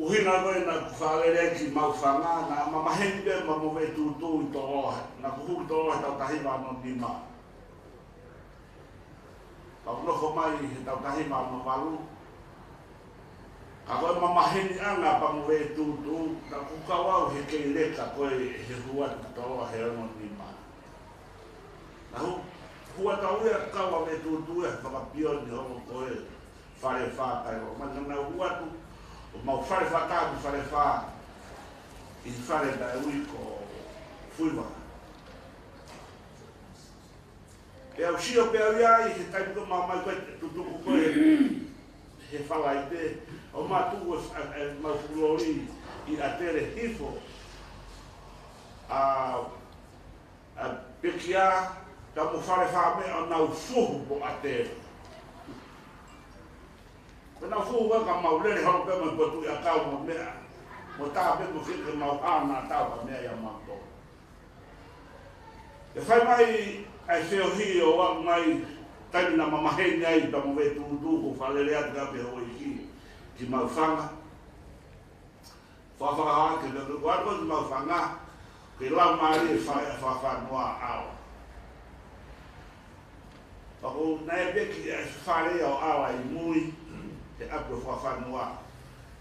ʻuhinga ko ē naʻa ku fakalele ki Maʻufanga, naʻa ma maheni pē maʻa Moveʻetūtū ʻi Toloa, naʻa ku hū ki Toloa he taʻu taha hiva ono nima. Pea u nofo mai he taʻu taha hiva ono valu. Ka ko e mamaheni ʻanga pea mo Moveʻetūtū, naʻa ku kau au he kei leka ko ē he hū atu ki Toloa he ono nima. Naʻa ku hū atu au ia kau ai mo Moveʻetūtū ia he fakapioni ʻo ko e Falefā kai o. Mana na hū atu, ʻo mau Falefā taha ki Falefā, ʻi he fale naʻe ui ko Fuiva. Pea u sio pē au ia ʻi he taimi ko ē ʻoku ma ō mai ko ē Tutuku ko ē he Falaite, ʻo ma tuʻu ʻo, ʻa, ʻa, mau fuʻu loli ʻi ʻAtele hifo. ʻA, ʻa e pekia, ka mo Falefā meʻa ʻo nau fuhu mo ʻAtele. Ko ʻenau fuhu ko ē ka mau lele holo pē mo e potuʻi ʻakau mo e meʻa. Mo tā pē mo fike mau hana tau ka meʻa ia mautolu. ʻE fai mai ʻa e feohi ʻo aʻu mai taimi naʻa ma maheni ai pea mo Moveʻetūtū ʻoku ou fakalele atu ka pē houʻeiki ki Maʻufanga. Fakafakahoa ke me ko atu ki Maʻufanga, ke lau mālie e fale ʻa Fafanua ʻAoa. Pea ko ʻeku nofo pē ki he fale ʻo ʻAoa ʻi mui, he ʻapi ʻo Fafanua.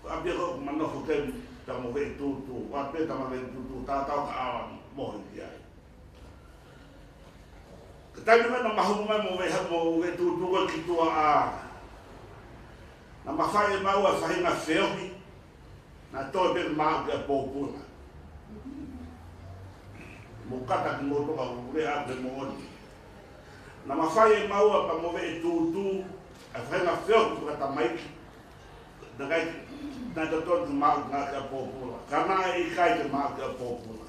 Ko e ʻapi ko ē ʻoku ma nofo ki ai pea mo Moveʻetūtū, ʻoatu pē tā Moveʻetūtū tatau ka ʻAoa mohe ki ai. Ka taimi ko ē naʻa ma hū mai mo Moveʻe-, mo Moveʻetūtū ko ē ki tuʻa ʻa, naʻa ma fai ʻe maua e faʻahinga feohi. Naʻe toe pē maʻu ki ʻa Pōpula. Mou kata kimoutolu ʻo lea ʻaki e moʻoni. Naʻa mafai ʻe maua pea mo Veʻetūtū ʻa e faʻahinga feohi fakatamaiki. Naʻe ʻikai, naʻe totonu ke maʻu ki ʻa Pōpula. Ka naʻe ʻikai ke maʻu ki ʻa Pōpula.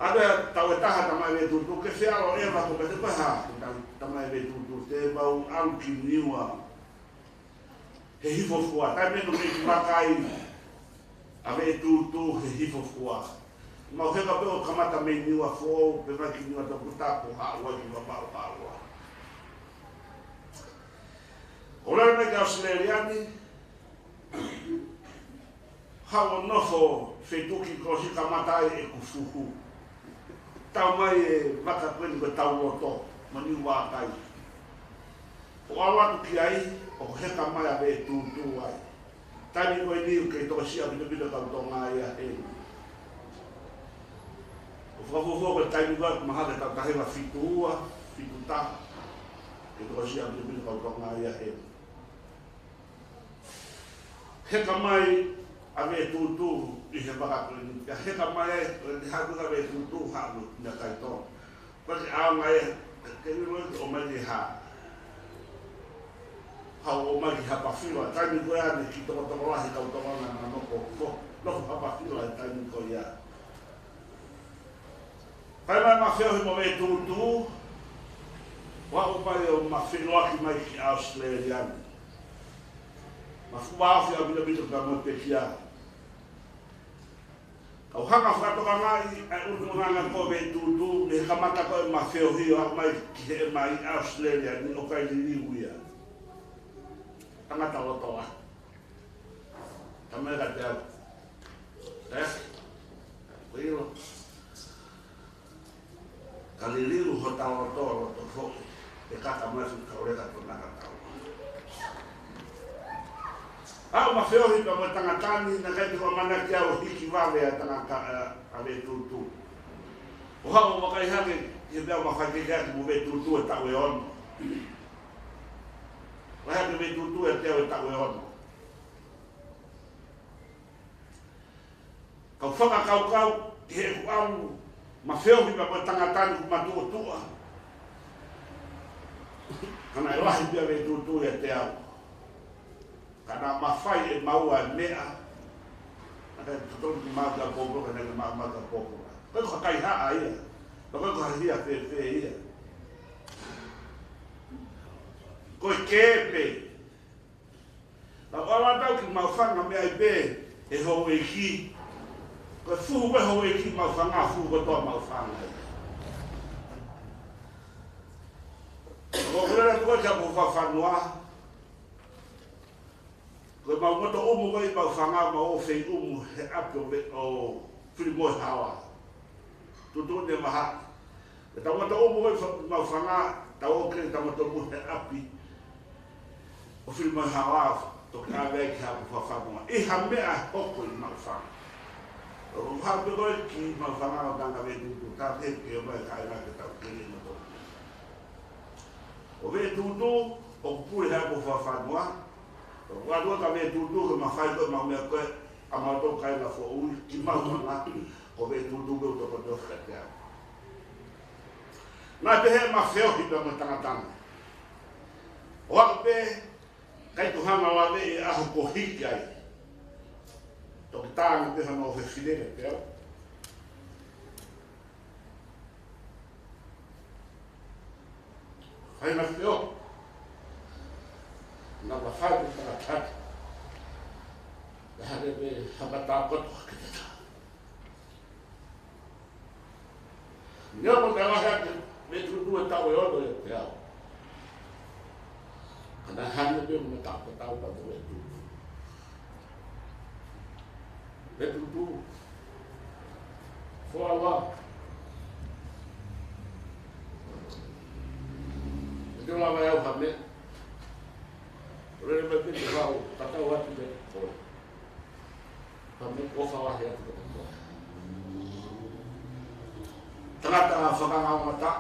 ʻA ia tau ʻe taha Tamai Veʻetūtū, ke fealo ʻeva ko e pete paha, Tamai Veʻetūtū, te mau ʻalu ki Niua he hifo fua, taimi ʻe niʻihi ʻoku kei vakai ʻa Veʻetūtū he hifo fua. Mau heka pē ʻo kamata mei Niuafoʻou, pea mai ki Niuatoputapu, haʻu ai ki Vavaʻu, haʻu ai. ʻO lele mai ki ʻAositelēlia ni, haʻu ʻo nofo feituʻu kiʻi kolosi kamata ai ʻeku fuhu. Tau mai e vaka ko eni ko e Tauloto, mo Niuakai. ʻO ʻalu atu ki ai, ʻo heka mai ʻa Veʻetūtū ai. Taimi ko eni ʻoku kei tokosiʻi ʻaupito ʻa e kau Tonga ia heni. ʻOku fakafuofua ko e taimi ko ē mahalo ʻe taʻu taha hiva fitu ua, fitu taha. Kei tokosiʻi ʻaupito ʻa e kau Tonga ia heni. Heka mai ʻa Veʻetūtū ʻi he vaka ko eni. Pea heka mai ai, ko e haʻu ʻa Veʻetūtū, haʻu ʻa Niuakai Tonga. Ko e ʻaonga ia, ke ʻilo ʻoku ʻomai ki ha, haʻu ʻo ʻomai ki Haʻapai Filo. Taimi ko ē ʻa e kiʻi tokotoko lahi kau Tonga naʻa nau nofo, nofo Haʻapai Filo he taimi ko ia. Fai mai ʻema feohi mo Veʻetūtū, ʻo aʻu pē ʻo ma feʻiloaki mai ki ʻAositelēlia ni. Ma fuʻu vāofi ʻaupito ʻaupito pea mo e pekia. Kau hanga ʻo fakatokangaʻi ʻa e ʻulungaanga ko ē ʻo Veʻetūtū, mei he kamata ko ē ʻema feohi ʻo aʻu mai ki heʻema ʻi ʻAositelēlia ni, ʻoku ʻikai liliu ia. Tangata loto lahi. Tamai ka te au. Ē? Ko ilo. Ka liliu hota loto, loto foʻi. ʻE kaka mai ʻa e kau leka tona ka tau. Aʻu ʻema feohi pea mo e tangata ni, naʻe ʻikai te u ʻamanaki au ʻe hiki vave ʻa e tangata, ʻa, ʻa Veʻetūtū. ʻO haʻu ʻo vakai hake, he meʻa ʻoku ma fai kehekehe ʻaki mo Veʻetūtū he taʻu ʻe ono. Vakai hake Veʻetūtū he taʻu ʻe ono. Kau fakakaukau ki heʻeku ʻalu ʻema feohi pea mo e tangata ni ʻoku matuʻotuʻa. Ka naʻe lahi pē ʻa Veʻetūtū ʻiate au. Ka naʻa mafai ʻe maua e meʻa. Naʻe ʻikai totonu ke maʻu ki ʻa Pōpula, ka naʻe ʻikai maʻu ki ʻa Pōpula. Ko e ko ha kaihaʻa ia. Ko e ko ha hia fēfē ia. Ko e kē pē. Naʻa ku ʻalu atu au ki Maʻufanga, meʻa ai pē ʻe houʻeiki. Ko e fuhu ko ē houʻeiki Maʻufanga, fuhu kotoa Maʻufanga ia. Ko e lele atu ko ē ki Haʻapai Fakafanua. Ko ʻemau moto ʻumu ko ē ʻi Maʻufanga, mau ō fei ʻumu he ʻapi ʻo Ve-, ʻo Filimoehaoa. Tuʻutuʻuni e vahaʻa. Ko ʻetau moto ʻumu ko ē ʻi Maʻufanga, tau ō ki ai, tau moto ʻumu he ʻapi ʻo Filimoehaoa, toki ʻave ai ki Haʻapai Fakafanua. ʻI ha meʻa hoko ʻi Maʻufanga. ʻO haʻu pē ko ē ki Maʻufanga ʻo tanga Veʻetūtū, tā pē ke ō mai kāinga ke tau keli e moto. Ko Veʻetūtū, ʻoku pule he Haʻapai Fakafanua, ʻoku ʻalu atu ʻa Veʻetūtū ke ma fai ko ē ʻemau meʻa ko ē, ʻa mautolu kāinga foʻou ʻi Maʻufanga, ko Veʻetūtū pē ʻoku tokoni ʻo fakatea. Naʻe pehē ʻema feohi pea mo e tangata ni. ʻO aʻu pē, ʻikai ke u hanga ʻo laveʻi e ʻaho kuo hiki ai. Toki tā ange pē hono fefine ke pea. Fai mai pē ʻo. Naʻa ma fai pē tangata ni. Naʻe hangē pē ha mata koto ke te tā. Neongo naʻe lahi ange Veʻetūtū he taʻu ʻe ono ʻiate au. Ka naʻe hangē pē mo e taʻu, ko e taʻu pē mo Veʻetūtū. Veʻetūtū. Foʻi ʻaho. ʻE te lava ʻe au ha meʻa. Lele mai pē te u haʻu, tatau atu pē ko e. Ka me ko fa wa hea tuka tuka. Tangata fakangaongata.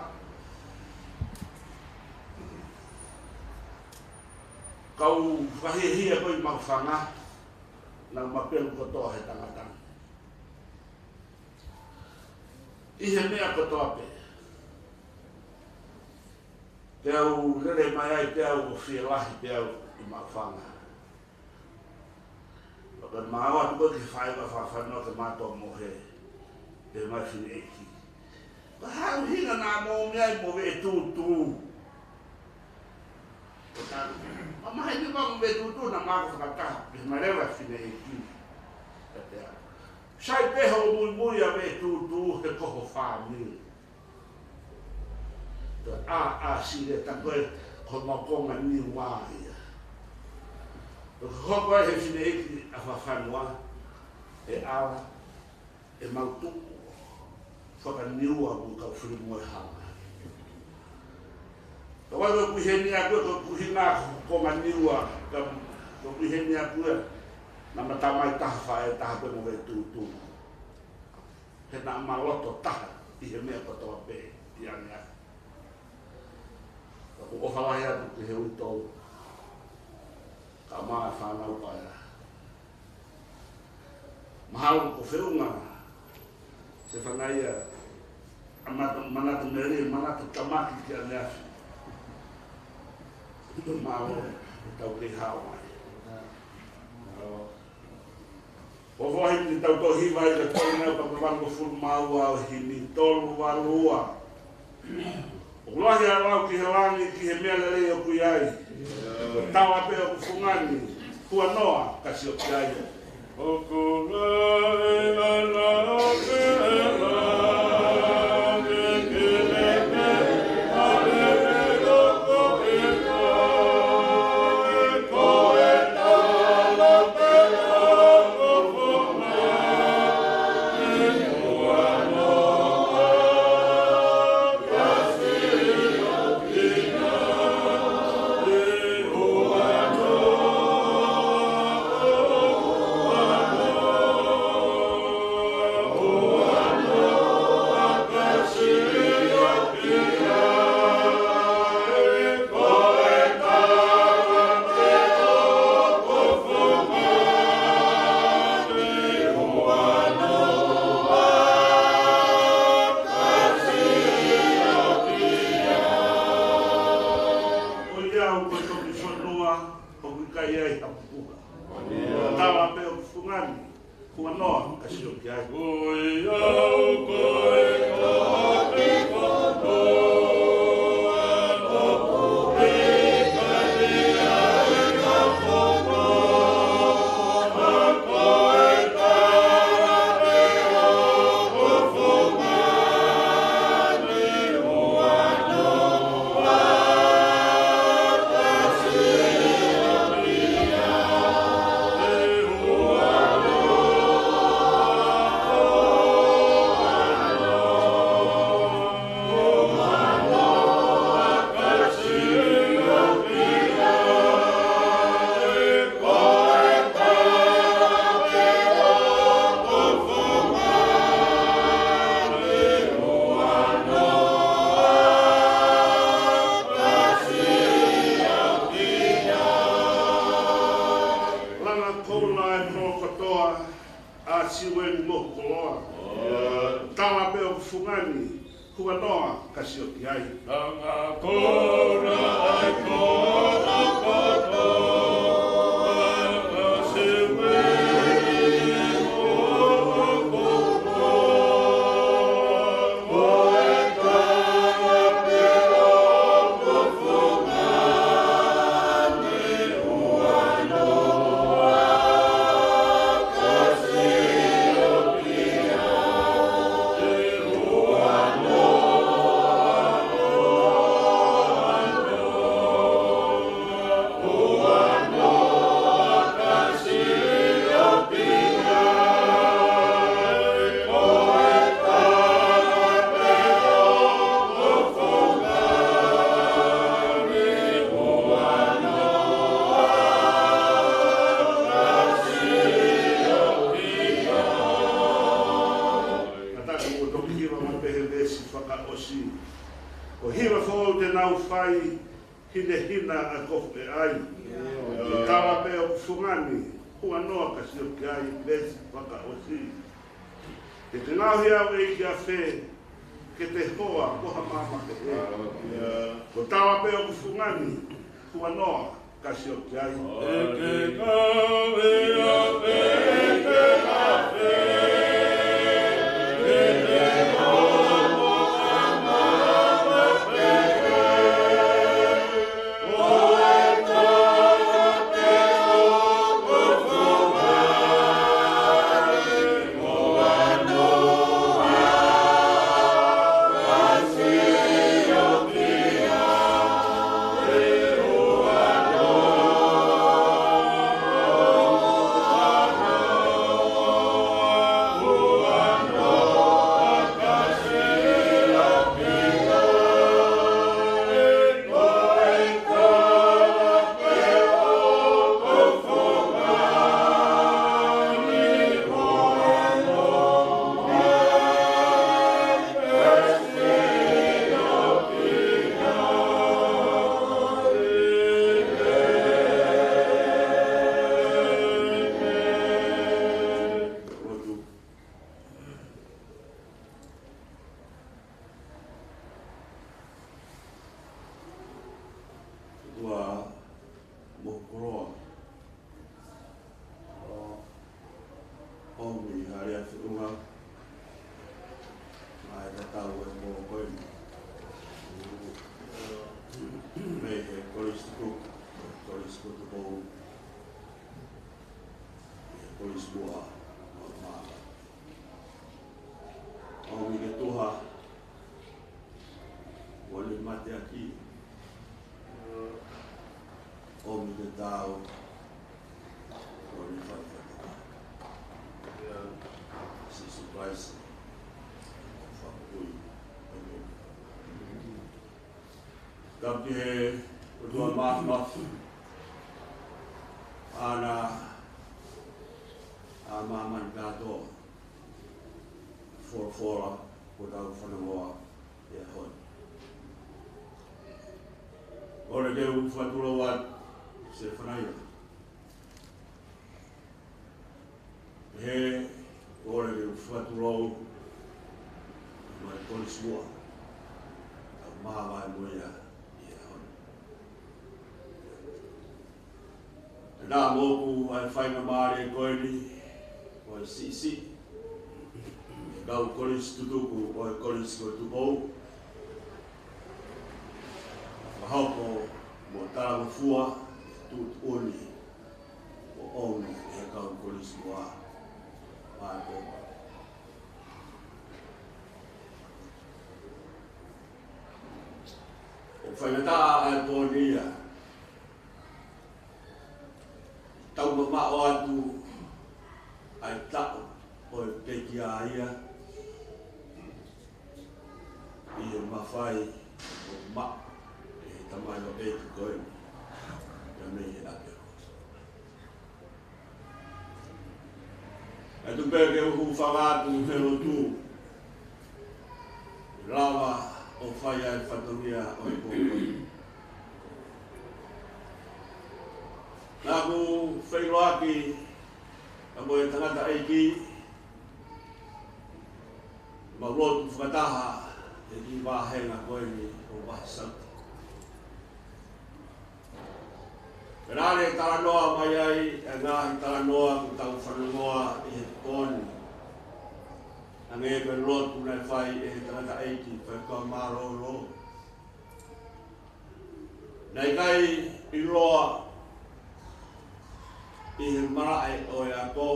Kau fakahiahia ko ē ʻi Maʻufanga. Naʻa ma pelu kotoa he tangata ni ʻi he meʻa kotoa pē. Pea u lele mai ai, pea u fielahi, pea u ʻi maʻufanga. Pea ma ō atu ko ē ki he faʻahinga fakafanua ke ma toʻo mohe, pea mai fineʻeiki. Ko e hā e ʻuhinga naʻa mou meʻa ai mo veʻetūtū? Ko e taha, ma maheni ma mo veʻetūtū naʻa ma ako fakataha, pea ma lele fineʻeiki. Pea te a. Sai pē hoʻo muimui ʻa veʻetūtū he ko ho fāmili. Pea a, a sile ta ko e ko no konga ni wa ia. Pea ko ko e he fineʻeiki ʻa fakafanua, ʻe ala, ʻe mau tuʻu fakaniua mo e kau fili mo e hala. Ka wai ko e kuiheni aku ē, ko e kuihinga ko e konga niua, ka ko e kuiheni aku ē, naʻa ma tamai taha, faʻē taha pē mo veʻetūtū. He naʻa ma loto taha ʻi he meʻa kotoa pē ʻi ʻaneafi. Ka ʻoku ou ʻofa lahi atu ki he uitou, ka ma fānau paea. Mahalo ko e feʻunga, se fanga ia, ʻa Manatu, Manatu Mele, Manatu Tamaki ki ʻaneafi. Mahalo, tau kei hao mai. ʻO fai ni tau tohi mai ka tau nau papa vangofulu mā ua ʻo e himi tolu valu ua. ʻOku lahi ʻa e lau ki he langi ki he meʻa lelei ʻoku ʻi ai. Tala pē ʻoku fungani, huanoa ka sio ki ai. ʻOku lahi ʻa e lau ki he langi ki he meʻa lelei ʻoku ʻi ai. Ko e tala pē ʻoku fungani, huanoa ka sio ki ai. ʻOiauē, ko e toki fonua ʻoku ʻikai ai ha pupuha. Tala pē ʻoku fungani, huanoa ka sio ki ai. ʻOiauē, ko e toki fonua ʻoku ʻikai ai ha pupuha. Langa koula e koloa kotoa, ʻa Siueli mo e koloa. Tala pē ʻoku fungani, huanoa ka sio ki ai. Langa koula e koloa kotoa, ʻa Siueli mo e koloa. Ko e tala pē ʻoku fungani, huanoa ka sio ki ai. Ka taku ʻo toki hiva mai pē he veesi fakaʻosi. Ko e hiva foʻou te nau fai, hinehina ʻa e kofu ʻe ʻai. Tala pē ʻoku fungani, Huanoa ka sio ki ai, ʻEpilesi fakaʻosi. Ke te ngaohi au ʻEiki ʻa fē, ke te hoa ko ha maama kehe. Ko taua pē ʻoku fungani, huanoa ka sio ki ai. Ua mo koloa. ʻOmi ha lea feʻunga, mai tatau e mo koe. Mei he Kolisi Tutuku, Kolisi Tutuku, Kolisi Muʻa, Muʻa. ʻOmi ke tuha, ʻo ne mateaki. ʻOmi ke tau, ʻo ne faifai. Sīsū Kalaisi, fakui. Tapu ki he ʻOtua Māfimafi, ʻa e ʻAna ʻa māmani kātoa, folofola kuo tau fanongoa he ʻaho ni. ʻOku ou fakatulou atu, Sefanaia. He ʻoku ou fakatulou mai Kolisi Muʻa, ʻa e māvae mo ia ʻi he ʻaho ni. Naʻa mo ʻoku ʻi ai e faingamālie ko eni, ʻo e siʻisiʻi e kau Kolisi Tutuku ʻo e Kolisi ko Tupou, fakahoko mo talangofua e tuʻutuʻuni ʻo ʻomi ʻe he kau Kolisi Muʻa. Mālō. ʻOku faingataʻa ʻa e pō ni ia, tau mamaʻo atu ʻa e taʻu ʻo e pekia ia ʻi he mafai ʻo maʻu ʻe he tamaioʻeiki ko eni ia mei he ʻapiako. ʻE tuku pē ke u hūfanga atu he lotu, lava ʻo fai ai e fatongia ʻo e pō ko eni. Naʻa ku feʻiloaki ʻa mo e tangataʻeiki, mau lotu fakataha he kiʻi vāhenga ko eni ʻo Vahi Sauti. Pea naʻe talanoa mai ai e ngaahi talanoa kuo tau fanongoa ʻi he pō ni. Hangē ko e lotu naʻe fai ʻe he tangataʻeiki, fai ko e mālōlō. Naʻe ʻikai ʻiloa ʻi he malaʻe ʻo e ako.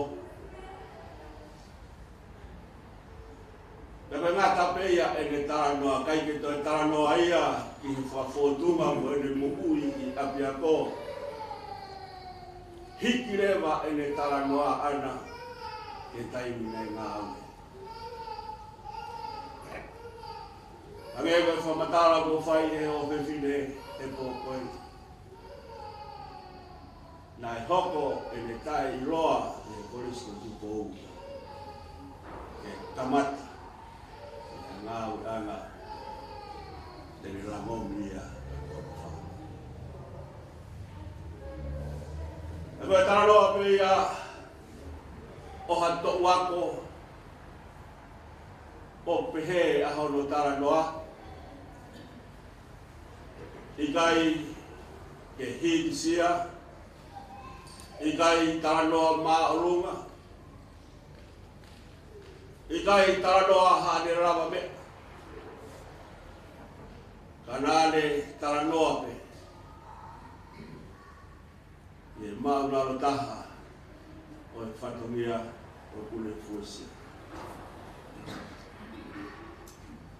Pea ko e ngata pē ia ʻene talanoa, ʻikai ke toe talanoa ia ki he fakafōtunga mo ʻene moʻui ʻi ʻapiako. Hiki leva ʻene talanoa ʻana ki he taimi naʻe ngāue. Hangē ko e fakamatala kuo fai ʻe he ʻofefine he pō ko eni, naʻe hoko ʻene taʻeʻiloa ʻi he Kolisi ko Tupou ke kamata ʻene ngāueʻanga te ne langomi ia. Ko e talanoa pē Ia ʻo ha toʻu ako ʻo pehē ʻa hono talanoa. ʻIkai ke hīkisia, ʻikai talanoa māʻolunga, ʻikai talanoa haʻane lavameʻa. Ka naʻa ne talanoa pē ʻi he māʻulalo taha ʻo e fatongia ʻoku ne fuesia.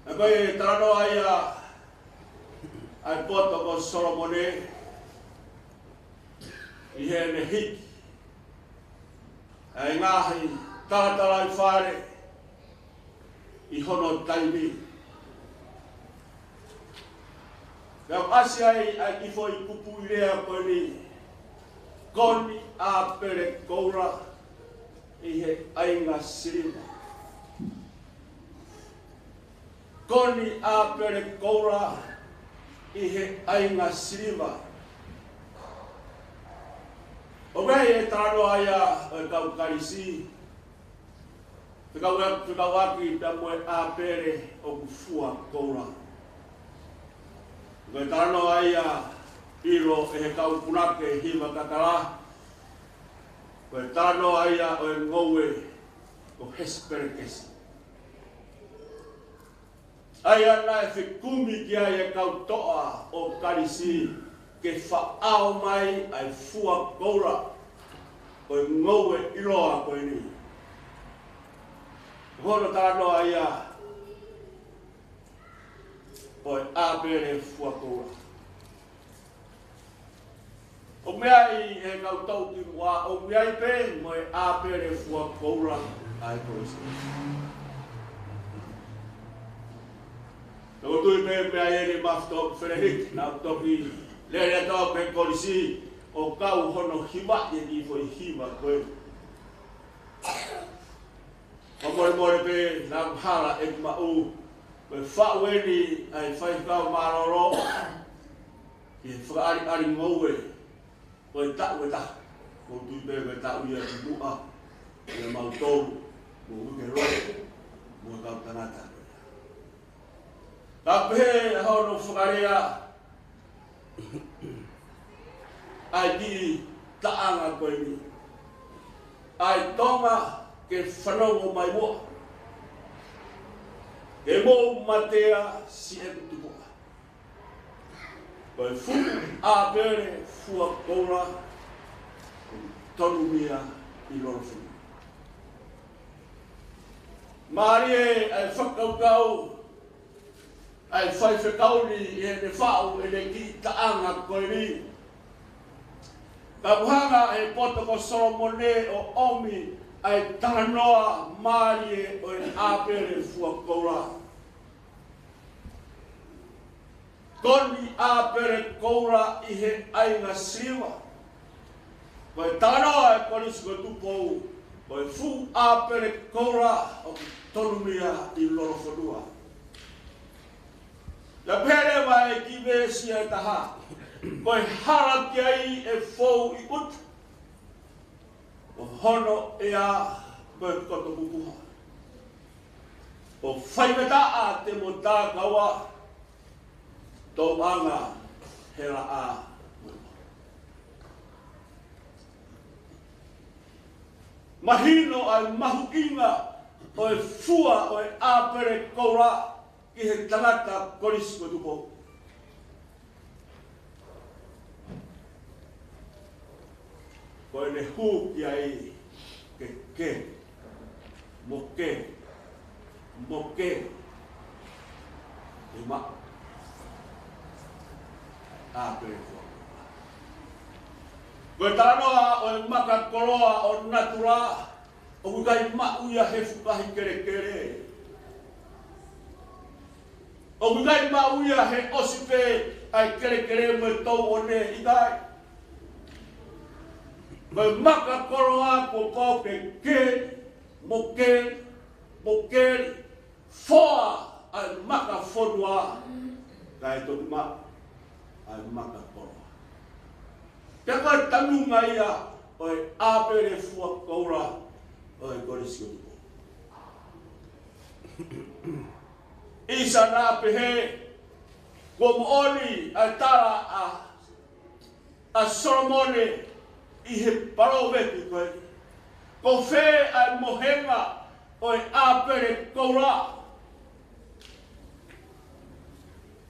Pea ko e talanoa ia ʻa e poto ko Solomone ʻi heʻene hiki ʻa e ngaahi talatalaifale ʻi hono taimi. Pea ʻoku ʻasi ai ʻa e kiʻi foʻi kupuʻi lea ko eni: Koni ʻāpele koula ʻi he ʻainga siliva. Koni ʻāpele koula ʻi he ʻainga siliva. ʻOku ʻi ai e talanoa ia ʻo e kau Kalisi fekauʻaki, fekauʻaki pea mo e ʻāpele ʻoku fua koula. Ko e talanoa ia ʻilo ʻe he kau punake hiva kakala, ko e talanoa ia ʻo e ngoue ko Hesipelekesi. ʻA ia naʻe fekumi ki ai e kau toʻa ʻo Kalisi ke faʻao mai ʻa e fua koula ʻo e ngoue ʻiloa ko eni. Hono talanoa ia ʻo e ʻāpele fua koula. ʻOku meaʻi ʻe he kau tau ki muʻa, ʻoku meaʻi pē mo e ʻāpele fua koula ʻa e Kolisi. Naʻa ku tui pē meʻa ia ni mafto Feleniki, naʻa ku toki lele atu pē Kolisi ʻo kau hono hiva ʻi he kiʻi foʻi hiva ko ē. Ka molemole pē naʻa ku hala ʻeku maʻu, ko e faʻu eni ʻa e faifekau mālōlō ki he fakaʻaliʻali ngoue ʻo e taʻu ʻe taha. Ko u tui pē ko e taʻu ia ki muʻa, ʻia mautolu, mo Uike Loto, mo e kau tangata. Ka pehē ʻa hono fakalea ʻa e kiʻi taʻanga ko eni: ʻA e Tonga ke fanongo mai muʻa, ke mou matea siʻeku tupuʻa. Ko e fuʻu ʻāpele fua koula ʻoku tonumia ʻi Lolofonua. Mālie ʻa e fakakaukau ʻa e faifekau ni ʻi heʻene faʻu ʻene kiʻi taʻanga ko eni. Ka ʻoku hanga ʻe he poto ko Solomone ʻo ʻomi ʻa e talanoa mālie ʻo e ʻāpele fua koula. Koni ʻāpele koula ʻi he ʻainga siliva. Ko e talanoa ʻa e Kolisi ko Tupou, ko e fuʻu ʻāpele koula ʻoku tonumia ʻi Lolofonua. Naʻe pehē leva ʻe he kiʻi veesi ʻe taha: Ko e hala ki ai ʻe fou ʻi ʻuta, ʻo hono ʻea ko e koto pupuha, ʻo faingataʻa te mo takaua, tōʻanga helaʻa. Mahino ʻa e mahuʻinga ʻo e fua ʻo e ʻāpele koula ki he tangata Kolisi ko Tupou. Ko ʻene hū ki ai ke ke, mo ke, mo ke, ʻe maʻu ʻa e ʻāpele fua. Ko e talanoa ʻo e maka koloa ʻo natula, ʻoku ʻikai maʻu ia he fukahi kelekele. ʻOku ʻikai maʻu ia he ʻosi pē ʻa e kelekele mo e touʻone, ʻikai. Ko e maka koloa kuo pau ke ke, mo ke, mo ke, foa ʻa e maka fonua, kae toki maʻu ʻa e maka koloa. Pea ko e tanumia ia ʻo e ʻāpele fua koula ʻo e Kolisi ko Tupou. ʻIsa naʻa pehē, kuo moʻoni ʻa e tala ʻa, ʻa Solomone ʻi he palōvepi ko ē. Ko fē ʻa e mohenga ʻo e ʻāpele koula?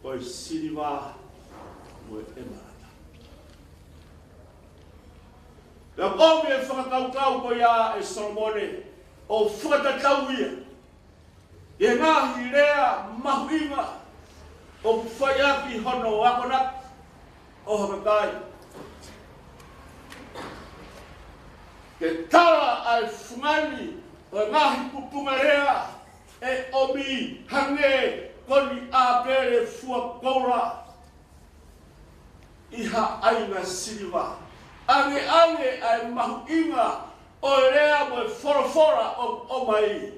Ko e siliva mo e ʻemalata. Pea ʻomi e fakakaukau ko ia ʻe Solomone ʻo fakatatau ia ʻi he ngaahi lea mahuʻinga ʻoku fai ʻaki hono akonaki ʻo ha kakai ke tala ʻa e fungani ʻo e ngaahi pupunga lea ʻe ʻomi, hangē ko eni ʻāpele fua koula ʻi ha ʻainga siliva. ʻAngeʻange ʻa e mahuʻinga ʻo e lea mo e folofola ʻoku ʻomai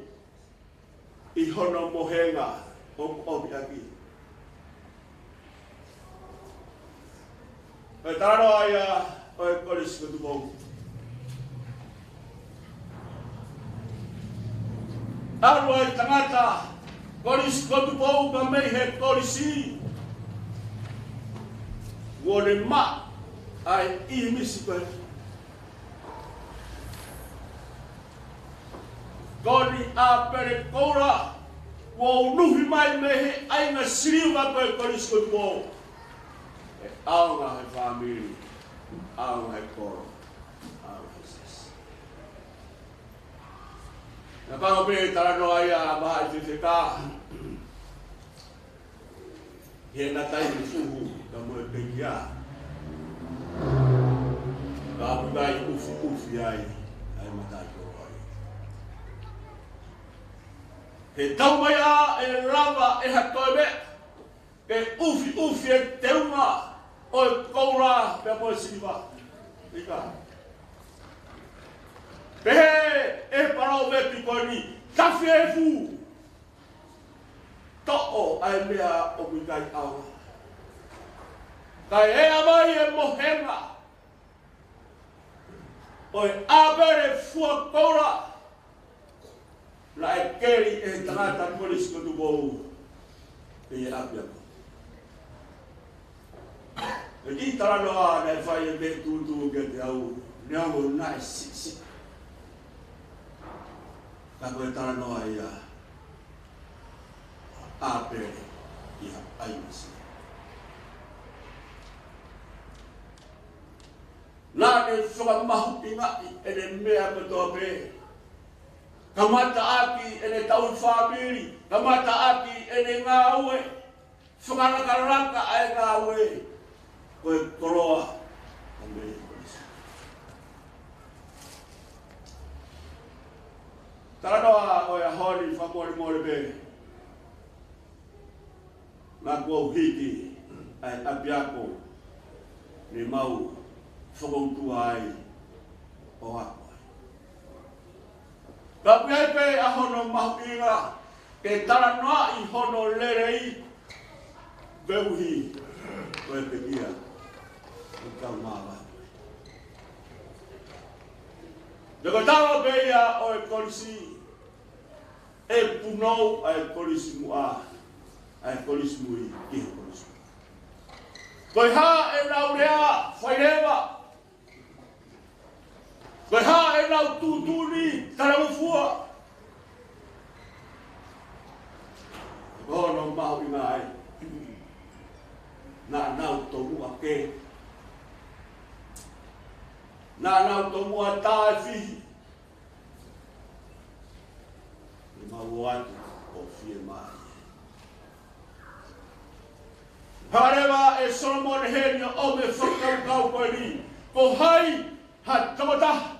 ʻi hono mohenga ʻoku ʻomi ʻaki. Ko e talanoa ia ʻo e Kolisi ko Tupou. ʻAlu ʻa e tangata Kolisi ko Tupou ka mei he kolisi, kuo ne maʻu ʻa e ʻīmisi ko ē. Ko eni ʻāpele koula kuo unuhi mai mei he ʻainga siliva ko e Kolisi ko Tupou. ʻE ʻaonga he fāmili, ʻaonga he kolo, ʻaonga he siasi. Naʻe pango pē talanoa ia ʻa Vahaʻi Fefeka. He naʻe taimi fuhu ka mo e pekia. Ka ʻapikai ʻufiʻufi ai ʻa e mataʻikoloa. He taumaiā ʻe lava ʻe ha toe meʻa ke ʻufiʻufi e teunga ʻo e koula pea mo e siliva. ʻIkai. Pehē ʻe he palōvepi ko eni, tafi e fū. Toʻo ʻa e meʻa ʻoku ʻikai ʻaonga. Kae ʻomai e mohenga ʻo e ʻāpele fua koula naʻe keli ʻe he tangata Kolisi ko Tupou ʻi he ʻapiako. Ko e kiʻi talanoa naʻe fai ʻe he tūtū kiate au, neongo naʻe siʻisiʻi. Ka ko e talanoa ia ʻo e ʻāpele ʻi ha ʻainga siliva. Naʻe fakamahuʻingaʻi ʻene meʻa kotoa pē. Kamata ʻaki ʻene tauhi fāmili, kamata ʻaki ʻene ngāue, fakalakalaka ʻa e ngāue, ko e koloa ʻa e meʻa. Talanoa ʻo e ʻaho ni fakamolemole pē. Naʻa ku hiki ʻa e ʻapiako ne mau fokoutua ai ʻo ako ai. Ka ʻoku ʻi ai pē ʻa hono mahuʻinga ke talanoaʻi hono lelei, fehuʻi ko e pekia ʻoku tau māvae. Pea ko e tala pē ia ʻo e kolisi, ʻe punou ʻa e kolisi muʻa, ʻa e kolisi mui ki he kolisi. Ko e hā ʻenau lea, fai leva. Ko e hā ʻenau tuʻutuʻuni, talangofua. Ko hono mahuʻinga ai. Naʻa nau tomuʻa kē. Naʻa nau tomuʻa tā e fihi. Ne mau ō atu ʻo fiemaʻu. Hanga leva ʻe Solomone heni ʻo ʻomai e fakakaukau ko eni. Ko hai ha tokotaha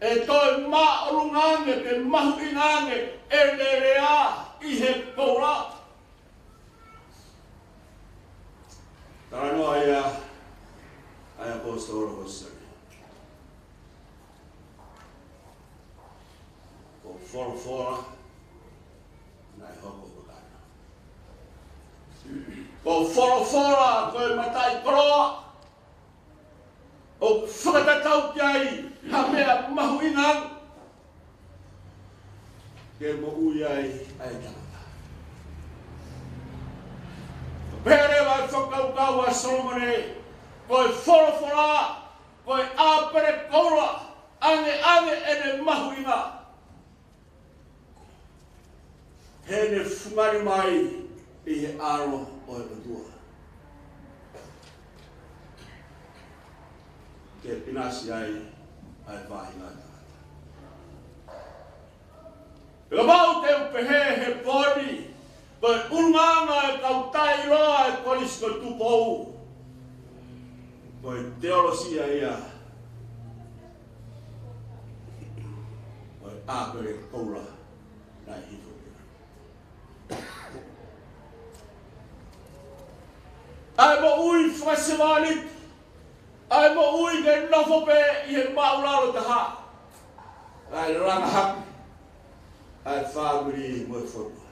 ʻe toe māʻolunga ange pe mahuʻinga ange ʻene lea ʻi he koula? Talanoa ia ʻa e ʻaposetolo ko Sione. Ko e folofola naʻe hoko ko e kakano. Ko e folofola ko e mataʻikoloa. ʻoku fakatatau ki ai ha meʻa mahuʻinga ke moʻui ai ʻa e tangata. Pehē leva ʻa e fakakaukau ʻa Solomone, ko e folofola, ko e ʻāpele koula, ʻangeʻange ʻene mahuʻinga heʻene fungani mai ʻi he ʻAlo ʻo e ʻOtua ke ʻinasi ai ʻa e faʻahinga tangata. Pea kapau te u pehē he pō ni, ko e ʻulungaanga e kau taʻeʻiloa ʻa e Kolisi ko Tupou, ko e teolosia ia ʻo e ʻāpele koula naʻe hifo ki ai. ʻA e moʻui fakasevāniti, ʻa e moʻui ke nofo pē ʻi he māʻulalo taha, ʻa e langa hake ʻa e fāmili mo e fonua.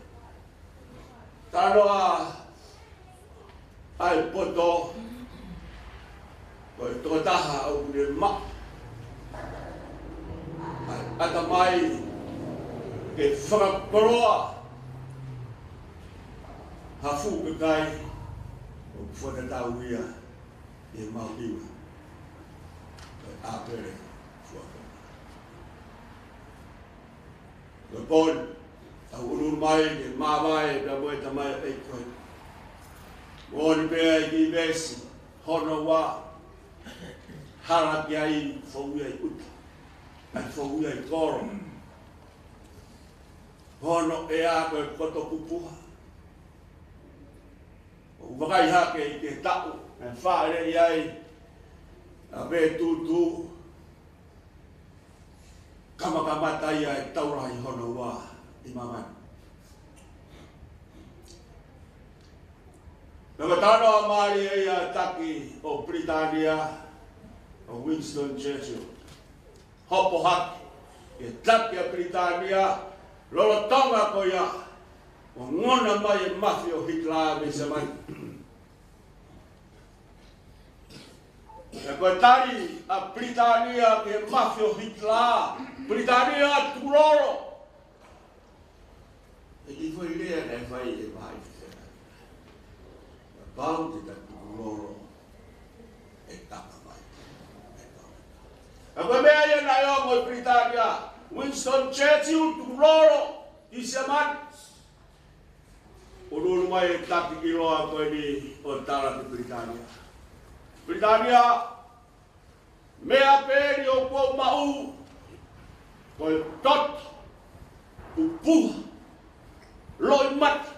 Talanoa ʻa e poto, ko e tokotaha ʻoku ne maʻu ʻa e ʻatamai ke fakakoloa ha fuʻu kakai ʻoku fakatatau ia ʻi he mahuʻinga ʻo e ʻāpele fuakava. Ko e pō ni, tau ʻunuʻunu mai ke māvae pea mo e tamai ʻa e ʻEiki ko ē. Moʻoni pē ʻa e kiʻi veesi hono ua, hala ki ai foʻui ʻa e ʻuta, ʻa e foʻui ʻa e kolo, hono ʻea ko e poto pupuha. ʻOku vakai hake ʻi he taʻu naʻe fāʻeleʻi ai ʻa Vetūtū, kamakamata ia e taulahi hono ua ʻi māmani. Naʻe talanoa mālie ia ʻa e taki ʻo Pilitānia, ʻo Winston Churchill. Hopo hake ke taki ʻa Pilitānia, lolotonga ko ia ʻoku ngona mai e mafia ʻo Hitler mei Siamani. Pea ko e tali ʻa Pilitānia ki he mafia ʻo Hitler, Pilitānia tukulolo. ʻE kiʻi foʻi lea naʻe fai ʻe Vahaʻi Fifeka. Kapau te ta tukulolo, ʻe taka mai. ʻE taka mai. Ka ko e meʻa ia naʻe ongo ʻi Pilitānia, Winston Churchill tukulolo ʻi Siamani. ʻUnuʻunu mai e taki ʻiloa ko eni ʻo tala ki Pilitānia. Pilitānia, meʻa pē eni ʻoku ou maʻu, ko e toto, pupuha, loʻimata,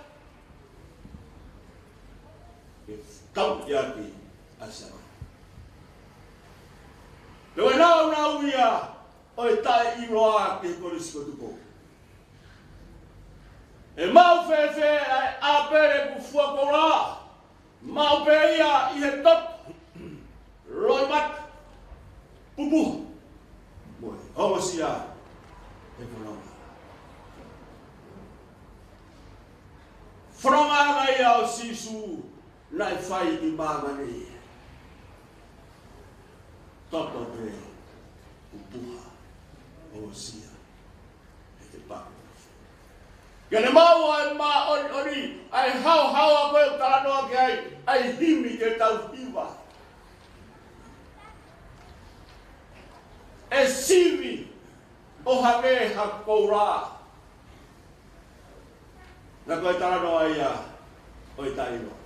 ke tauʻi ʻaki ʻa Siamani. Pea ko e nāunau ia ʻo e taʻeʻiloa ki he Kolisi ko Tupou. ʻE maʻu fēfē ʻa e ʻāpele kuo fuakoula? Maʻu pē ia ʻi he toto, loʻimata, pupuha, mo e ongosia he fononga. Fononga ʻa e ʻEiki ko Sīsū naʻe fai ʻi māmani. Toto pē, pupuha, ongosia he te pake. Ke ne maʻu ʻa e māʻoniʻoni, ʻa e haohaoa ko ē ʻoku talanoa ki ai ʻa e himi ke tau hiva. ʻE sivi ʻo hangē ha koula. Naʻe ko e talanoa ia ʻo e taʻeʻiloa.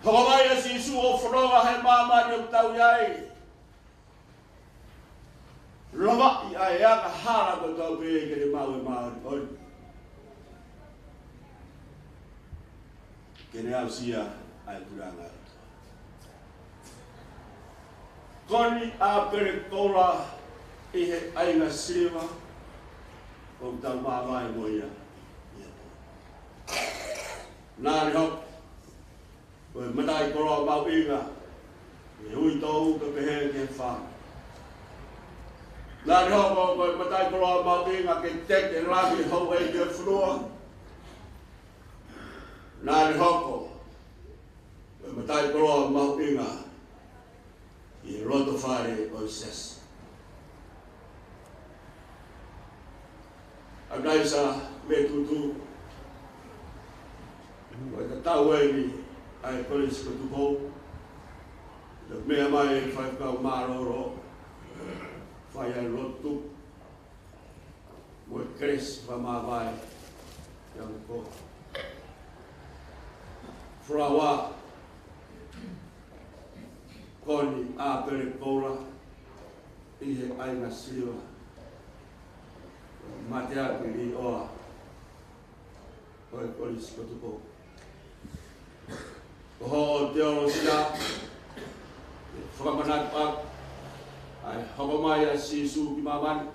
Hoko mai ʻa Sīsū ʻo fononga he māmani ʻoku tau ʻi ai. Lavaʻi ʻa e angahala kotoa pē ke ne maʻu e māʻoniʻoni, ke ne aʻusia ʻa e puleʻanga. Ko eni ʻāpele koula ʻi he ʻāinga siliva ʻoku tau māvae mo ia ʻi he pō. Naʻa ne hoko ko e mataʻikoloa mahuʻinga ʻi he uitou, pea pehē ki he fāmili. Naʻa ne hoko ko e mataʻikoloa mahuʻinga ke teke langi houʻeiki ʻo e fonua. Naʻa ne hoko ko e mataʻikoloa mahuʻinga loto fale ʻo e Siasi. ʻAnaisa Metutu, ʻoku tatau eni ʻa e Kolisi ko Tupou, ʻo meʻa mai e Faifekau Mālōlō, fai ʻa e lotu, mo e kelesi fakamāvae, ʻa e ko Fulaua Koni ʻApele Koula, ʻi he ʻainga siliva, mateaki līʻoa ʻo e Kolisi ko Tupou. Ko hoʻo teolosia, ʻe fakamanatu ʻaki ʻa e hoko mai ʻa Sīsū ki māmani,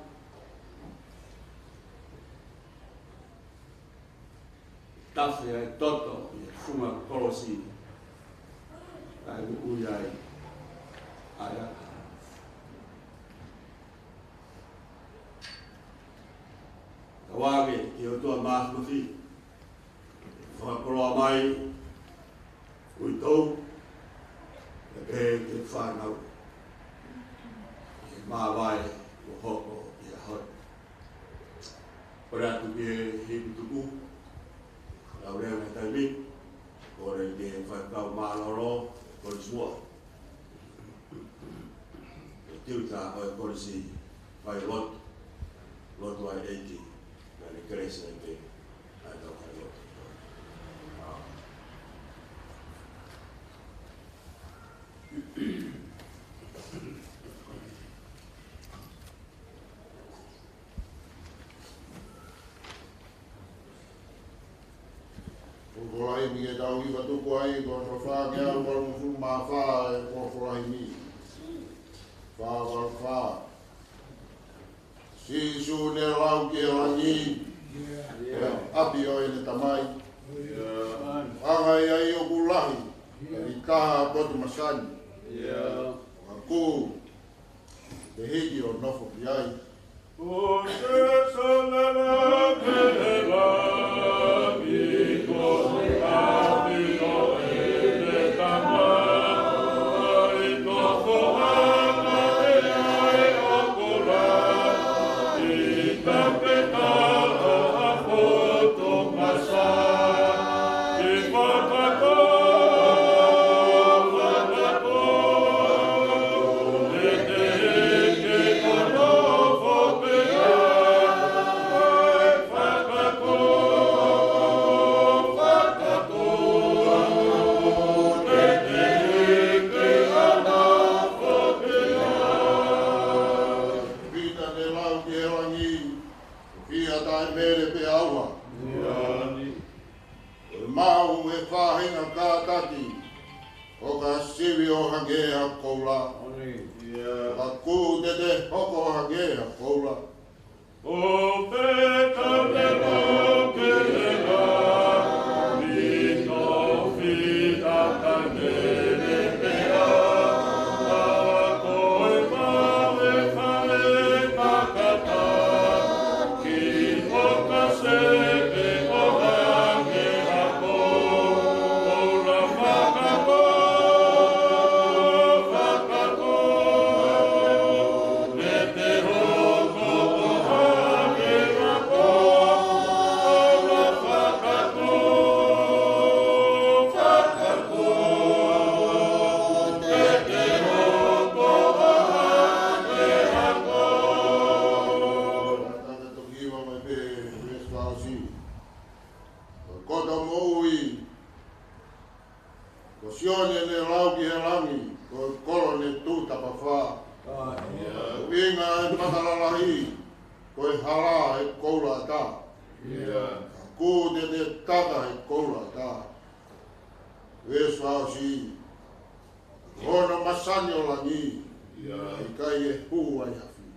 tafe ʻa e toto ʻi he funga kolosi, kae moʻui ai ʻa e aka. Ka ʻoku ʻave ki he ʻOtua Māfimafi, fakakoloa mai, uitou, ʻe pehē ki he fānau, ʻi he māvae kuo hoko ʻi he ʻaho ni. Kole atu ki he himi tuku, lau lea ʻi he taimi ni, kole ki he Faifekau Mālōlō, Kolisi Muʻa. Ko e tiuta ʻo e kolisi, fai lotu, lotu ʻa e ʻEiki, naʻa ne kelesi ai pē ʻa e tau fai lotu. Ko e folofola ʻi he taimi ni ke tau hiva tuku ai, ko e folofola ke au valungofulu mā fā ʻe ko e folofola ʻi he fā valu fā. Sīsū naʻe lau ki he langi, ʻo ʻapi ʻo ʻene Tamai. ʻAnga ia ʻi hoku lahi, ʻi he taha potu masani. ʻOku te hiki ʻo nofo ki ai. Pita ne lau ki he langi, ʻOku ʻikai taʻemele pē ʻa e ʻauha. Ko e maʻu ʻe he faʻahinga kātaki, ʻo ka sivi ʻo hangē ha koula. Ka ʻoku te te hoko ʻo hangē ha koula. Ko e koto moʻui, ko Sione ne lau ki he langi, ko e kolo ne tū tapafā. Ko e ʻuhinga ʻo e paka lalahi, ko e hala ʻo e koula ʻatā. Ka ʻoku te te taka ʻo e koula ʻatā. Veesi fā ʻosi, ko hono masani ʻo langi, ʻikai ʻe hū ai ha fili.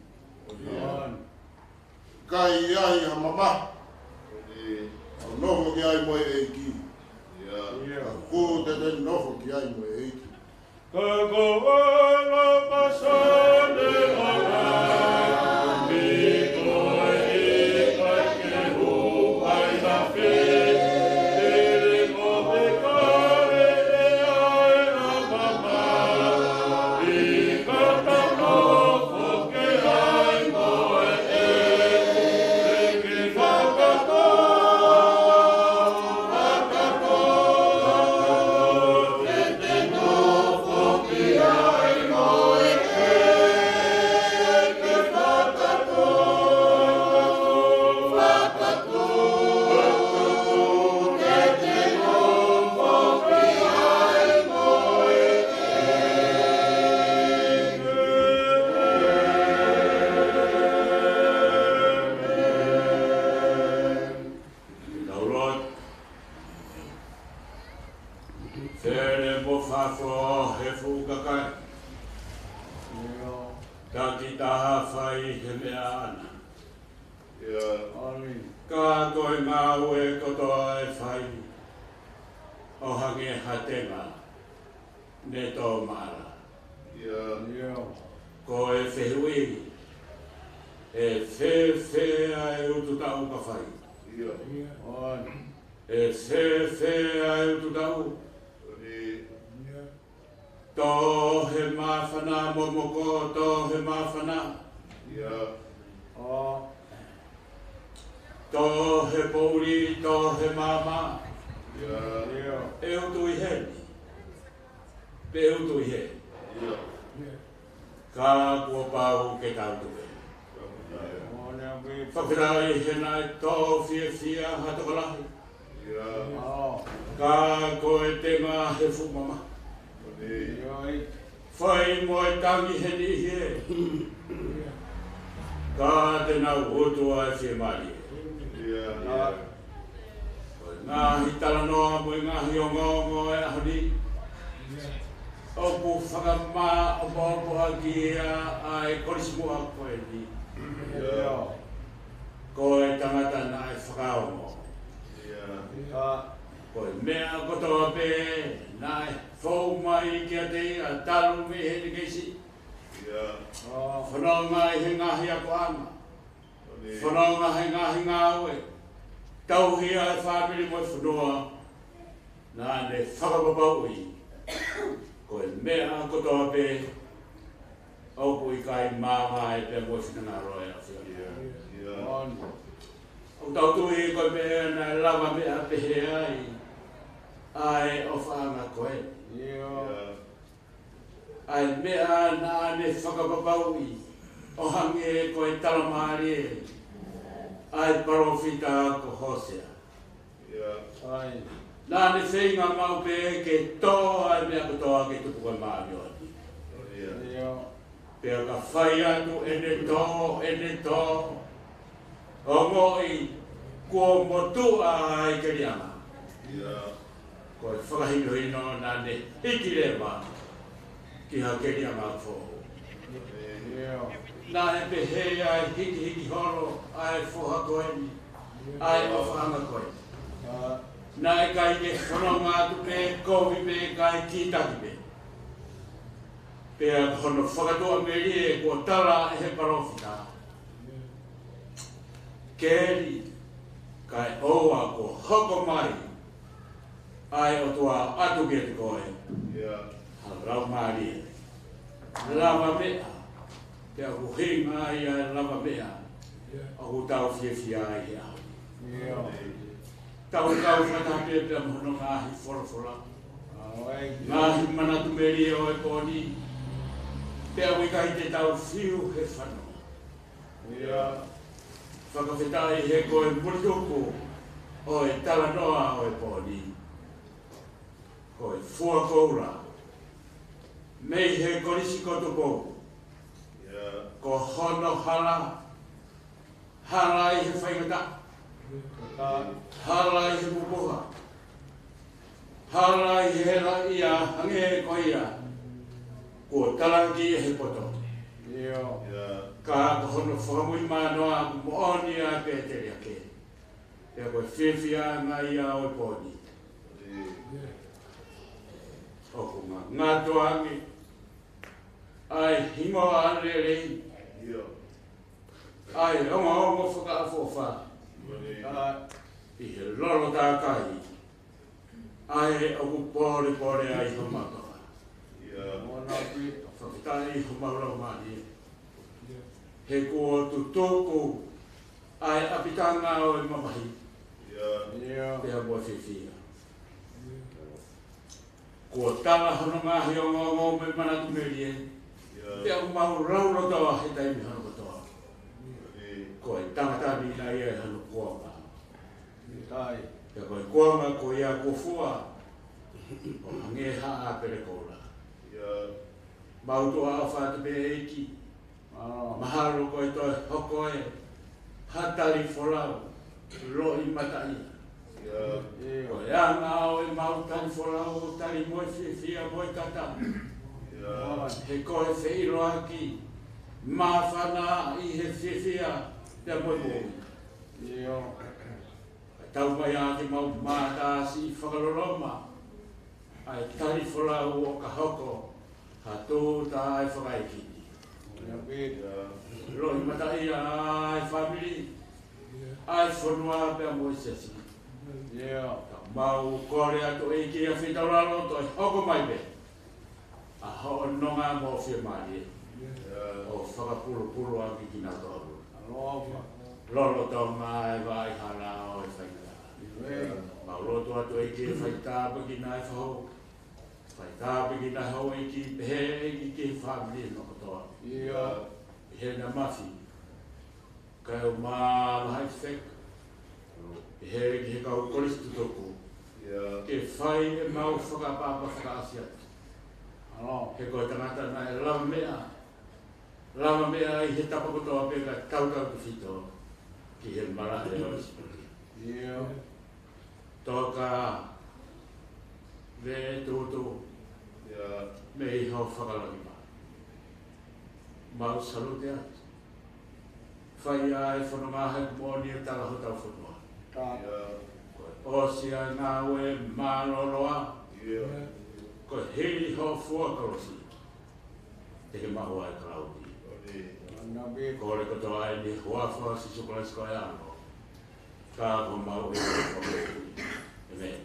ʻIkai ʻi ai ha mamahi, ʻo nofo ki ai mo e ʻEiki. Ka ʻoku te te nofo ki ai mo e ʻEiki. ʻi he meʻa ʻaʻana. Ia. Ka ko e ngāue kotoa ʻe fai, ʻo hangē ha tenga ne tō maʻala. Ia. Ko e fehuʻi, ʻe fēfē ʻa e ututaʻu ka fai? Ia. ʻE fēfē ʻa e ututaʻu? Tō he māfana, momoko, tō he māfana. Ia. Tō he poʻuli, tō he maama. Ia. ʻE utu ʻi heni, pe ʻe utu ʻi heni. Ia. Ka kuo pau ke tau tuʻu. Fakafetaʻi he naʻe tō fiefia ha tokolahi. Ia. Ka ko e tenga he fuʻu mamahi. Fai mo e tangi he niʻihi ē. Ka te nau utu ʻa e fiemālie. Ia. Ko e ngaahi talanoa mo e ngaahi ongoongo ʻo e ʻaho ni, ʻoku fakamāʻopoʻopo ʻaki ia ʻa e kolisi muʻa ko eni. Ia. Ko e tangata naʻe fakaongo. Ia. Ko e meʻa kotoa pē naʻe fou mai kiate ia talu mei heʻene kei siʻi. Ia. Fononga ʻi he ngaahi akoʻanga. Fononga he ngaahi ngāue, tauhi ʻa e fāmili mo e fonua, naʻa ne fakapapauʻi ko e meʻa kotoa pē ʻoku ʻikai māvae pea mo e finangalo ʻo e ʻAfiona. Ia. ʻOku tau tui ko e meʻa naʻe lavameʻa pehē ai ʻa e ʻofaʻanga ko ē. Ia. ʻA e meʻa naʻa ne fakapapauʻi, ʻo hangē ko e talamālie ʻa e palōfita ko Hōsea. Ia. Naʻa ne feinga maʻu pē ke tō ʻa e meʻa kotoa ke tupu ko e māʻoniʻoni. Ia. Pea ka fai atu ʻene tō, ʻene tō, ongoʻi kuo motuʻa ʻa e keliʻanga. Ia. Ko e fakahinohino naʻa ne hiki leva ki ha keliʻanga foʻou. Naʻe pehē ʻa e hikihiki holo ʻa e foha ko eni, ʻa e ʻofaʻanga ko eni. Naʻe ʻikai ke fononga atu pē, kovi pē, kae kītaki pē. Pea ko hono fakatuʻamelie kuo tala ʻe he palōfita, Keli, kae ʻoua kuo hoko mai ʻa e ʻOtua ʻoatu kiate koe ha laumālie lavameʻa, pea ʻoku ʻuhinga ia ʻa e lavameʻa ʻoku tau fiefia ai he ʻaho ni. Tau kau fakataha pē pea mo hono ngaahi folofola, ngaahi manatu melie ʻo e pō ni, pea ʻoku ʻikai te tau fiu he fanongo. Fakafetaʻi he ko e muli tuku ʻo e talanoa ʻo e pō ni, ko e fua koula mei he Kolisi ko Tupou. Ko hono hala, hala ʻi he faingataʻa, hala ʻi he pupuha, hala ʻi he hela ia hangē ko ia kuo talaki ʻe he poto. Ka ko hono fakamuimui mānoa ʻoku moʻoni ʻa e pēteliake. Pea ko e fiefiaʻanga ia ʻo e pō ni, ʻoku ngataʻanga ange ʻa e hingoa lelei, ʻa e ongoongo fakaʻofoʻofa, ʻi he lolo tākai, ʻa ē ʻoku pōlepole ai homau toka. Fakafetaʻi homau laumālie he kuo tutuku ʻa e ʻapitanga ʻo e mamahi. Pea mo e fiefia. Kuo tala hono ngaahi ongoongo mo e manatu melie, pea ʻoku mau laulotoa he taimi hono kotoa. Ko e tangata ni naʻe ʻi ai hano kuonga. Pea ko e kuonga ko ia kuo fua, ʻo hangē ha ʻāpele koula. Mau tuʻa ʻofa atu pē ʻEiki. Mahalo ko e toe hoko ē ha tali folau loʻimaʻia. Ko e anga ʻo ʻemau tali folau, tali mo e fiefia mo e kata, he ko e feʻiloaki māfana ʻi Ia, pea mo e moʻui. Ia. Kae tau mai ʻa kimautolu maʻa siʻi fakaloloma ʻa e tali folau ʻo ka hoko ha tūʻuta ʻa e fakaʻeiki ni. Ia. Loʻimataʻia ʻa e fāmili, ʻa e fonua pea mo e siasi. Ia. Ka mau kole atu ʻEiki ʻa Fitaulalo toe hoko mai pē ʻa hoʻo nonga mo fiemālie. Ia. ʻO fakapulupulu ʻaki kinautolu. Aloha. Lolotonga e vaʻa hala ʻo e faingataʻa. Ia. Mau lotu atu ʻEiki ʻe faitāpuekina e fahu. Faitāpuekina houʻeiki, pehē ʻEiki ki he fāmili hono kotoa. Ia. ʻI heʻena mafi. Kae ʻumaʻā ʻa e fefeka. Pehē ki he kau Kolisi tutuku. Ia. Ke fai ʻemau fakaʻapaʻapa fakaʻasi atu. Alo. He ko e tangata naʻe lavameʻa. Lavameʻa ʻi he tapa kotoa pē ka tautautefito ki he malaʻe ʻo e sipoti. Ia. Toka, Vetutu. Ia. Mei ho fakalaki mā. Mau salute atu. Fai ʻa e fononga he moʻoni ʻo tala hotau fonua. Ia. Ko e ʻosi ʻa e ngāue mālōlō. Ia. Ko e hili hoʻo fua kolosi te ke maʻu ʻa e kalauni. Ia. Kole kotoa eni he huafa ʻo Sīsū Kalaisi ko e ʻAlo. Ka ko homau ʻEiki. ʻĒmeni.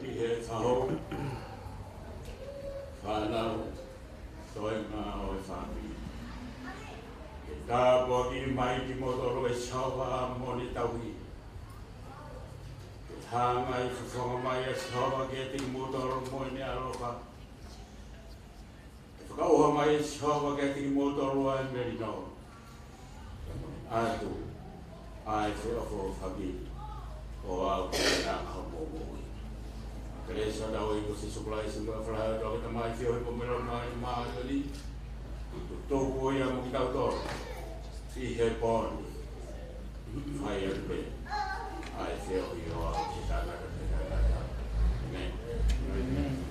Ki he fahu, fānau, toenga ʻo e fāmili. Ke tāpuakiʻi mai kimoutolu ʻe Sihova mo ʻene tauhi. Ke hanga ʻi he fofonga mai ʻa Sihova kiate kimoutolu mo ʻene ʻaloʻofa. Ke fakaʻauha mai ʻe Sihova kiate kimoutolu ʻa e melino. ʻAtu ʻa e feʻofoʻofani ʻo aʻu ki he ʻaho moʻui. Kelesi ʻa hotau ʻEiki ko Sīsū Kalaisi mo e falahi ʻa hotau Tamai, feohi pea mo e Laumālie Māʻoniʻoni, tutuku ia mo kitautolu ʻi he pō ni. Fai atu pē ʻa e feohi ʻo aʻu ki he taʻengata pē taʻengata. ʻĒmeni. ʻĒmeni.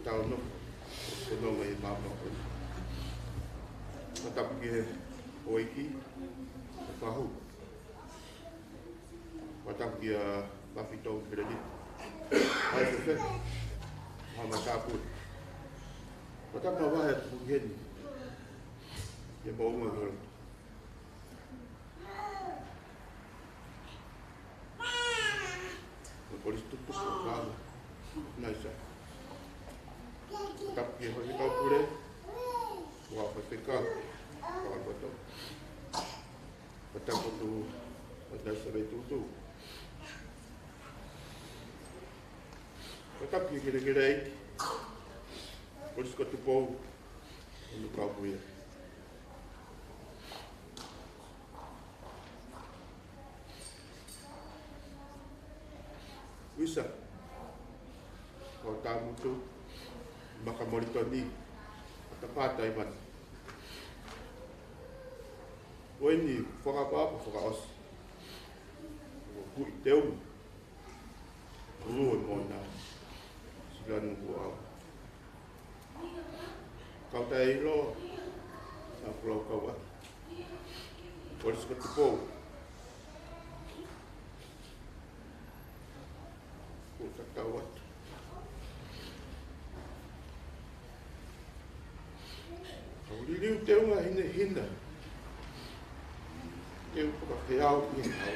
Tau nofo, ko nonga ʻi māmani. Fakatapu ki he houʻeiki, ʻo Pahu. Fakatapu kia Mafitongi Felenite. Faifekau, mo e matāpule. Fakatapu mo e vahe atu ki heni. Kia Moʻunga Holo. Mo e Kolisi Tutuku ʻo Tonga. Naʻe sai. Fakatapu ki he Faifekau Pule, mo e Faifekau, mo e Faifekau. Fakatapu atu, ʻo Naʻe Sai Tutu. Fakatapu ki he kelekele, Kolisi ko Tupou, ʻo Nukuʻalofa. Uisa, ʻo Tamutu, Maka Molitoni, ʻo Tapata Ivani. Ko eni fakaʻapaʻapa fakaʻosi. ʻO Kuiteu, Lue Mona, Silanu Kuau. Kau tai ʻilo, na kulau kau atu. Kolisi ko Tupou. Kuo tatau atu. Kau liliu teunga hinehina. Teu fakafeau ʻi he hau.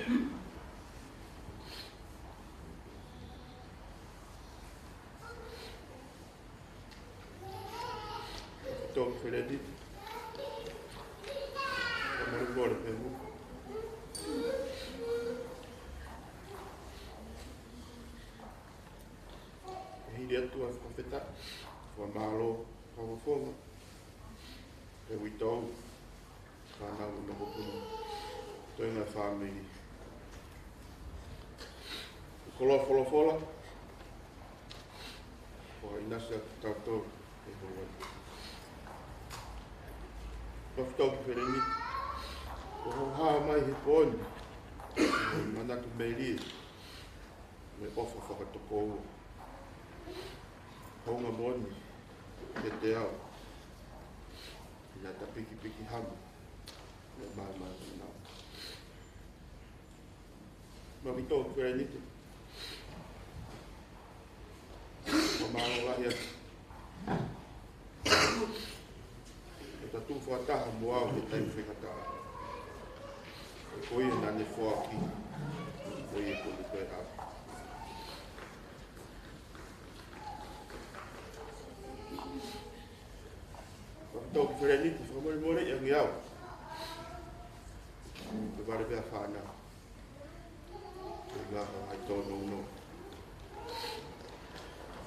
Tau Felenite. Ka mole mole pe mu. Hili atu ʻa e fakafetaʻi, fakamālō, fakafofonga, he uitou, fānau mo e mokopuna, toenga fāmili. Koloa folofola, ʻo ʻinasi atu tautolu ʻi he ʻaho ni. Mafitongi Felenite, ʻoku hā mai he pō ni, manatu melie, mo e ʻofa fakatokoua. Hounga moʻoni kiate au, ʻi he tapikipiki hamu, mo e maama ʻi nau. Mafitongi Felenite. Fakamālō lahi atu. ʻE tau tuʻu fakataha mo au he taimi fekauʻaki. Ko ia naʻa ne foaki, ko ia ko e toe ʻapi. Mafitongi Felenite, fakamolemole ange au. Ko e vale pē ʻa e fānau. Ko e ngaahi ʻaho ʻa e tōnounou.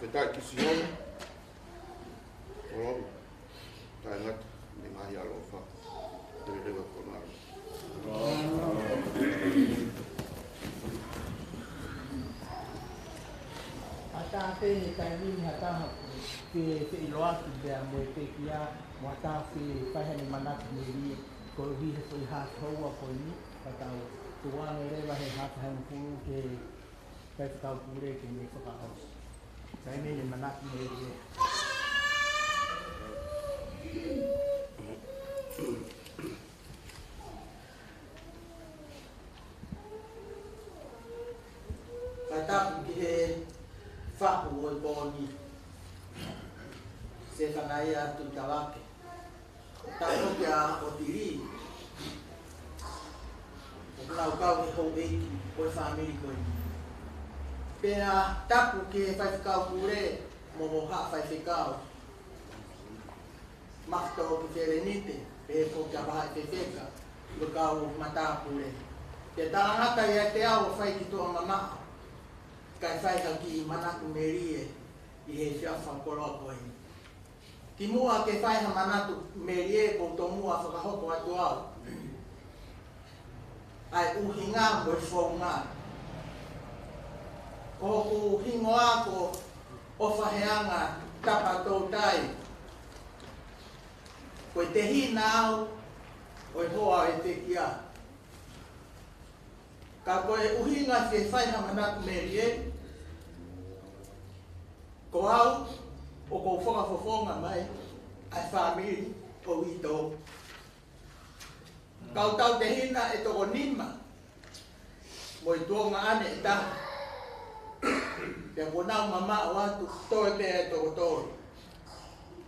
Fakafetaʻi ki Sihova, ʻo lotu, taʻengata, mo e ngaahi ʻaloʻofa. Te u leva ko ngā. ʻAtā pē he taimi ni ha taha ke feʻiloaki pea mo e pekia, mo ha taha ke fai haʻane manatu melie, koeʻuhi he foʻi haafe houa ko eni, ka tau tuku ange leva he haafe hongofulu ki he Faifekau Pule ke ne fakaʻosi. Taimi ni manatu melie. Fakatapu ki he fahu ʻo e pō ni. Sefanaia Tuʻitavake. Tapu kia ʻOtili. ʻOku nau kau he houʻeiki ʻo e fāmili ko eni. Pea tapu ki he Faifekau Pule mo e Haʻa Faifekau. Mafitongi Felenite, pehē foki kia Vahaʻi Fefeka, mo e kau matāpule. Pea talangata ʻiate au ʻo fai ki tuʻa mamaʻo, kae fai ha kiʻi manatu melie ʻi he efiafi fakakoloa ko eni. Kimuʻa ke fai ha manatu melie, ʻoku ou tomuʻa fakahoko atu au ʻa e ʻuhinga mo e founga. Ko hoku hingoa ko ʻOfaheanga Tapatoutai. Ko e tehina au ʻo e hoa ʻo e pekia. Ka ko e ʻuhinga ke fai ha manatu melie, ko au, ʻOku ou fakafofonga mai ʻa e fāmili ʻo Uitou. Kau tautehina ʻe toko nima mo e tuongaʻane ʻe taha. Pea kuo nau mamaʻo atu, toe pē ʻa e toko tolu.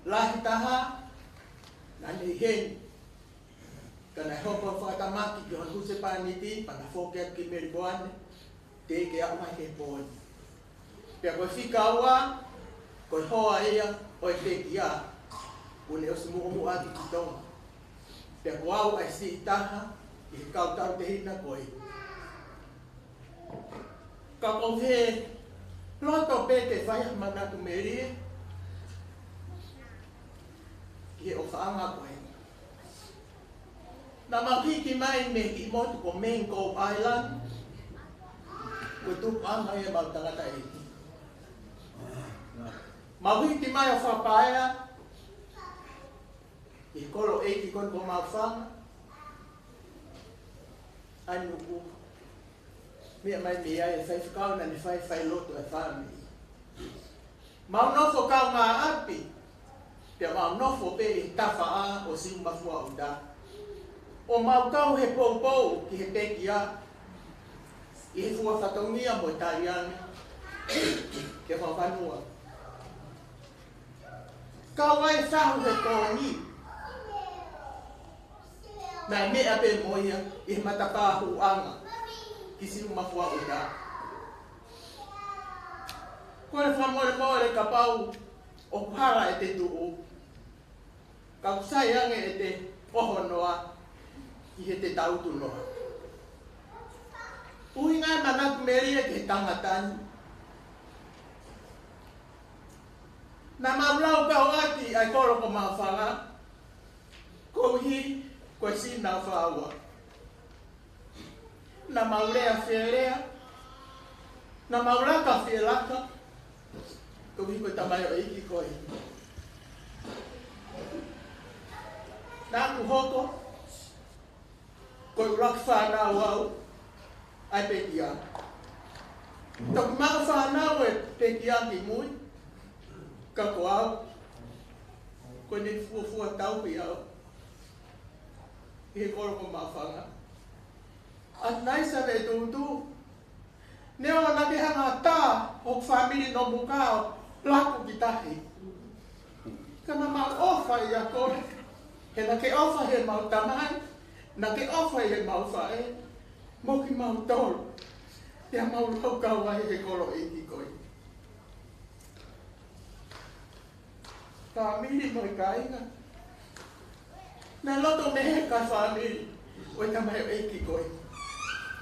Lahi taha naʻa ne ʻi heni, ka naʻe hoko ʻa e fakatamaki ki hono husepāniti, pea na foki atu ki Melipoane, teʻeki ke aʻu mai ki he pō ni. Pea ko e fika ua, ko e hoa ia ʻo e pekia, kuo ne ʻosi muʻomuʻa atu ki Tonga. Pea ko au ʻa e siʻi taha ʻi he kau tautehina ko ē. Ka ʻoku ou fie loto pē ke fai ha manatu melie ki he ʻofaʻanga ko ē. Naʻa mau hiki mai mei he kiʻi motu ko Mango Island, ko e tupuʻanga ia ʻemau tangataʻeiki. Mau hiki mai ʻo fakapaea ʻi he kolo ʻeiki ko eni ko Maʻufanga, ʻa e nuku. Meʻa mai mei ai e faifekau naʻa ne fai failotu ʻa e fāmili. Mau nofo kaungāʻapi, pea mau nofo pē ʻi he tafaʻa ʻo Siumafuaʻuta. ʻO mau kau he poupou ki he pekia, ʻi he fua fatongia mo e taliangi ki he fakafanua. Kau ai e fahu he tōngi. Naʻe meʻa pē mo ia ʻi he matapā hūʻanga ki Siumafuaʻuta. Kole fakamolemole kapau ʻoku hala ʻete tuʻu, ka ʻoku sai ange ʻete ʻohonoa ʻi heʻete tautunoa. ʻUhinga e manatu melie ki he tangata ni. Naʻa mau laukau ʻaki ʻa e kolo ko Maʻufanga, koeʻuhi ko e sina fāua. Naʻa mau lea fie lea, naʻa mau laka fie laka, koeʻuhi ko e tamaioʻeiki ko ē. Naʻa ku hoko ko e ʻuluaki fānau au ʻa e pekia. Toki maʻu fānau e pekia kimui, ka ko au, ko ʻene fuofua tauhi au ʻi he kolo ko Maʻufanga. ʻAtu nai sa me tutu, neongo naʻa ke hanga tā hoku fāmili Nomuka ʻo laku ki tahi, ka naʻa mau ʻofa ʻia koe, he naʻa ke ʻofa he mau tamai, naʻa ke ʻofa he mau faʻē, mo kimautolu, pea mau laukau ai he kolo ʻeiki ko ē. Fāmili mo e kāinga. Naʻe loto meheka e fāmili ʻo e tamaioʻeiki ko ē.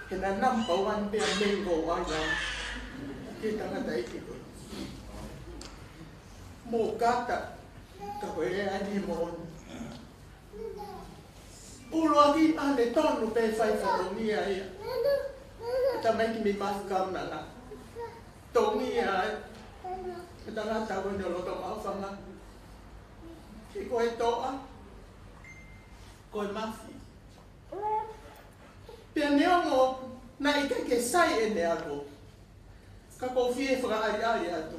He naʻe number one pē ʻa Mango Island ki he tangataʻeiki ko ē. Mou kata, ka ko e lea ʻeni he moʻoni. ʻUluaki naʻa ne tonu pē fai fatongia ia. Tamaiki mei Mafikau naʻa na tongia ai e tangata ko eni ʻo loto Maʻufanga. He ko e toʻa, ko e mafi. Pea neongo naʻe ʻikai ke sai ʻene ako, ka ʻoku ou fie fakaʻaliʻali atu.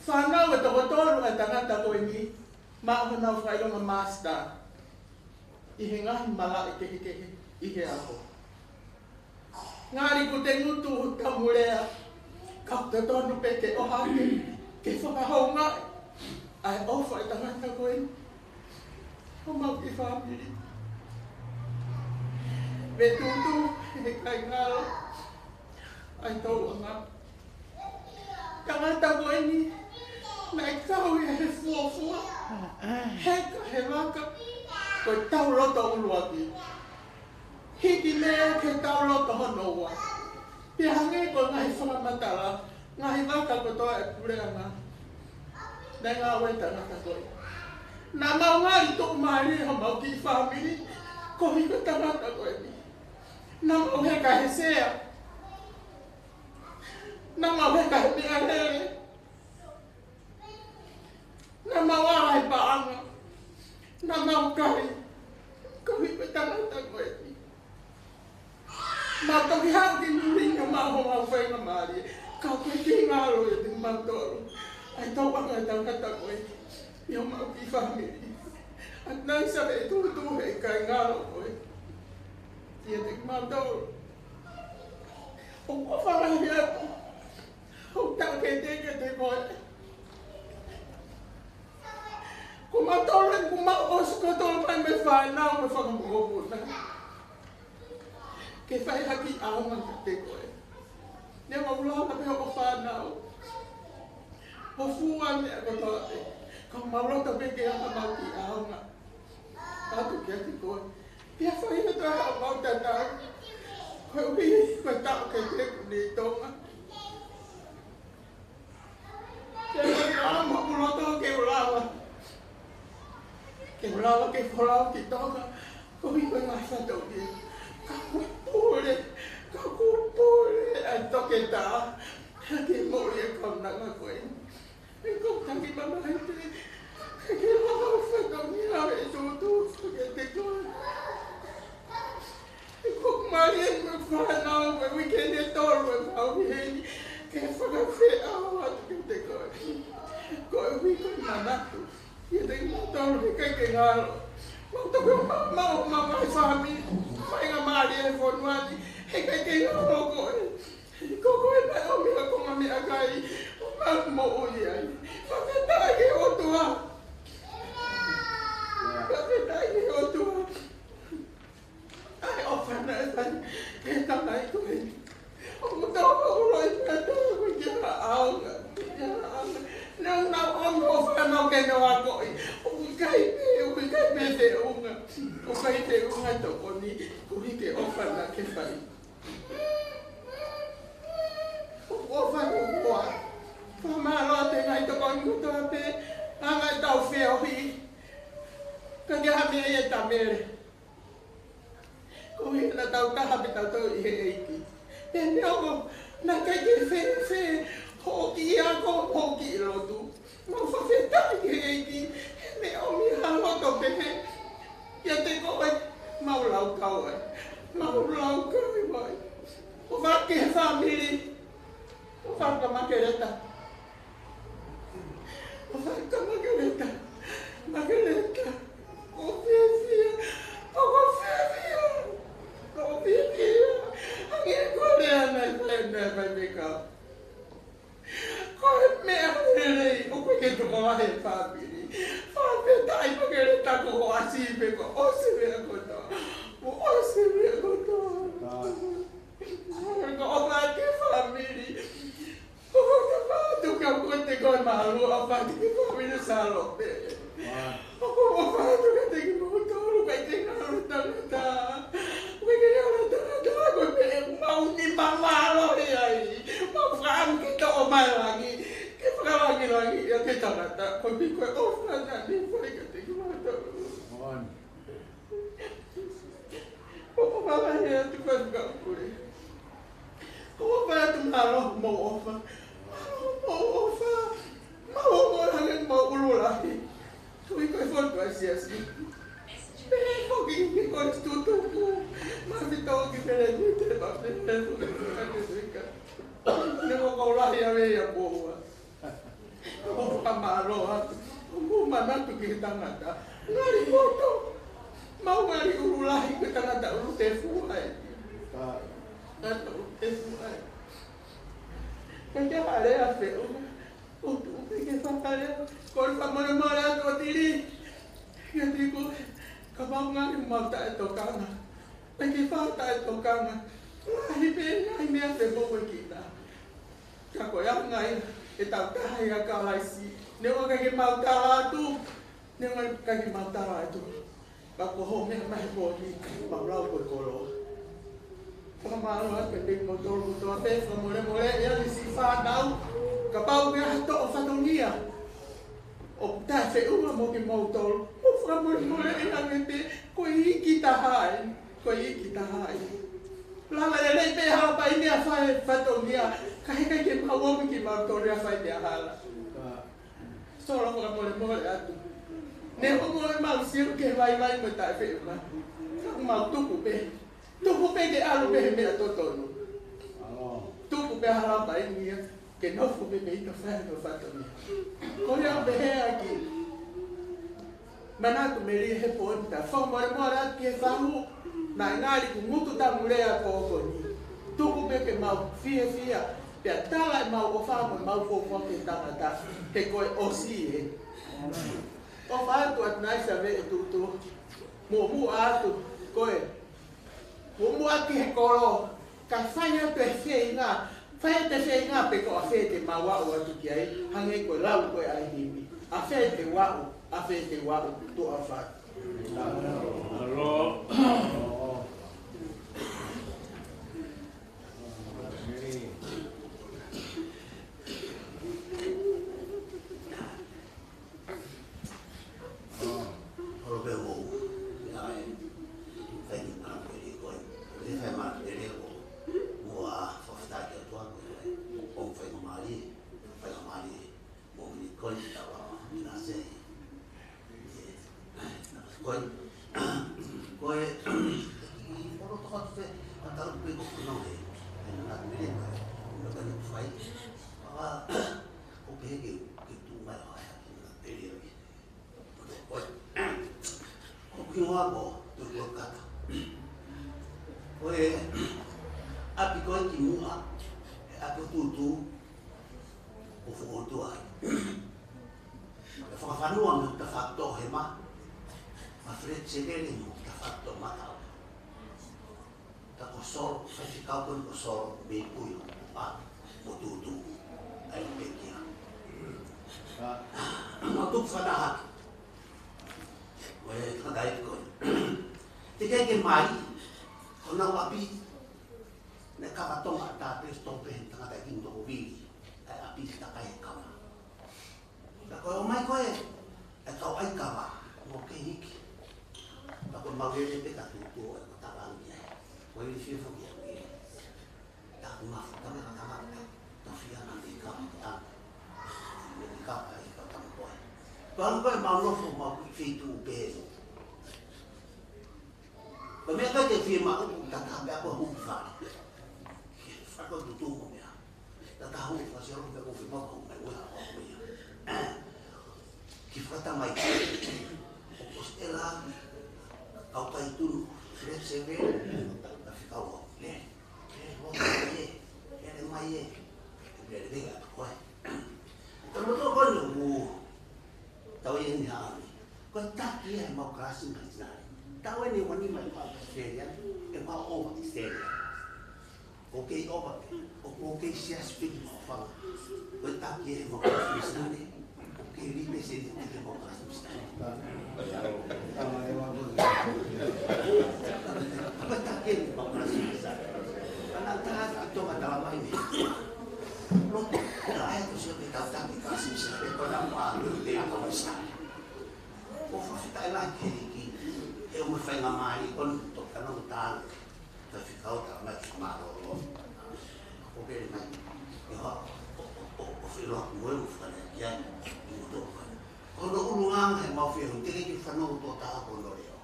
Fānau ʻe toko tolu ʻa e tangata ko eni, maʻu honau fakaʻilonga master ʻi he ngaahi malaʻe kehekehe ʻi he ako. Ngali ʻoku te ngutu tamu lea, ka ʻoku totonu pē ke ʻohake, ke fakahoungaʻi ʻa e ʻofa ʻa e tangata ko eni. Homau kiʻi fāmili. Vetutu, he kai ngalo ʻa e tauʻanga. Tangata ko eni, naʻe kau ia he fuofua, heka he vaka, ko e tau loto ʻuluaki. Hiki mei ai ki he tau loto hono ua. Pea hangē ko e ngaahi fakamatala, ngaahi vaka kotoa ʻa e puleʻanga, naʻe ngāue e tangata ko ē. Naʻa mau ngali tuʻumālie homau kiʻi fāmili, koeʻuhi ko e tangata ko eni. Naʻa mau heka he sea. Naʻa mau heka he meʻalele. Naʻa mau ala he paʻanga. Naʻa mau kai, koeʻuhi ko e tangata ko eni. Mau toki haʻu ki muli naʻa mau homau faingamālie. Ka ʻoku ʻikai ngalo ia kiate kimautolu. ʻA e tauʻanga ʻo e tangata ko ē ʻi homau kiʻi fāmili. ʻA ia naʻe ʻikai ke tuʻutuʻu he ʻikai ngalo ko ē ʻiate kimautolu. ʻOku ou ʻofa lahi atu hoʻo taʻokete kiate koe. Ko mautolu eni kuo mau ʻosi kotoa mai mei he fānau mo e fanga mokopuna ke fai ha kiʻi ʻaonga kiate koe. Neongo ʻoku lava pē hoʻo fānau, hoʻo fua, meʻa kotoa pē, ka mau loto pē ke ʻai haʻamau kiʻi ʻaonga atu kiate koe. Pea fai atu ʻemau tatau, koeʻuhi ko e taʻokete kuo ne tonga. Ke u lava, ke u lava. Ke u lava ke folau ki Tonga, koeʻuhi ko e ngaahi fatongia. Ka kuo pule, ka kuo pule ʻa e toketā ke moʻui e kaunanga ko ē. ʻOku ou taki mamahi pē ke lava e fatongia ʻo e tuʻutuʻu kiate koe. ʻOku ou mālie mo e fānau, mo e uike ʻe tolu ʻemau ʻi heni, ke fakafeʻao atu kiate koe. Koeʻuhi ko e manatu ʻiate kimautolu he ʻikai ke ngalo. Mau toki ō mai, mau ō mai fāmili, faingamālie he fonua ni, he ʻikai ke ngalo koe. Ko koe naʻe ʻomi ʻa e konga meʻakai ʻo mau moʻui ai. Fakafetaʻi ki he ʻOtua. Fakafetaʻi ki he ʻOtua. ʻA e ʻofa naʻe fai ki he tamai ko ē. ʻOku tau ʻoku loi pē atu, ʻoku ʻikai ha ʻaonga, ʻikai ha ʻaonga. Naʻa nau ʻomi hoʻo fānau ke nau akoʻi. ʻOku ʻikai pē, ʻoku ʻikai pē feʻunga. ʻOku ʻikai feʻunga tokoni, koeʻuhi ko e ʻofa naʻa ke fai. ʻOku ou ʻofa atu, ʻoku ou fakamālō atu he ngaahi tokoni kotoa pē, ʻa e ngaahi tau feohi. Ka ʻikai ha meʻa ia ʻe taʻe mele. Koeʻuhi naʻa tau taha pē tautolu ʻi he ʻEiki. Pea neongo naʻe ʻikai ke fēfē hoʻo kiʻi ako, hoʻo kiʻi lotu, mau fakafetaʻi ki he ʻEiki he naʻe ʻomi ha loto pehē kiate koe, mau laukau ai. Mau laukau ai. ʻOfa ki he fāmili. ʻOfa kia Makeleta. ʻOfa kia Makeleta. Makeleta. ʻOku ou fiefia. ʻOku ou fiefia. ʻOku ou fiefia. Hangē ko e lea naʻe fai, naʻe fai mei he kau. Ko e meʻa lelei ʻoku ke tokolahi he fāmili. Fakafetaʻi Makeleta, ko hoʻo ʻasi pē kuo ʻosi e meʻa kotoa. Kuo ʻosi e meʻa kotoa. Ko e ʻofa ki he fāmili. ʻOku ou ʻofa atu kia Makeleta, ko e mālō ʻofa atu ki he fāmili Salope. ʻOku ou ʻofa atu kiate kimoutolu, ʻikai ke ngalo e tangata. ʻIkai ke ngalo e tangata, ko e meʻa mau nima mālohi ai. Mau fakaʻamu ke toʻo mai langi, ke fakalangilangiʻi ʻa e tangata. Koeʻuhi ko e ʻofa naʻa ne fai kiate kimautolu. ʻOku ou ʻofa lahi atu, Faifekau Pule. ʻOku ou ʻofa atu, mālō hoʻomou ʻofa. Mālō hoʻomou ʻofa. Mau ō mai hangē ko homou ʻulu lahi. Tui ko e fotu ʻa e siasi. Pea foki ki he kolisi tutuku. Mau fitō ki Pelenite, mau fitō ki Pelenite. Neongo ʻoku ou lahi ʻave ia moua. ʻOku ou fakamālō atu. ʻOku ou manatu ki he tangata ngali poto. Mau ngali ʻulu lahi, ko e tangata ʻulu tefua ē. Tangata ʻulu tefua ē. Ka ʻikai ha lea feʻunga. ʻOku ou tuʻu pē ke fakalea. Ko e fakamolemole atu ʻo Tili. Kiate koe, kapau ngali ʻoku mau taʻetokanga. Pea ke fai taʻetokanga. Lahi pē ngaahi meʻa te mou ʻekina. Ka ko e anga ia ʻetau taha ʻia Kalaisi. Neongo ʻikai ke mau tala atu. Neongo ʻikai ke mau tala atu. Ka ko hoʻo meʻa mai he moʻoni, mau lau ko e koloa. Fakamālō atu kiate kimoutolu kotoa pē, fakamolemole ia ki siʻi fānau. Kapau ʻoku ʻi ai ha toʻo fatongia ʻoku taʻefeʻunga mo kimoutolu, mou fakamolemoleʻi ange pē, ko e iiki taha ē, ko e iiki taha ē. Lava lelei pē hala paʻi meʻa fai fatongia, ka heʻikai ke mau ʻomi kimautolu ia fai meʻa hala. Solo, fakamolemole atu. Neongo ʻemau sio ki he vaivai mo e taʻefeʻunga, ka mau tuku pē. Tuku pē ke ʻalu pē he meʻa totonu. Tuku pē hala paʻi meʻa. ke nofo pē mei he fale ʻo e fatongia. Ko ia ʻoku pehē ʻaki. Manatu melie he pooni ta. Fakamolemole atu ki he fahu, naʻe ngali kuo ngutu tamu lea ko eni. Tuku pē ke mau fiefia, pea tala ʻemau ʻofa mo ʻemau fuofua ki he tangata, he ko e ʻosi ē. ʻOfa atu atu nai sa ve e tutu. Muʻomuʻa atu, ko e. Muʻomuʻa ki he kolo, ka fai atu e feinga, fai atu e feinga pe ko ʻafē te mau aʻu atu ki ai, hangē ko e lau ko ē ʻa e himi. ʻAfē te u aʻu, ʻafē te u aʻu, tuʻa fai. Olo pē ʻo, ʻa e, fai ni mana pele ko ē, ʻe fai mana pele ʻo, mo a fafta ki a tua ko ē, ʻo fai ka mali, fai ka mali, mo ni ko ē ta wa, na se, ko ē, ko ē, olo toko te, a tau pe ko no he, e na pele ko ē, no ka ni fai, a, ko pehē ke, ke tuʻu mai ʻa e, pele ʻo, Ko e, ko e hingoa ko Tukuakata. Ko e ʻapi ko ē ki muʻa, ʻe ʻapi ʻo tutu, ʻo fokotuʻu ai. ʻE fakafanua mo e tafaʻaki toʻohema, ma Fred Selele mo e tafaʻaki toʻomataʻu. Ka ko Solo, faifekau ko eni ko Solo, mei Puiho, a, mo Tutu, ʻa e pekia. Ka, ma tuku fanahaki. Ko e tangataʻeiki ko ē. Teʻeki ke mai, ko honau ʻapi, naʻe kava Tonga ʻa Tāpesi Tope he tangataʻeiki Tokovili, ʻa e ʻapi takai he kava. Ka ko e ʻomai ko ē, e kau ʻai kava, mo ke hiki. Ka ko e mau lele pē ka tutu ʻo e ko talangi ai. Ko e ili fia foki ʻa e. Taku mafu, tama ka tama ka. Tofia na me kava ka tama. Me kava ai ka tama ko ē. Ko anga ko ē mau nofo mau ki feitu pē. Ko e meʻa ko ē te fiemaʻu, tata pē ako huki fale. Fale ko tutu mo meʻa. Tata hu, fasi alo pē ko fiemaʻu, ko mai ue ako ko ia. Ki fata mai. ʻO Kositela, kau kai tunu, Fred Seven, ka fika ua. Le, le, ua mai e, le, le mai e. Le, le, le, atu ko ē. Tau moto ko ē, ʻo, tau ia ni haʻani. Ko e taki ia ʻemau kalasi misinale. Tau eni ua nima ʻi Australia, ʻe ua ova Australia. Ko e kei ova, ʻo ko e kei siasi pē ki mau fanga. Ko e taki ia ʻemau kalasi misinale. Ko e kei represent ia ʻemau kalasi misinale. Ko e taki ia ʻemau kalasi misinale. Ana taha atu ka tala mai ni. Lo, ʻe ʻai atu sio ki he taki kalasi misinale. Ko e na mua, ko e kalasi misinale. ʻOku fakafetaʻi lahi ki he ʻEiki, he ʻoku mo e faingamālie ko eni ʻoku tau fanongo ki ai, faifekau tala mai ki mālōlō. ʻOku pehē mai, ʻe hoa, ʻo, ʻo, ʻo, ʻo filo mo e mo fana ki ai, ʻi mo tō fana. Ko hono ʻulungaanga he mau fie hu, teʻeki ke fanongo tō taha ko hono leʻo.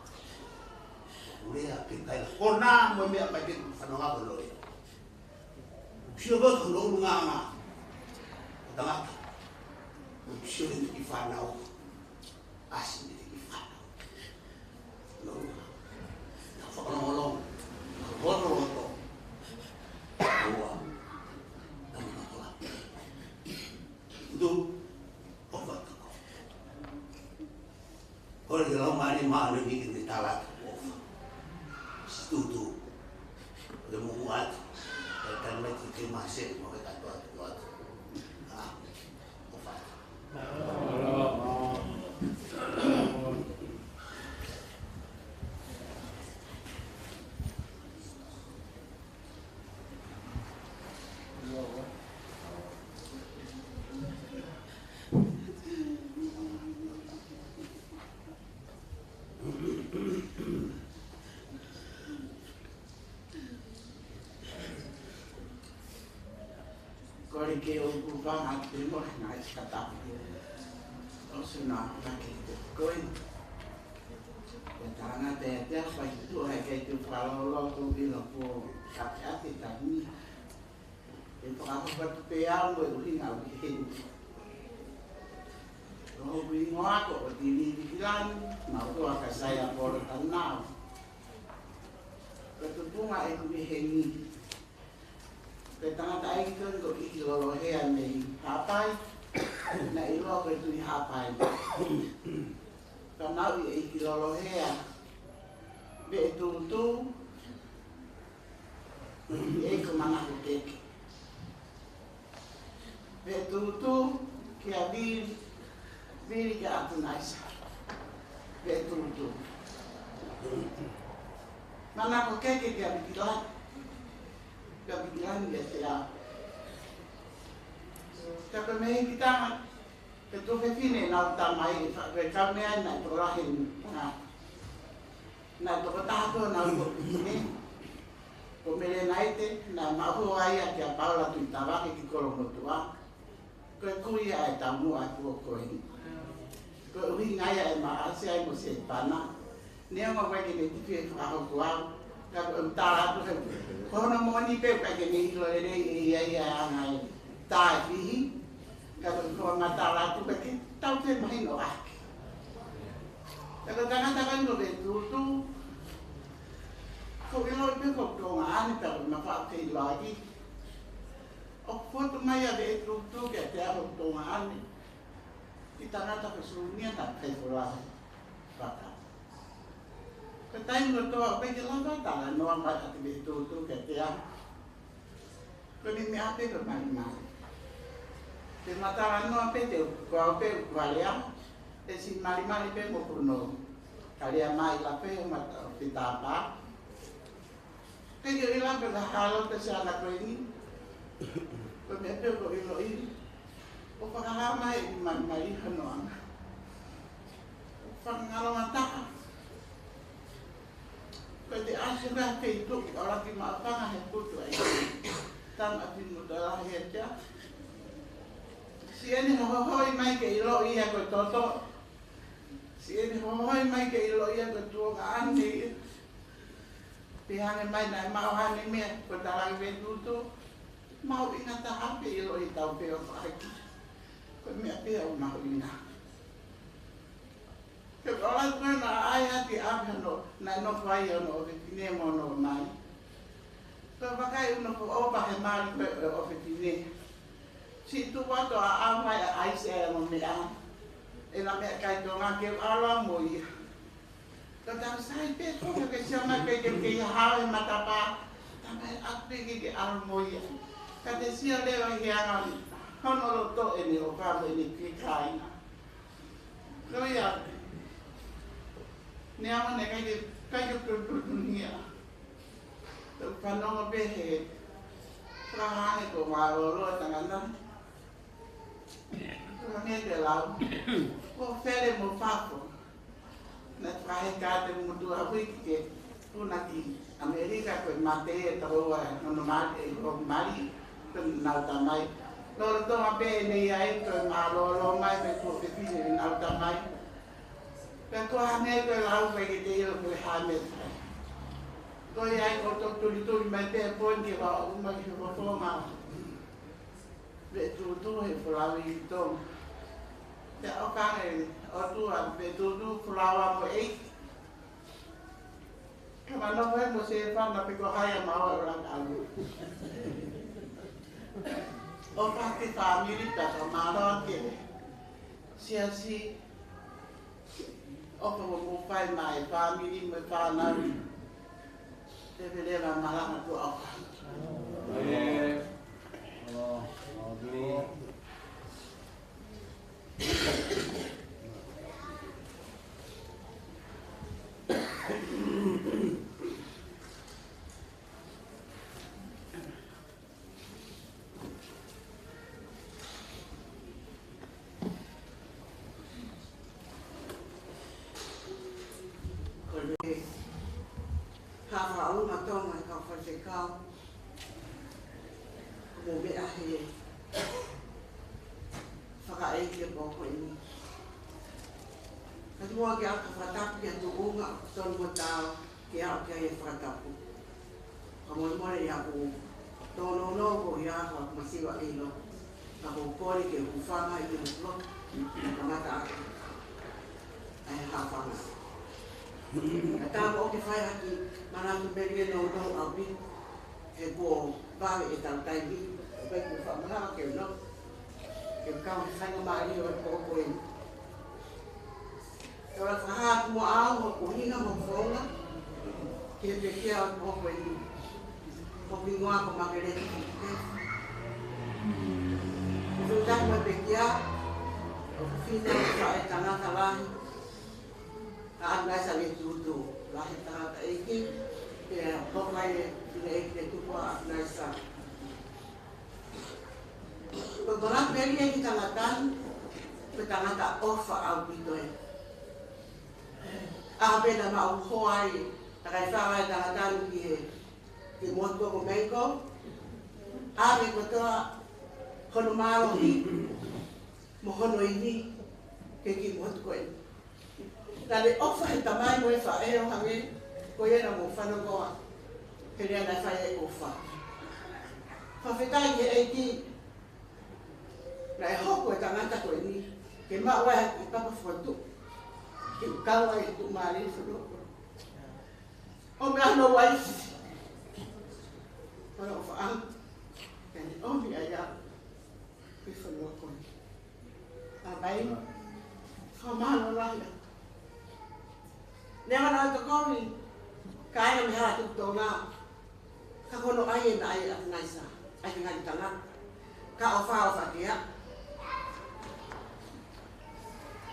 ʻOku lea pē kaila, ko na mo e meʻa pē ke fanongo ko hono leʻo. Sio ko hono ʻulungaanga. Ko tangata. Sio he ki fānau. ʻAsi ni ki fānau. No. Na fakalongolongo. Na hono loto. Ua. Na mana kola. Ndu. ʻOfa atu ko. Kole ke lau mai ni ma ne mi ke ne tala atu ʻofa. Situtu. Ke mo atu. Ke tala mai ki te ma se mo ke tatu atu atu. Ah, ʻofa atu. Kole ke u kuvanga te mo na i kata. ʻOsi na na ke te koe. Ko e tangata ʻe te fai tu he ke tu fakalolo ko ʻilo ko kate ate tani. ʻE fakahoko atu pē au mo e ʻuhinga ʻoku ʻi heni. Ko hoku hingoa ko ʻOtili Vikilani, mou ui ko Kasaia Polo Tanau. Ko e tupuʻanga ʻeku ʻi heni. Ko e tangataʻeiki ko eni ko ʻIki Lolohea mei Haʻapai, naʻe ʻiloa ko e Tuʻi Haʻapai. Fanauʻi ʻe ʻIki Lolohea, Veʻetūtū, ʻe ko Manakokeke. Veʻetūtū kia Vili, Vili kia ʻAtunaisa. Veʻetūtū. Manakokeke kia Vikilani. Kia Vikilani kiate au. Ka ko e mehikitanga, ko e tuofefine ʻenau tamai, ʻe fa-, ko e kau meʻa naʻe tokolahi ʻenau, naʻe tokotaha ko ʻenau tuofefine. Ko Melenaite, naʻe maʻu ai ʻa kia Paula Tuʻitavake ki Kolomotuʻa. Ko e kui ia ʻa e taumuʻa ʻo e kuo ko eni. Ko e ʻuhinga ia ʻe maʻasi ai mo Sēpana. Neongo ʻoku ʻikai ke ne tefie fakahoko au. Ka ko e tala atu he, ko hono moʻoni pē ʻoku ʻikai ke ne ʻilo lelei ʻe ia ia ʻa e anga e tā e fihi. Ka ko e fakamatala atu pē ke tau toe mahino ʻaki. Ka ko e tangata ko eni ko Veʻetūtū, ko e ʻilo pē ko Tonga ʻaʻana pē ko e mafaʻu ke ʻilo ʻaki. ʻOku fotu mai ʻa Veʻetūtū kiate au ʻi Tonga ʻaʻana, ʻi he tangata ko Sūnia naʻe fai folau faka. Ko e taimi kotoa ʻoku ʻikai ke lava talanoa mai ʻa Veʻetūtū kiate au. Ko ʻene meʻa pē ko e malimali. Te ma talanoa pē te u, ko au pē ʻoku lea, ʻe siʻi malimali pē mo Punou. Ka lea mai la pē ma ta, pē tāpā. Pea ke ʻilo pē ka halo pē siana ko eni. Ko e meʻa pē ʻoku ʻiloʻi, ʻoku fakahā mai ʻe malimali hono anga. ʻOku fakangalongataha. Ko e te ʻasi ka te i tuʻu ʻo laki maʻu panga he putu ai. Tama pi muta lahi e tia. Siʻene hohoi mai ke ʻiloʻi ia ko e toto. Siʻene hohoi mai ke ʻiloʻi ia ko e tuongaʻane. Pea hangē mai naʻe maʻu ha meʻa ko e talaange Veʻetūtū, mahuʻinga taha pē ʻiloʻi tau pē ʻo faʻaki. Ko e meʻa pē ʻoku mahuʻinga. Ke ola ko ē naʻe ʻai atu ʻa hono, naʻe nofo ai hono ʻofefine mo hono ʻomai. Ko e vakai ʻoku nofo ʻofa he mali ko ē ʻo e ʻofefine. Siʻi tuʻu atu ʻa ʻau mai ʻa ʻaisi ʻa e ongo meʻa. ʻE na meʻakai Tonga ke u ʻalu mo ia. Ka tau sai pē ko ke sio mai pē ke ke ia hao he matapā. Tama ʻe ʻapi ke ke ʻalu mo ia. Ka te sio leva he anga hono loto ʻene ʻofa mo ʻene ke kāinga. Ko ia. Neongo naʻe ʻikai ke, ʻikai ke tutunia. Tau fanongo pē he. Fakahā ange ko mālōlō tangana. Ko e meʻa ke lau. Ko Fele mo Fafo. Naʻe fakaheka atu e motuʻa hui ki he puna ki ʻAmelika ko e mate e tau ua hono mali, ʻe hoku mali, ko ʻenau tamai. Lolotonga pē ʻene ʻi ai ko e mālōlō mai pē ko e pine ʻenau tamai. Pea ko e hā e meʻa ko e lau pē ke te ʻilo ko e hā e meʻa. Ko ia ai ko e tō tulituli mai pē pō ni ke vā ʻo uma ki he fofonga. Veʻetūtū he folau ʻi Tonga. Te au kange ʻOtua Veʻetūtū folau ʻa mo ʻEiki. Ka ma nofo ai mo Sēpana pe ko hai ʻa maua ʻo langa ʻalu. ʻOfa ki he fāmili pea ka mālō ki he siasi. ʻOfa mo mou fai mai fāmili mo e fānau. Te veleva malanga tuʻa ʻofa. Ko e hā fakaʻaonga Tonga e kau faifekau. Mo meʻa he fakaʻeiki e pō ko eni. Ka te mua ke aka fakatapu ki he tuʻunga, tonu mo tau, ke aʻu ki ai e fakatapu. Ka molemole ia ʻoku Tōnounou ko ia ko e masiva ʻilo. Ka ko e kole ke u hūfanga ʻi he lotu. Kamata ʻaki ʻa e hafanga. Ka tā ko ʻoku ke fai ʻaki, manatu melie nounou ʻaupito. He kuo vave ʻetau taimi. Pea ʻoku ou fakamālō ke u nofo. Ke u kau he faingamālie ʻo e pō ko eni. Tau fakahā atu muʻa ʻa hoku ʻuhinga mo hoku founga ki he pekia ʻo e pō ko eni. Ko hoku hingoa ko Makeleti Fikekefi. Ko e fetuʻutaki mo e pekia, ʻoku fefine ʻa e tangata lahi, ʻa ʻAtunaisa Letutu, lahi tangataʻeiki, pea hoko ai e fineʻeiki Letutu ʻa ʻAtunaisa. Ko e manatu melie ki he tangata ni, ko e tangata ʻofa ʻaupito ē. ʻA pē naʻa mau hoa ai, takai fala e tangata ni ki he, ki he motu ko Mengo. ʻA pē kotoa hono mālohi, mo hono ini, ki he kiʻi motu ko ē. Naʻe ʻofa he tamai mo e faʻē ʻo hangē ko ia naʻa mou fanongo ai he lea naʻe fai ʻe ʻOfa. Fakafetaʻi ki he ʻEiki naʻe hoko e tangata ko eni ke maʻu ai ha kiʻi papa fokotuʻu ke kau ai he tuʻumālie fonua. ʻO meʻa hono uaifi, hono ʻofaʻanga, ke ne ʻomi ai au ki he fonua ko eni. ʻA mai, fakamālō lahi. Neongo naʻa tau tokoni, kāinga mei he hala Tuʻi Tonga, ka ko hono ʻai ē naʻe ʻai ʻe ʻAtunaisa, ʻai ke ngali tangata. Ka ʻofa, ʻofa ke a.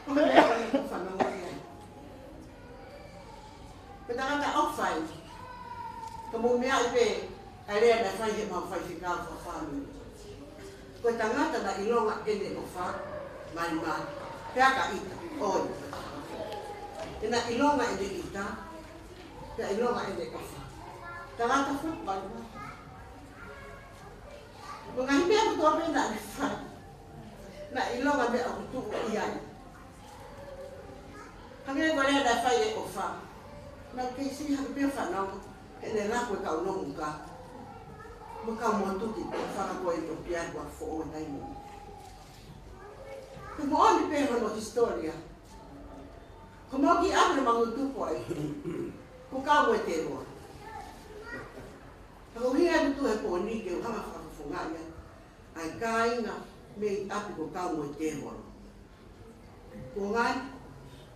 Ko e meʻa ko ē ʻoku fanongo ki ai. Ko e tangata ʻofa ē. Ka mou meaʻi pē ʻa e lea naʻe fai ʻe heʻemau faifekau fakafāmili. Ko e tangata naʻe ʻilonga ʻene ʻofa, malimali. Pea ka ʻita, ʻoi. He naʻe ʻilonga ʻene ʻita, pea ʻilonga ʻene ʻofa. Tangata fuʻu malimali. Mo e ngaahi meʻa kotoa pē naʻa ne fai, naʻe ʻilonga meʻa ʻoku tuʻu ʻi ai. Hangē ko e lea naʻe fai ʻe ʻOfa. Naʻa ku kei siʻi hake pē ʻo fanongo heʻene laku e kau longoka mo e kau motuki ʻo e fanga ko ē ʻo Piatua foʻou e taimi ni. Ko e moʻoni pē hono hisitōlia. Ko mau kiʻi ʻapi naʻa mau tupu ai, ko Kaumoetēvolo. Ka ko e ʻuhinga ʻeku tuʻu he pō ni ke u hanga ʻo fakafofongaʻi ʻa e kāinga mei ʻapi ko Kaumoetēvolo. Ko e ʻuhinga,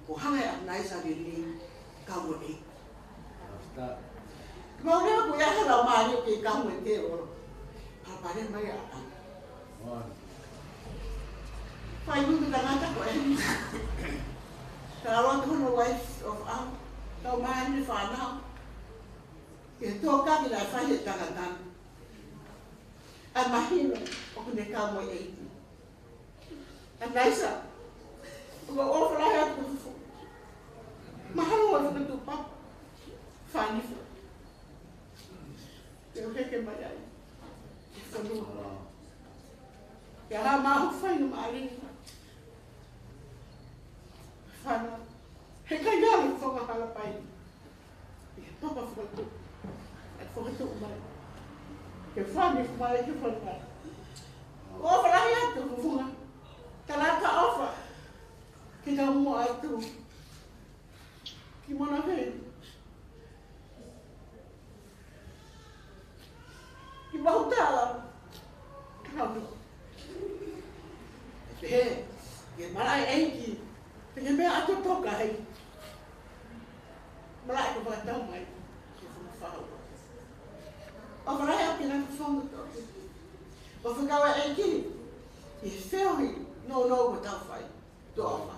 ko e hanga ʻe ʻAtunaisa ʻo liliu Kaumoeʻeiki. Mau lea ko ia he lau mālie ke Kaumoetēvolo. Palopalema ia ʻaʻana. Fai ʻutu tangata ko eni. Ka ʻalu atu hono uaifi ʻo ʻalu, kau mai ʻene fānau. Ke tokanga ki he lea naʻe fai ʻe he tangata ni. ʻA e mahino ʻoku ne Kaumoeʻeiki. ʻAtunaisa, ʻoku ou ʻofa lahi atu ki ho fuʻu mahalo ʻo e fakatuʻupapa fānifo. Te u heke mai ai ki he fonua. Ke ʻalu ʻo maʻu ha faingamālie. Fana, he kai ʻalu ʻo fakahala pai ʻi he papa fokotuʻu, ʻa e fokotuʻu mai. Ke fānifo mai, ke fānifo mai. ʻOfa lahi atu, Fufunga. Talaka ʻofa. Ke kau mo atu ki Monaveli. Ki Mahutala. Kau. He, ke malaʻe ʻEiki. Ke meʻa atu toka hei. Malaʻe ko fakatau mai. Ke funu fau. ʻOfa lahi atu ki he ngaahi fonga toki. ʻO fakau ʻEiki. ʻI he feohi nounou kuo tau fai. Tuʻa ʻofa.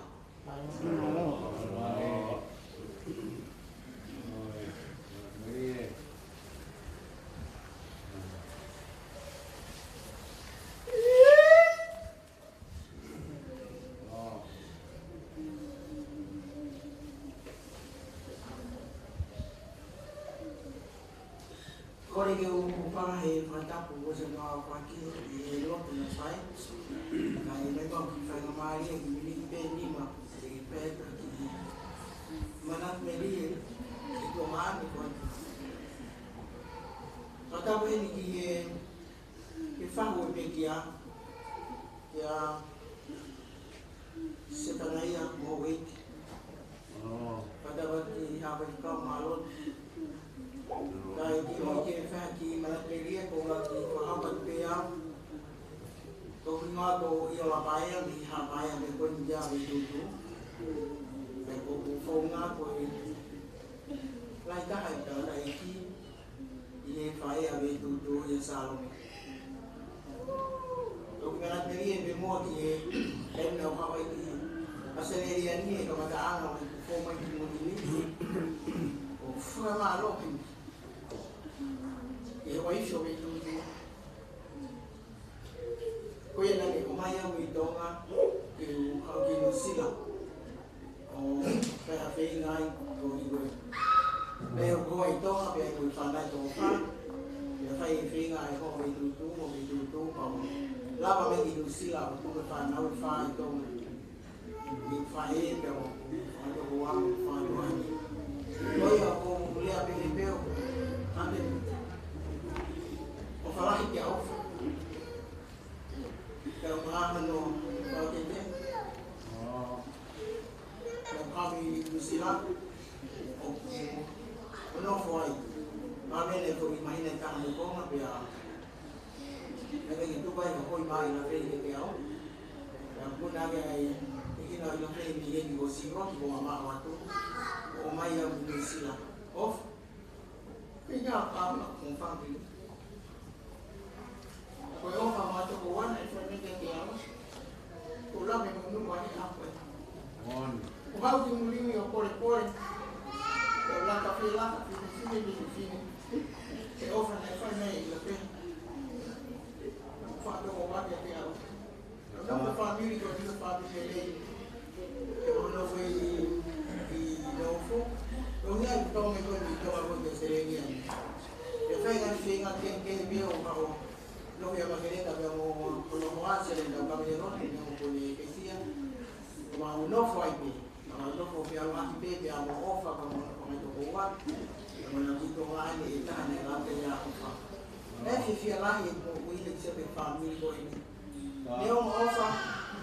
Kole ke u hūfanga he fakatapu kuo ʻosi ʻaupito ʻi he lotu naʻe fai. Kae ʻai mai pē ʻeku kiʻi faingamālie, kiʻi miniti pē ʻe nima, ke pehē ki he manatu melie, ke tuʻu maʻa mei he fakatapu eni ki he He kamataʻanga ʻo e fō mai ki muli ni, ʻo fakamālō ki he uaifi ʻo Veitutu. Ko ia naʻe ʻomai au ʻi Tonga ke u haʻu ki Nuʻusila ʻo fai ha feinga ai ko ʻiwe. Pea u hoko ʻi Tonga pea u fānau ʻi Tonga. Pea fai e feinga ai ko Veitutu, ko Veitutu, pea u lava mai ki Nuʻusila ʻo tuku e fānau ʻe fā ʻi Tonga. ʻI fai pea mo, fai ko ua, fai ko ani. Ko ia ko Mulia pē he peo, ane. ʻOfa lahi kia ʻOfa. Pea u maha no, pea u tete. Pea u kami Nuʻusila. ʻO, ʻo nofo ai. Pea mele ko i mahina taha mo konga pea Naʻe ʻikai ke tuku ai ha hoi mai ʻi Lafehi ke te au. Pea u puna ke ai, ʻi hina ʻi Lafehi ni ʻi heni ko Siva, ki ko mama atu. ʻO mai au ki Nuʻusila. ʻOfa. Ke ia pāma, ko fāmili. Ko e ʻofa mātou ko wana e fai mai ke te au. Ko lame mo numa he ʻaho e. One. ʻO haʻu ki muli ni ʻo polepole. ʻO laka fie laka, fine fine, fine fine. He ʻofa naʻe fai mai ʻi Lafehi. Faʻa toko wake te au. ʻO nau ko fāmili ko ʻikai fāmili lelei. He ʻo nofo ʻi, ʻi Nofo. ʻO ngai Tonga ko ʻi Tonga ko ʻi Australia. He fai ngaahi feinga kehekehe pē ʻo haʻu. Nofo ʻi Makereta pea mo, ko Nofo ʻa Selenda, ka me Nofo, pea mo Pone Kesia. Ko mau nofo ai pē. Mau nofo pea lahi pē, pea mo ʻOfa, pea mo ʻOfa mai toko ua. Pea mo na ki Tonga ai, ʻe taha naʻe lava pē ia ʻOfa. Naʻe fiefia lahi e moʻui he kiʻi fāmili ko eni. Neongo ʻOfa,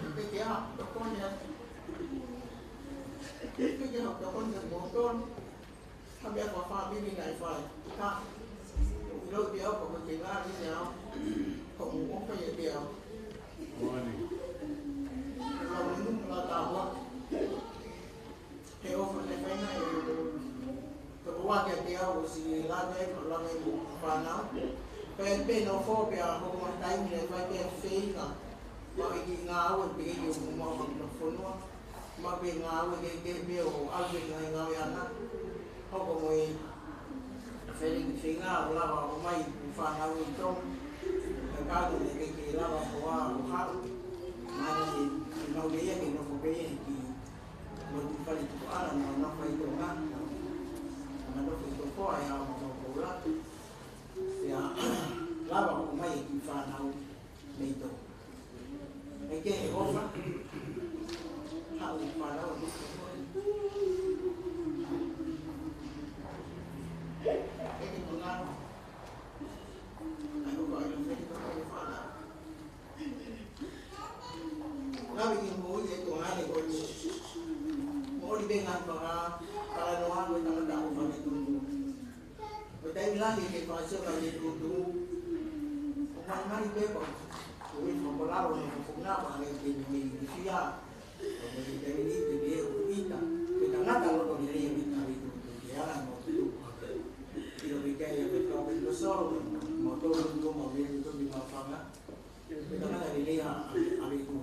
ʻe peke ā, tokoni atu. ʻE peke ā, tokoni atu mo tonu. Ka meʻa ko e fāmili naʻe fai. Ka, ʻilo pē au, ko e kei ngā ni au. Ko mu ʻofa ia te au. Moani. Ka mu nu la ta wa. He ʻofa naʻe fai naʻe. Toko wake te au ʻo si la te, ko la me mo fānau. Pea pē Nofo pea hoko mai taimi naʻe fai pē feinga. Mau ʻi ki ngāue pē ʻi ʻo mau ka mo fonua. Mau pē ngāue kehekehe pē ʻo ʻave ngaahi ngāue ʻana. Hoko mo e feinga, feinga ʻo lava ʻo mai ʻo fānau ʻi Tonga. Ka ka ko ne ke ke lava ko ā ʻo haʻu. Mai ke mau le ia ke nofo pē ia ki mau tu fale tu ana mau nofo ʻi Tonga. Mau nofo ʻi Tonga ʻe au mau ko la. Ia lava ʻo mai ki fānau mei Tonga. ʻE ke he ʻofa. Haʻu fānau ʻi Tonga. ʻE ke Tonga. ʻAi ʻofa ʻi Lafehi ko e fānau. Ngaahi ki moʻui ʻe Tonga ʻe ko e moʻui. Moʻui pē ngaahi paka, paka noa ko e tangata ʻofa ʻi Tonga. Ko e taimi lahi ke fāsio ka Veitutu. ʻO malimali pē ko. Ko e fakakolalo no ko fungā pa le ke me me fia. Ko e taimi ni ke me ʻo ita. Ke tangata loto ni le ia me ka Veitutu. Ke ala mo tu. Ilo ke kai ia ke kau ke solo. Mo tolu tu mo Veitutu ni ma fanga. Ko e tangata lelei ʻa, ʻa, ʻa Veitutu.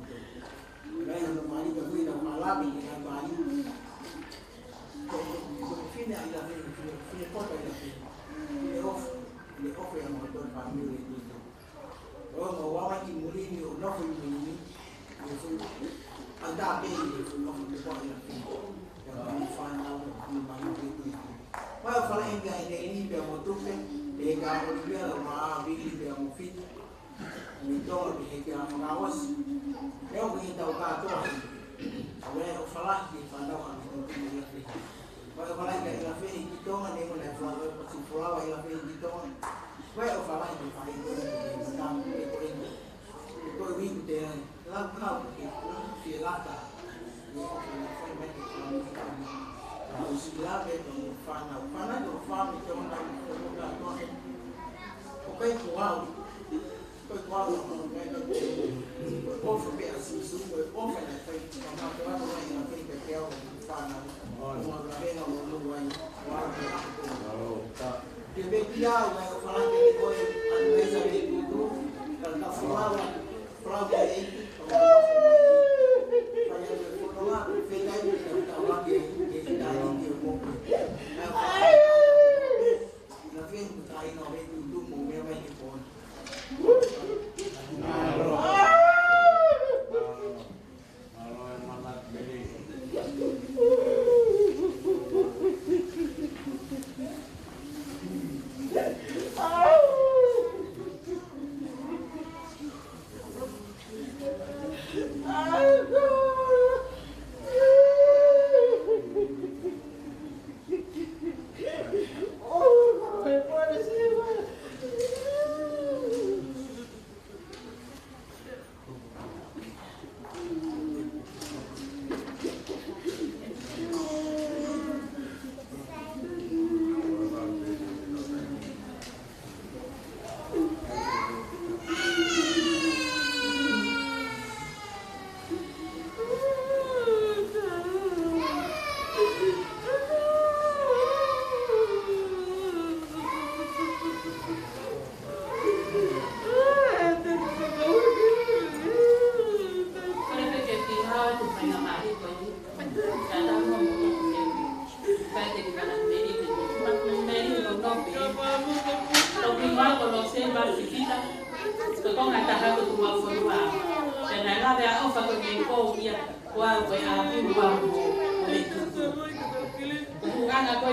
Ko e ʻai hano mali ka kui na malami ki na mali. Ko, ko e fine ʻi Lafehi, fine, fine kota ʻi Lafehi. Fine ʻofa, fine ʻofa ia mo tō fāmili Veitutu. ʻO mau ʻalu ki muli ni ʻo nofo ʻi muli ni. ʻO fai ʻa e tā pē ʻi he fai nofo te kua ʻi Lafehi. Ia mai fānau ʻo mai Veitutu. Mai ʻo fala ʻenga ʻi Nei pea mo Tupe, ʻenga ʻo Livia, ʻo ma Vili pea mo Fita. Ni Tonga ki he kia fakaʻosi. Leo ki he tau kātoa. Awe ʻofa lahi ki he fānau ʻa Veitutu ʻi Lafehi. Awe ʻofa lahi ki Lafehi ki Tonga, neongo naʻe fānau ʻo pasi fānau ʻi Lafehi ki Tonga. Awe ʻofa lahi ki he fānau ʻi Tonga, ki he fānau ʻi Tonga. Ko e uiku te ai. Lau kau ke fie lata. Ni ʻofa lahi mai ki he fānau ʻi Tonga. Lau si lave ki he fānau. Fānau ʻi Tonga, fānau ʻi Tonga, ʻoku ʻikai ko au. Ko e kuā ʻo ʻofa pē ʻa Sīsū, ko e ʻofa naʻe fai, ka mātou atu ai ʻa fai pē ke au fānau. Ko ma ka venga mo no wai, wai pē ʻa ko. Ke me pia au mai ʻofa lahi ke koe, ʻa Veitutu, ka ka fua, fua ke eiki, ka ma fai atu e fono la, fai ai,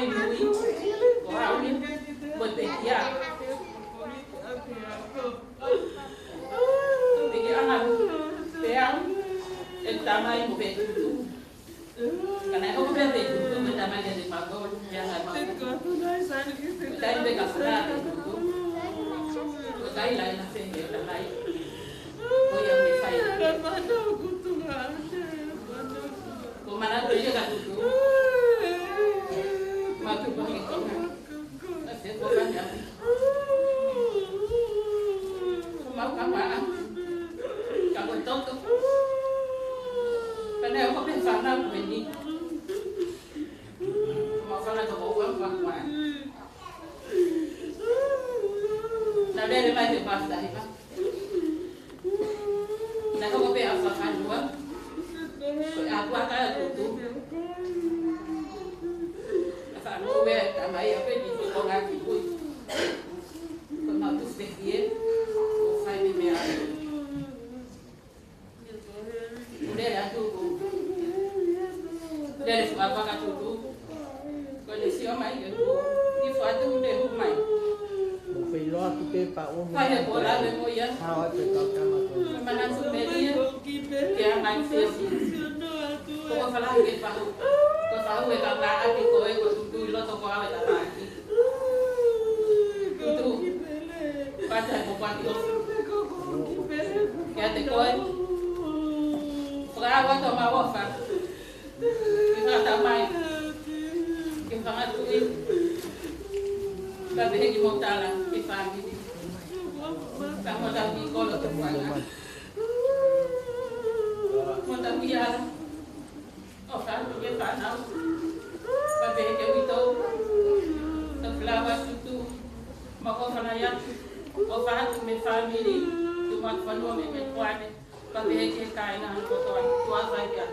Ko au ni, mo e pekia. Pekia anga, pea, e tamai mo e tutu. Ka naʻe hoko pē ʻa e tutu mo e tamai kiate kimautolu, pea anga mau. Ko e taimi pē ka fala ʻa e tutu. Ko e taimi lahi naʻe fai ʻe he tamai. Ko ia me fai. Ko manatu ia ka tutu. Matu pa ke konga. Ka se ko ka ia. Ko mau ka ma. Ka ko toto. Ka ne ko pe fana ko ni. Mau fana ko ko ka ma. Naʻe lele mai he pasta hiva. Naʻe hoko pē ʻa e fakanua. Ko e ʻapi ʻa e tutu. Naʻe fakanua ʻe he tamai ʻa pē ni ko ngā ki pui. Ko mau tu fehie. Ko fai ni mea. Lele atu. Lele fuʻu ʻapi ʻa e tutu. Ko ʻene sio mai ke hū. Ni fatu ne hū mai. Mo feiloa ki te pa o mo. Fai he kola le mo ia. Hao atu e kau tama ko. Ko manatu melie. Ke anga i fesi. Ko ko fala ke fahu. Ko fahu e kau ngā ʻapi ko e ko tutu ʻi loto ko au e kau ʻapi. Tutu. Pata e ko pati o. Kiate koe. Fakaʻau atu mau ʻofa. Ke fakatamai. Ke fakatuʻi. Ka pehē ki mo tala, ke fāmili. Ka mo tau ki kolo te kuanga. Mo tau ki ala. ʻOfa atu ke fānau. Ka pehē ki uitou. Ka falawa tutu. Mo ko fana ia. ʻOfa atu mo e fāmili. Tuʻu mo e fanua mo e kuane. Ka pehē ki he kāinga kotoa, tuʻa fai kia.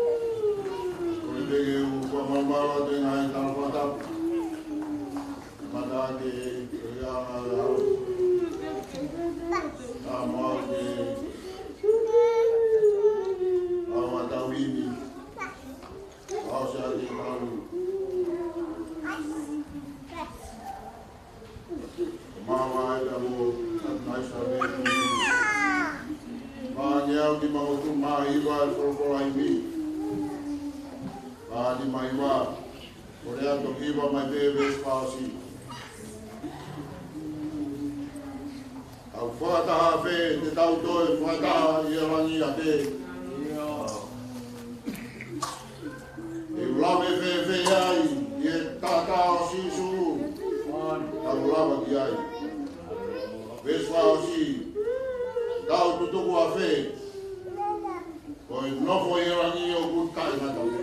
Ko e teke u kua mamala te ngai tala fata. Mata ke ia au. Ka mau ke au a tau ini. Au se ake kau. Mau ai ka mo mai sa me. Ka ke au ki mau tu mai wa folofola i mi. Ka ni mai wa. Ko e lea toki hiva mai pē veesi fāʻosi. ʻOku fakataha ʻa fē te tau toe fakataha ʻi he langi ʻa fē. ʻE ʻoku lava fēfē ai ʻi he taʻataʻa ʻo Sīsū. ʻOku lava ki ai. Veesi fāʻosi. Tau tutuku ʻa fē. Ko e nofo ʻi he langi ʻoku taʻengata pē.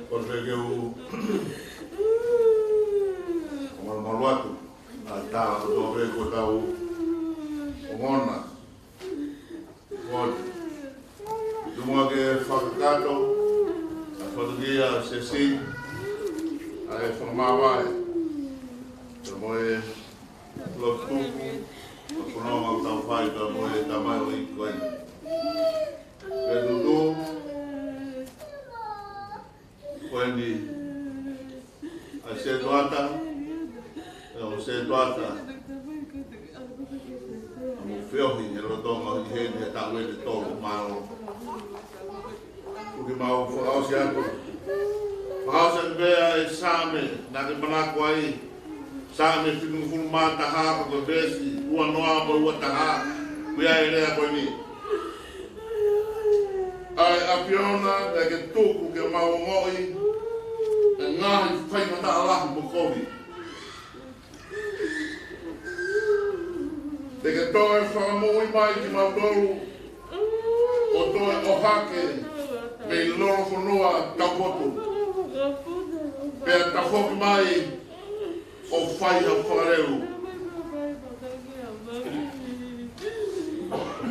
Ko e fekeu. Ko malumalu atu. ʻA tala ko tau pē ko tau ongona. Ko e tuʻunga ke fakakakato ʻa e fatukia sesi ʻa e fakamāvae. Ka mo e lotu tuku ʻa e fononga ʻoku tau fai ka mo e tamai ʻo e ʻEiki ko eni. Ke tutu ko eni ʻa e setuata, Setuata, mo feohi he lolotonga ʻi heni he taʻu ʻe tolu, mālō. ʻOku mau fakaʻosi atu. Fakaʻosi atu pea ʻi he Saame naʻa ke manako ai, Saame fitungofulu mā taha, ko e veesi ua noa mo e ua taha, ʻoku ʻi ai e lea ko eni. ʻA e ʻAfiona, naʻa ke tuku ke mau ongoʻi ʻa e ngaahi faingataʻa lahi mo kovi. Te ke toe fakamoʻui mai kimautolu ʻo toe ʻohake mei lolofonua taupotu, pea tafoki mai ʻo fai ha fakaleu.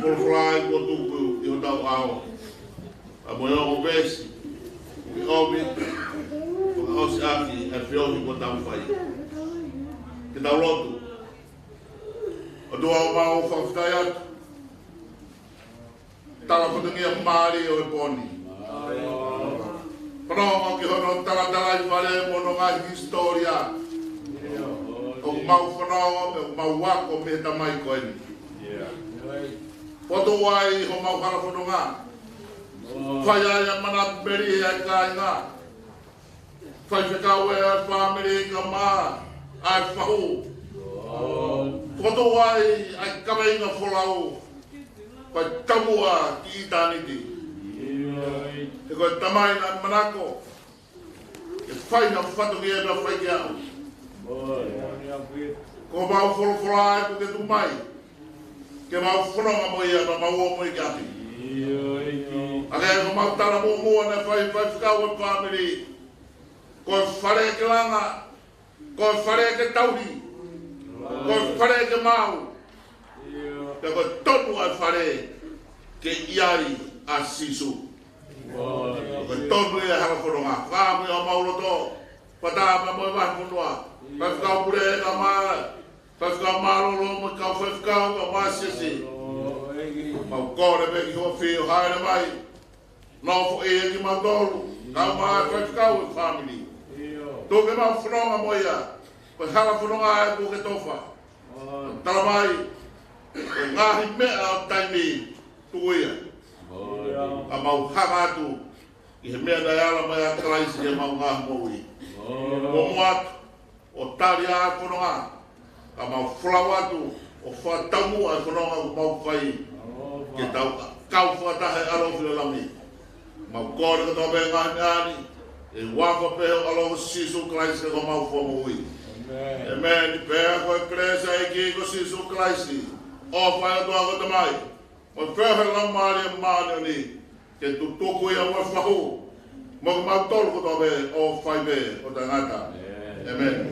Folofola ʻoku tuku ʻi hotau ʻao, ʻa mo e ongo veesi ʻoku ʻomi, fakaʻosi ʻaki ʻa e feohi kuo tau fai. Ke tau lotu. ʻOtua, ʻoku mau fakafetaʻi atu. Tala fatongia mālie ʻo e pō ni. Fanongo ki hono talatalaifale mo hono ngaahi hisitōlia. ʻOku mau fanongo, ʻoku mau ako mei he tamai ko eni. Fokotuʻu ai homau hala fononga. Fai ai ʻa e manatu melie ʻa e kāinga. Faifekau ʻa e fāmili kae ʻumaʻā ʻa e fahu. Fokotuʻu ai ʻa e kaveinga folau. Fai taumuʻa ki ʻitāniti. He ko e tamai naʻe manako ke fai ha fatongia pea fai ke aʻu. Ko homau folofola ʻoku ke tuku mai ke mau fononga mo ia, pea mau ō mo ia ki ʻapi. ʻA ia ko homau tala muʻomuʻa naʻe fai, faifekau ʻa e fāmili. Ko e fale ke langa, ko e fale ke tauhi, ko e fale ke maau, pea ko e tonu ʻa e fale ke ʻi ai ʻa Sīsū. Ko e tonu ʻa e hala fononga. Fakaʻamu ʻi homau loto, fakataha mo e vahefonua, faifekau pule kae ʻumaʻā, faifekau mālōlō mo e kau faifekau kae ʻumaʻā e siasi. Mau kole pē ki he ʻAfio ʻo hāʻele mai. Nofoʻia kimautolu, kae ʻumaʻā e faifekau ʻa e fāmili. Tuku ke mau fononga mo ia, ko e hala fononga ʻoku ke tofa. Tala mai, ko e ngaahi meʻa ʻo e taimi, tuku ia. Ka mau hanga atu ʻi he meʻa naʻe ala mai ʻa Kalaisi ki heʻemau ngaahi moʻui. Muʻomuʻa atu, ʻo tali ʻa e fononga, ka mau folau atu ʻo fakataumuʻa e fononga ʻoku mau fai, ke tau kau fakataha he ʻAlo ʻo e File Lami. Mau kole kotoa pē ngaahi meʻa ni ʻi he huafa pē ho ʻAlo ko Sīsū Kalaisi ko homau Fakamoʻui. ʻEmeni. Pea ko e kelesi ʻa e ʻEiki ko Sīsū Kalaisi, ʻofa ʻa e ʻOtua ko e Tamai, mo e feohi ʻa e Laumālie Māʻoniʻoni, ke tutuku ia mo e fahu, mo kimautolu kotoa pē ʻo fai pē ʻo taʻengata. ʻEmeni.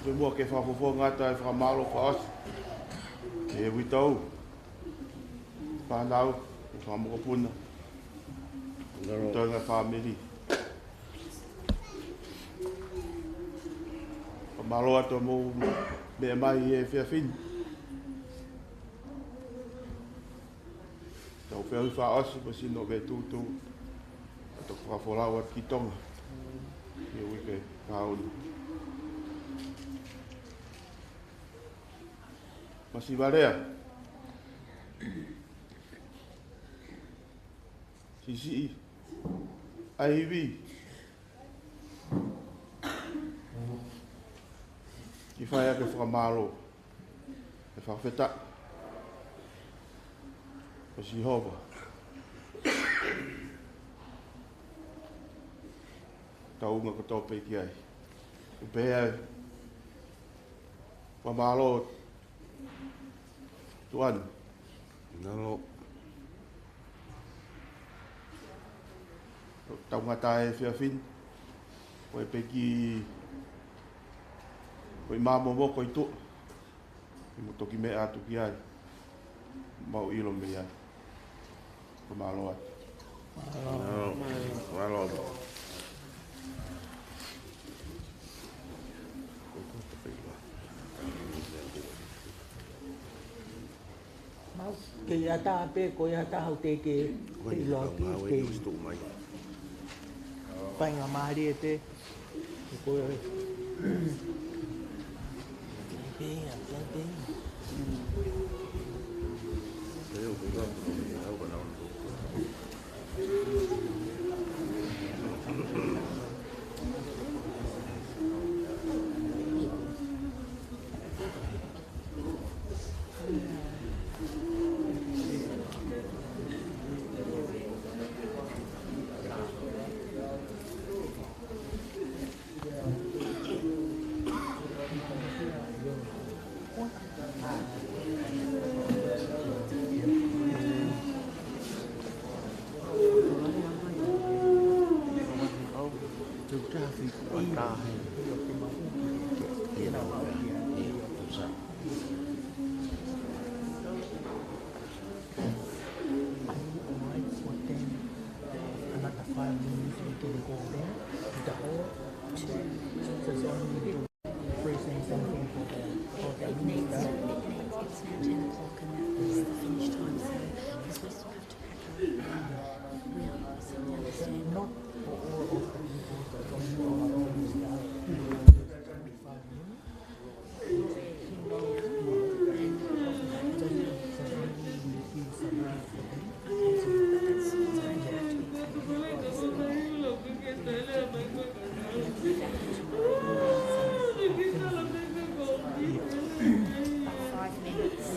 Ke muʻa ke fakafofonga atu ʻa e fakamālō fakaʻosi ki he uitou, fānau, mo e fanga mokopuna, ʻa e fāmili. Fakamālō atu hoʻomou meʻa mai he efiafi ni. Tau feohi fakaʻosi, pea sino ke tutu, ʻo toki fakafolau atu ki Tonga ʻi he uike kahaʻu ni. Masiva Lea, Siʻisiʻi, ʻAivi, ke fai ʻaki e fakamālō, e fakafetaʻi ko Sihova. Tau unga kotoa pē ki ai. Kuo pehē ʻa e fakamālō, Tuʻani. Mālō. Tau ngata he efiafi ni, ko e peki, ko e māmomo ko e tuʻa. ʻI mo toki meʻa atu ki ai, mau ʻilo mei ai. Fakamālō atu. Mālō. Mālō. Mālō. Ke ʻatā pē, ko e ʻatā hau te ke Ko e ʻilo ki kaungā ke ʻosi tuʻu mai. Faingamālie pē. Ko e Pea, pea, pea. Another five minutes we can go there. The whole two. So it's only It needs, it needs, it's now ten o'clock and that is the finish time, so we're supposed to have to pack up. We are, so we understand. Not for all of the people that don't know how to use that. Five minutes.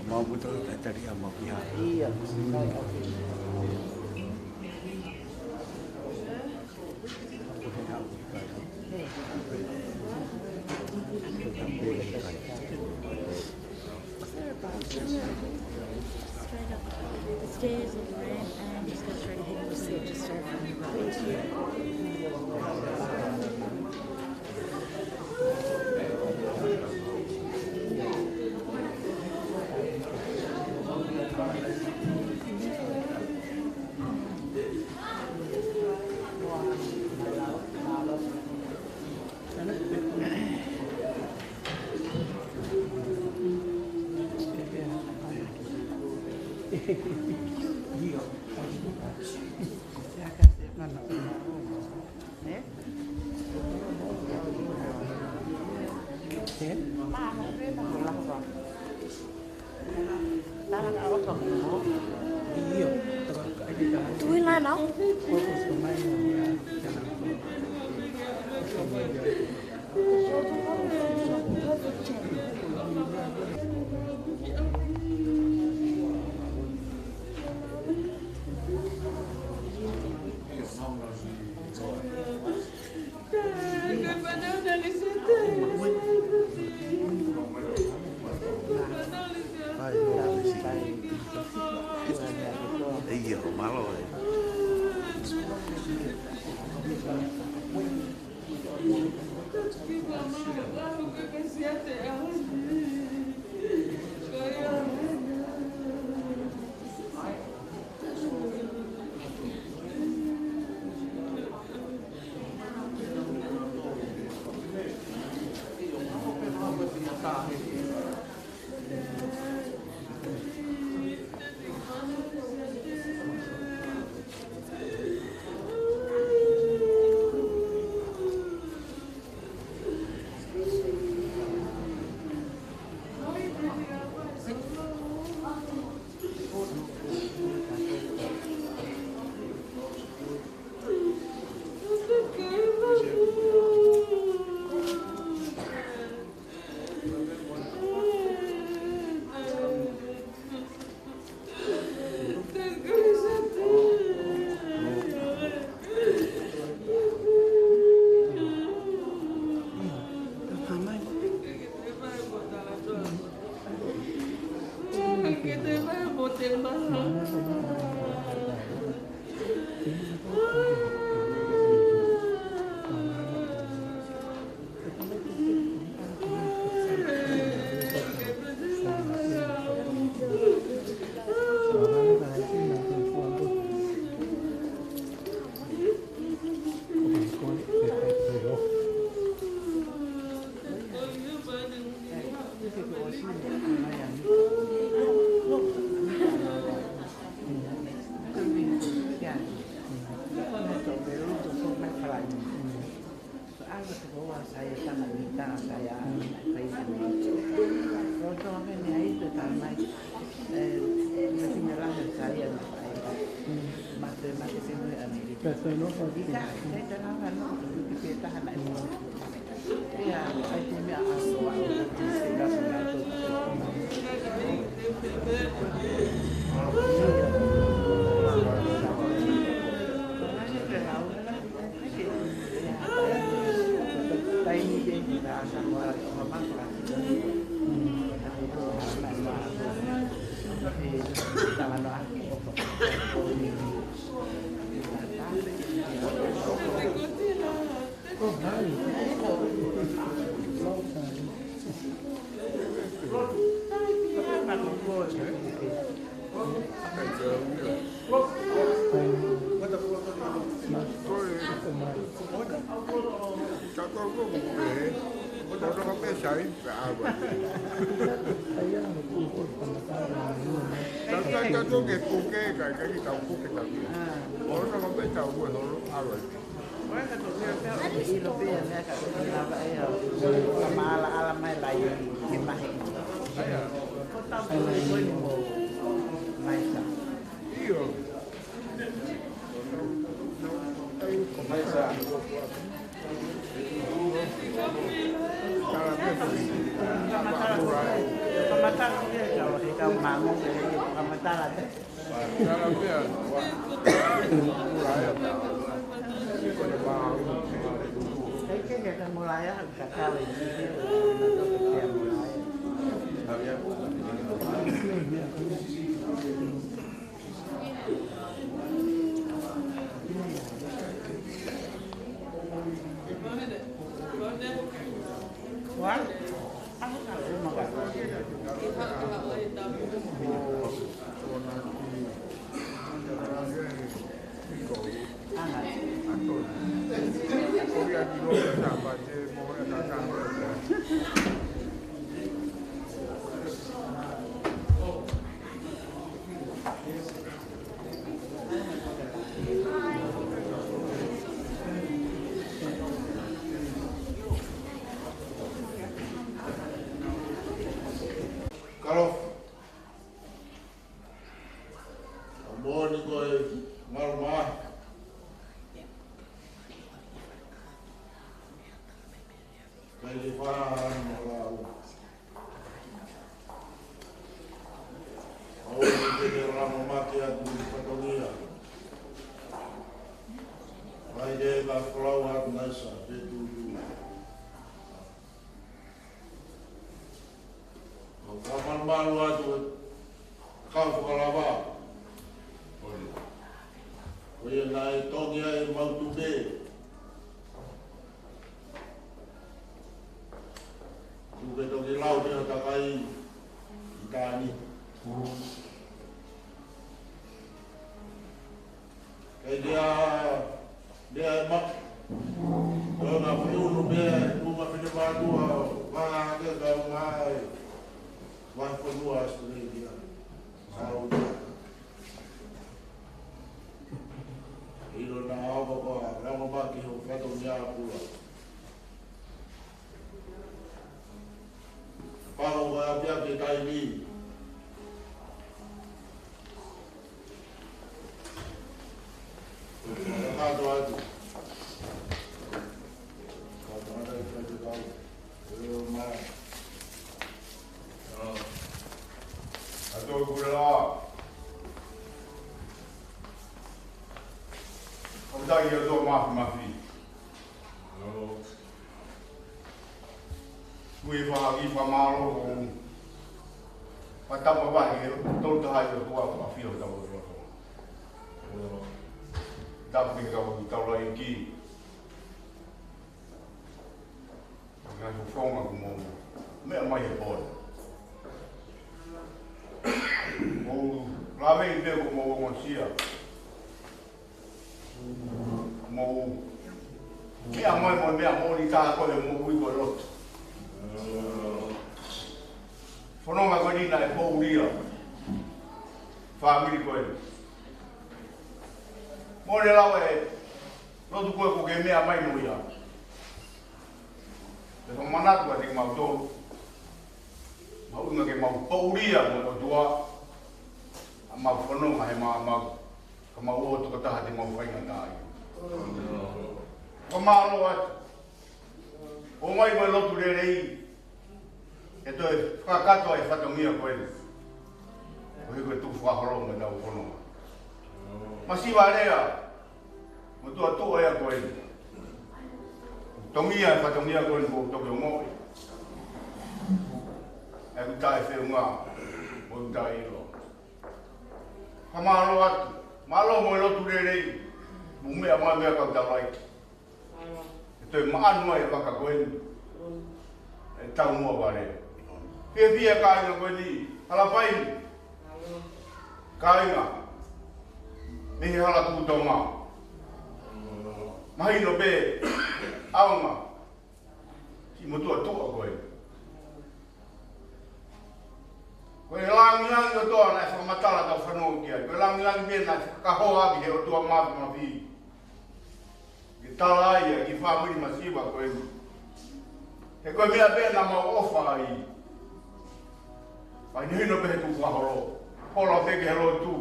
Mau puta tatari a mau piha. Iya. Straight up the stairs or the ramp and just go straight ahead and you'll see it just straight from the right. Do we line up? Ia, mālō e. Kalofi. Ka moʻoni ko e ngalo mā. Kai le fā mo la u. Au ni ke te ramo mate atu ki fatongia. Kai le ka folau atu nai sa, pe tu tu. Au ka malumalu atu e kau fakalava. Ko ia naʻe tongi ai mau tupe. Tupe toki lau te o takai i tāni. Kai dia, dia e maki. Ko na fiunu pea, tuma fine mātua, vā ke kau mai. Vai fonua Australia. Sau. Ilo na au ko a, na ko maki ho fatongia pula. Pau ko a pia ke taimi. Kakato atu. Kakato atu, kakato atu. Io, mai. Io. Ato kule la. Au tai ato mafi mafi. Io. Kui fa, kui fa malo. Patapa pa ke tolu taha i tua pa fio tau tua. Io. Tapu ke kau i tau la iki. Ngaahi fofonga ko mou meʻa mai he pole. Mou lave i pē ko mou ongosia. Mou meʻa mai mo meʻa mo ni tā ko e mou ui ko lotu. Fononga ko ni naʻe poulia. Fāmili ko e. Mo le lau e lotu ko e ko ke meʻa mai mo ia. Te fakamanatu atu kimautolu. Mau inga ke mau poulia mo e ʻOtua. ʻA mau fononga he mau mau. Ka Mau ō tokotaha te mau faingataʻaʻia. Fakamālō atu. ʻOmai mo e lotu lelei. ʻE toe fakakakato e fatongia ko eni. Ko e hiko e tukufakaholo mo e tau fononga. Masiva lea. Motuʻa tuʻa ia ko eni. Tongia e fatongia ko eni ko toki ongoʻi. ʻE ʻikai feʻunga. Mo ʻikai ʻilo. Fakamālō atu. Mālō mo e lotu lelei. Mo e meʻa mai meʻa kau tau ai. ʻE toe maʻanu ai e vaka ko eni. ʻE taumuʻa vale. Fiefia kāinga ko eni. Hala Paini. Kāinga. Mei he hala Tuʻi Tonga. Mahino pē. ʻAonga. Siʻi motuʻa tuʻa ko ē. Ko e langilangi ʻOtua naʻe fakamatala tau fanongo ki ai. Ko e langilangi pē naʻe fakakahoa ʻaki he ʻOtua Māfimafi. Ke tala ai ʻa e kiʻi fāmili masiva ko eni. He ko e meʻa pē naʻa mau ʻofa ai. Pea ʻi he hino pē he tukufakaholo. Hola pē ki he lotu.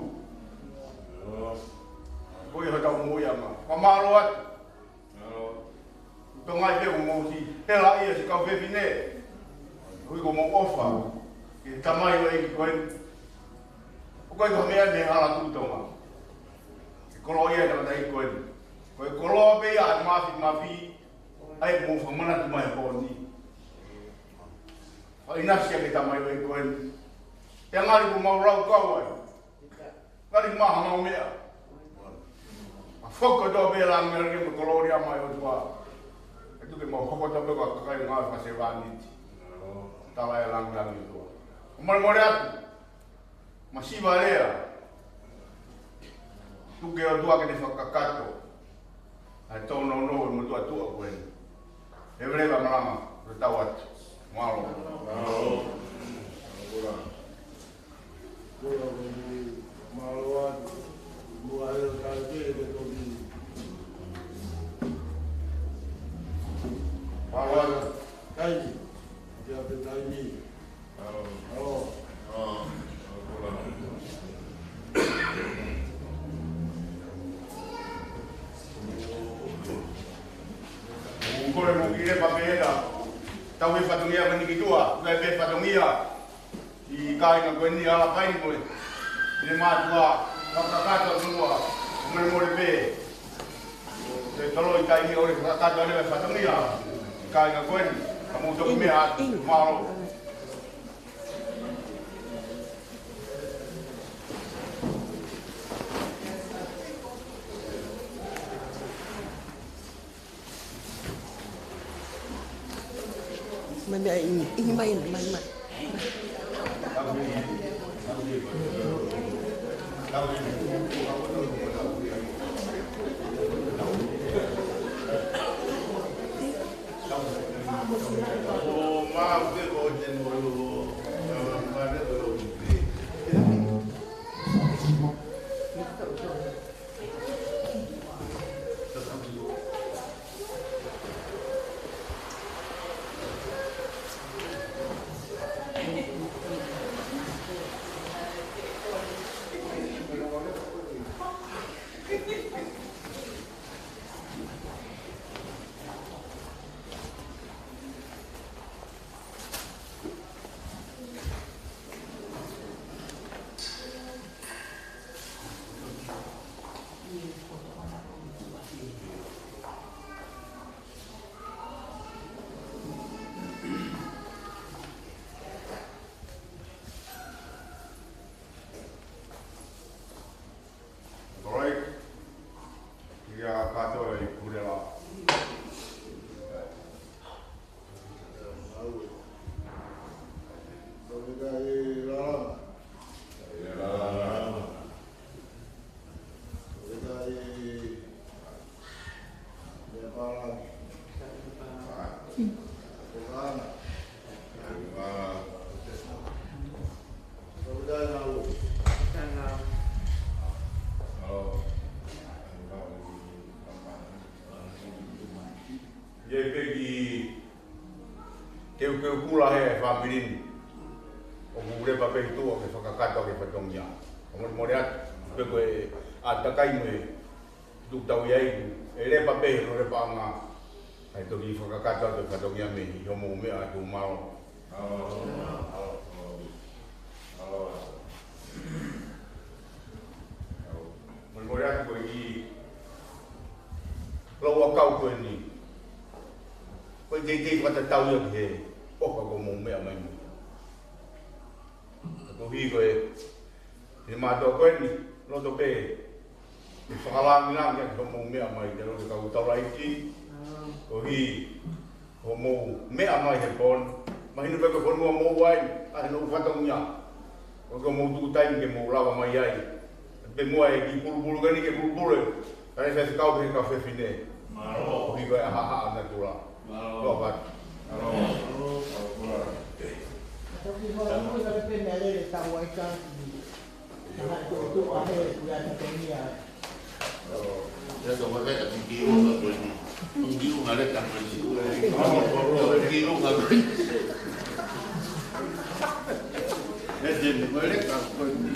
Ko ia hotau moʻuiʻanga. Fakamālō atu. Tonga ai pē ko mou si, pela ia si kau fefine. Ui ko mou ʻofa. Ki he tamaioʻeiki ko eni. ʻOku ʻikai ko ha meʻa mei he hala Tuʻi Tonga. Ke koloa ia e tangataʻeiki ko eni. Ko e koloa pē ia ʻa e Māfimafi. ʻAi mou fakamanatu mai he pō ni. Faʻinasi ia ki he tamaioʻeiki ko eni. Te ngali ko mau lau kau ai. Ngali maha mau meʻa. ʻA foko tō pē langilangi mo e kolōlia mai ʻOtua. ʻE tuku ke mau hoko tō pē ko e kakai ngāue fakasevāniti. Tala e langilangi ʻOtua. ʻOmai mole atu. Masiva lea. Tuku ke ʻOtua ke ne fakakakato. ʻA e tōnounou e motuʻa tuʻa ko eni. He vele va malanga, ko e tau atu. Mālō. Mālō. Mālō. Mālō atu. Mua he o kai ke ke toki. Mālō atu. Kai. Kia te kai ni. Kole mo kile papena. Tau he fatongia mani ki tua. Tau he fatongia. ʻI kāinga ko eni ʻa Hala Paini ko e. ʻI he mātuʻa. Fakakakato ʻOtua. Mole mole pē. Te tolo i taimi ʻo e fakakakato ʻa e fatongia. ʻI kāinga ko eni. Ka mou toki meʻa atu. Mālō. Mai, mai, ʻihi, ʻihi, mai, mai, mai. All right. Ia kātoa i Purela. Ia pē ki teukeu kula he fāmili ni. ʻOku lepa pē tuʻa ke fakakakato ke fatongia. ʻOku mole mole atu. Pe ko e ʻĀtakai mo e tuku tau ia iku. ʻE lepa pē hono lepaʻanga. ʻAi toki fakakakato atu e fatongia mei hoʻomou meʻa atu, mālō. Mo e mole atu ko e kiʻi lau ʻakau ko eni. Ko e teitei fakatatau ia ki he ʻofa kuo mou meʻa mai mo ia. Ka koeʻuhi ko e, ʻi he mātuʻa ko eni, loto pē ke fakalāngilangi ʻaki hoʻomou meʻa mai, te loto kau taulaʻeiki, koeʻuhi hoʻomou meʻa mai he pō ni. Mahino pē ko e fonua ʻoku mou ʻi ai, ʻa e ʻū fatongia. Ko e ʻoku mou tuku taimi ke mou lava mai ai. Pea mo e kiʻi pulupulu ko eni ke pulupulu. Ka ne fai fekau pē he kau fefine. Mālō. Koeʻuhi ko e ʻahaʻahaʻa natula. Mālō. Lōpatu. Mālō. Mālō. Mālō. Toki hua ui ka le pene a lele tau ai ka. Ka hai ko tu a he ku ya ta tenia. Ya ta wale a tiki o ka ko ni. Tiki o ka le ka ko ni. Tiki o ka ko ni. Ya te ni ko le ka ko ni.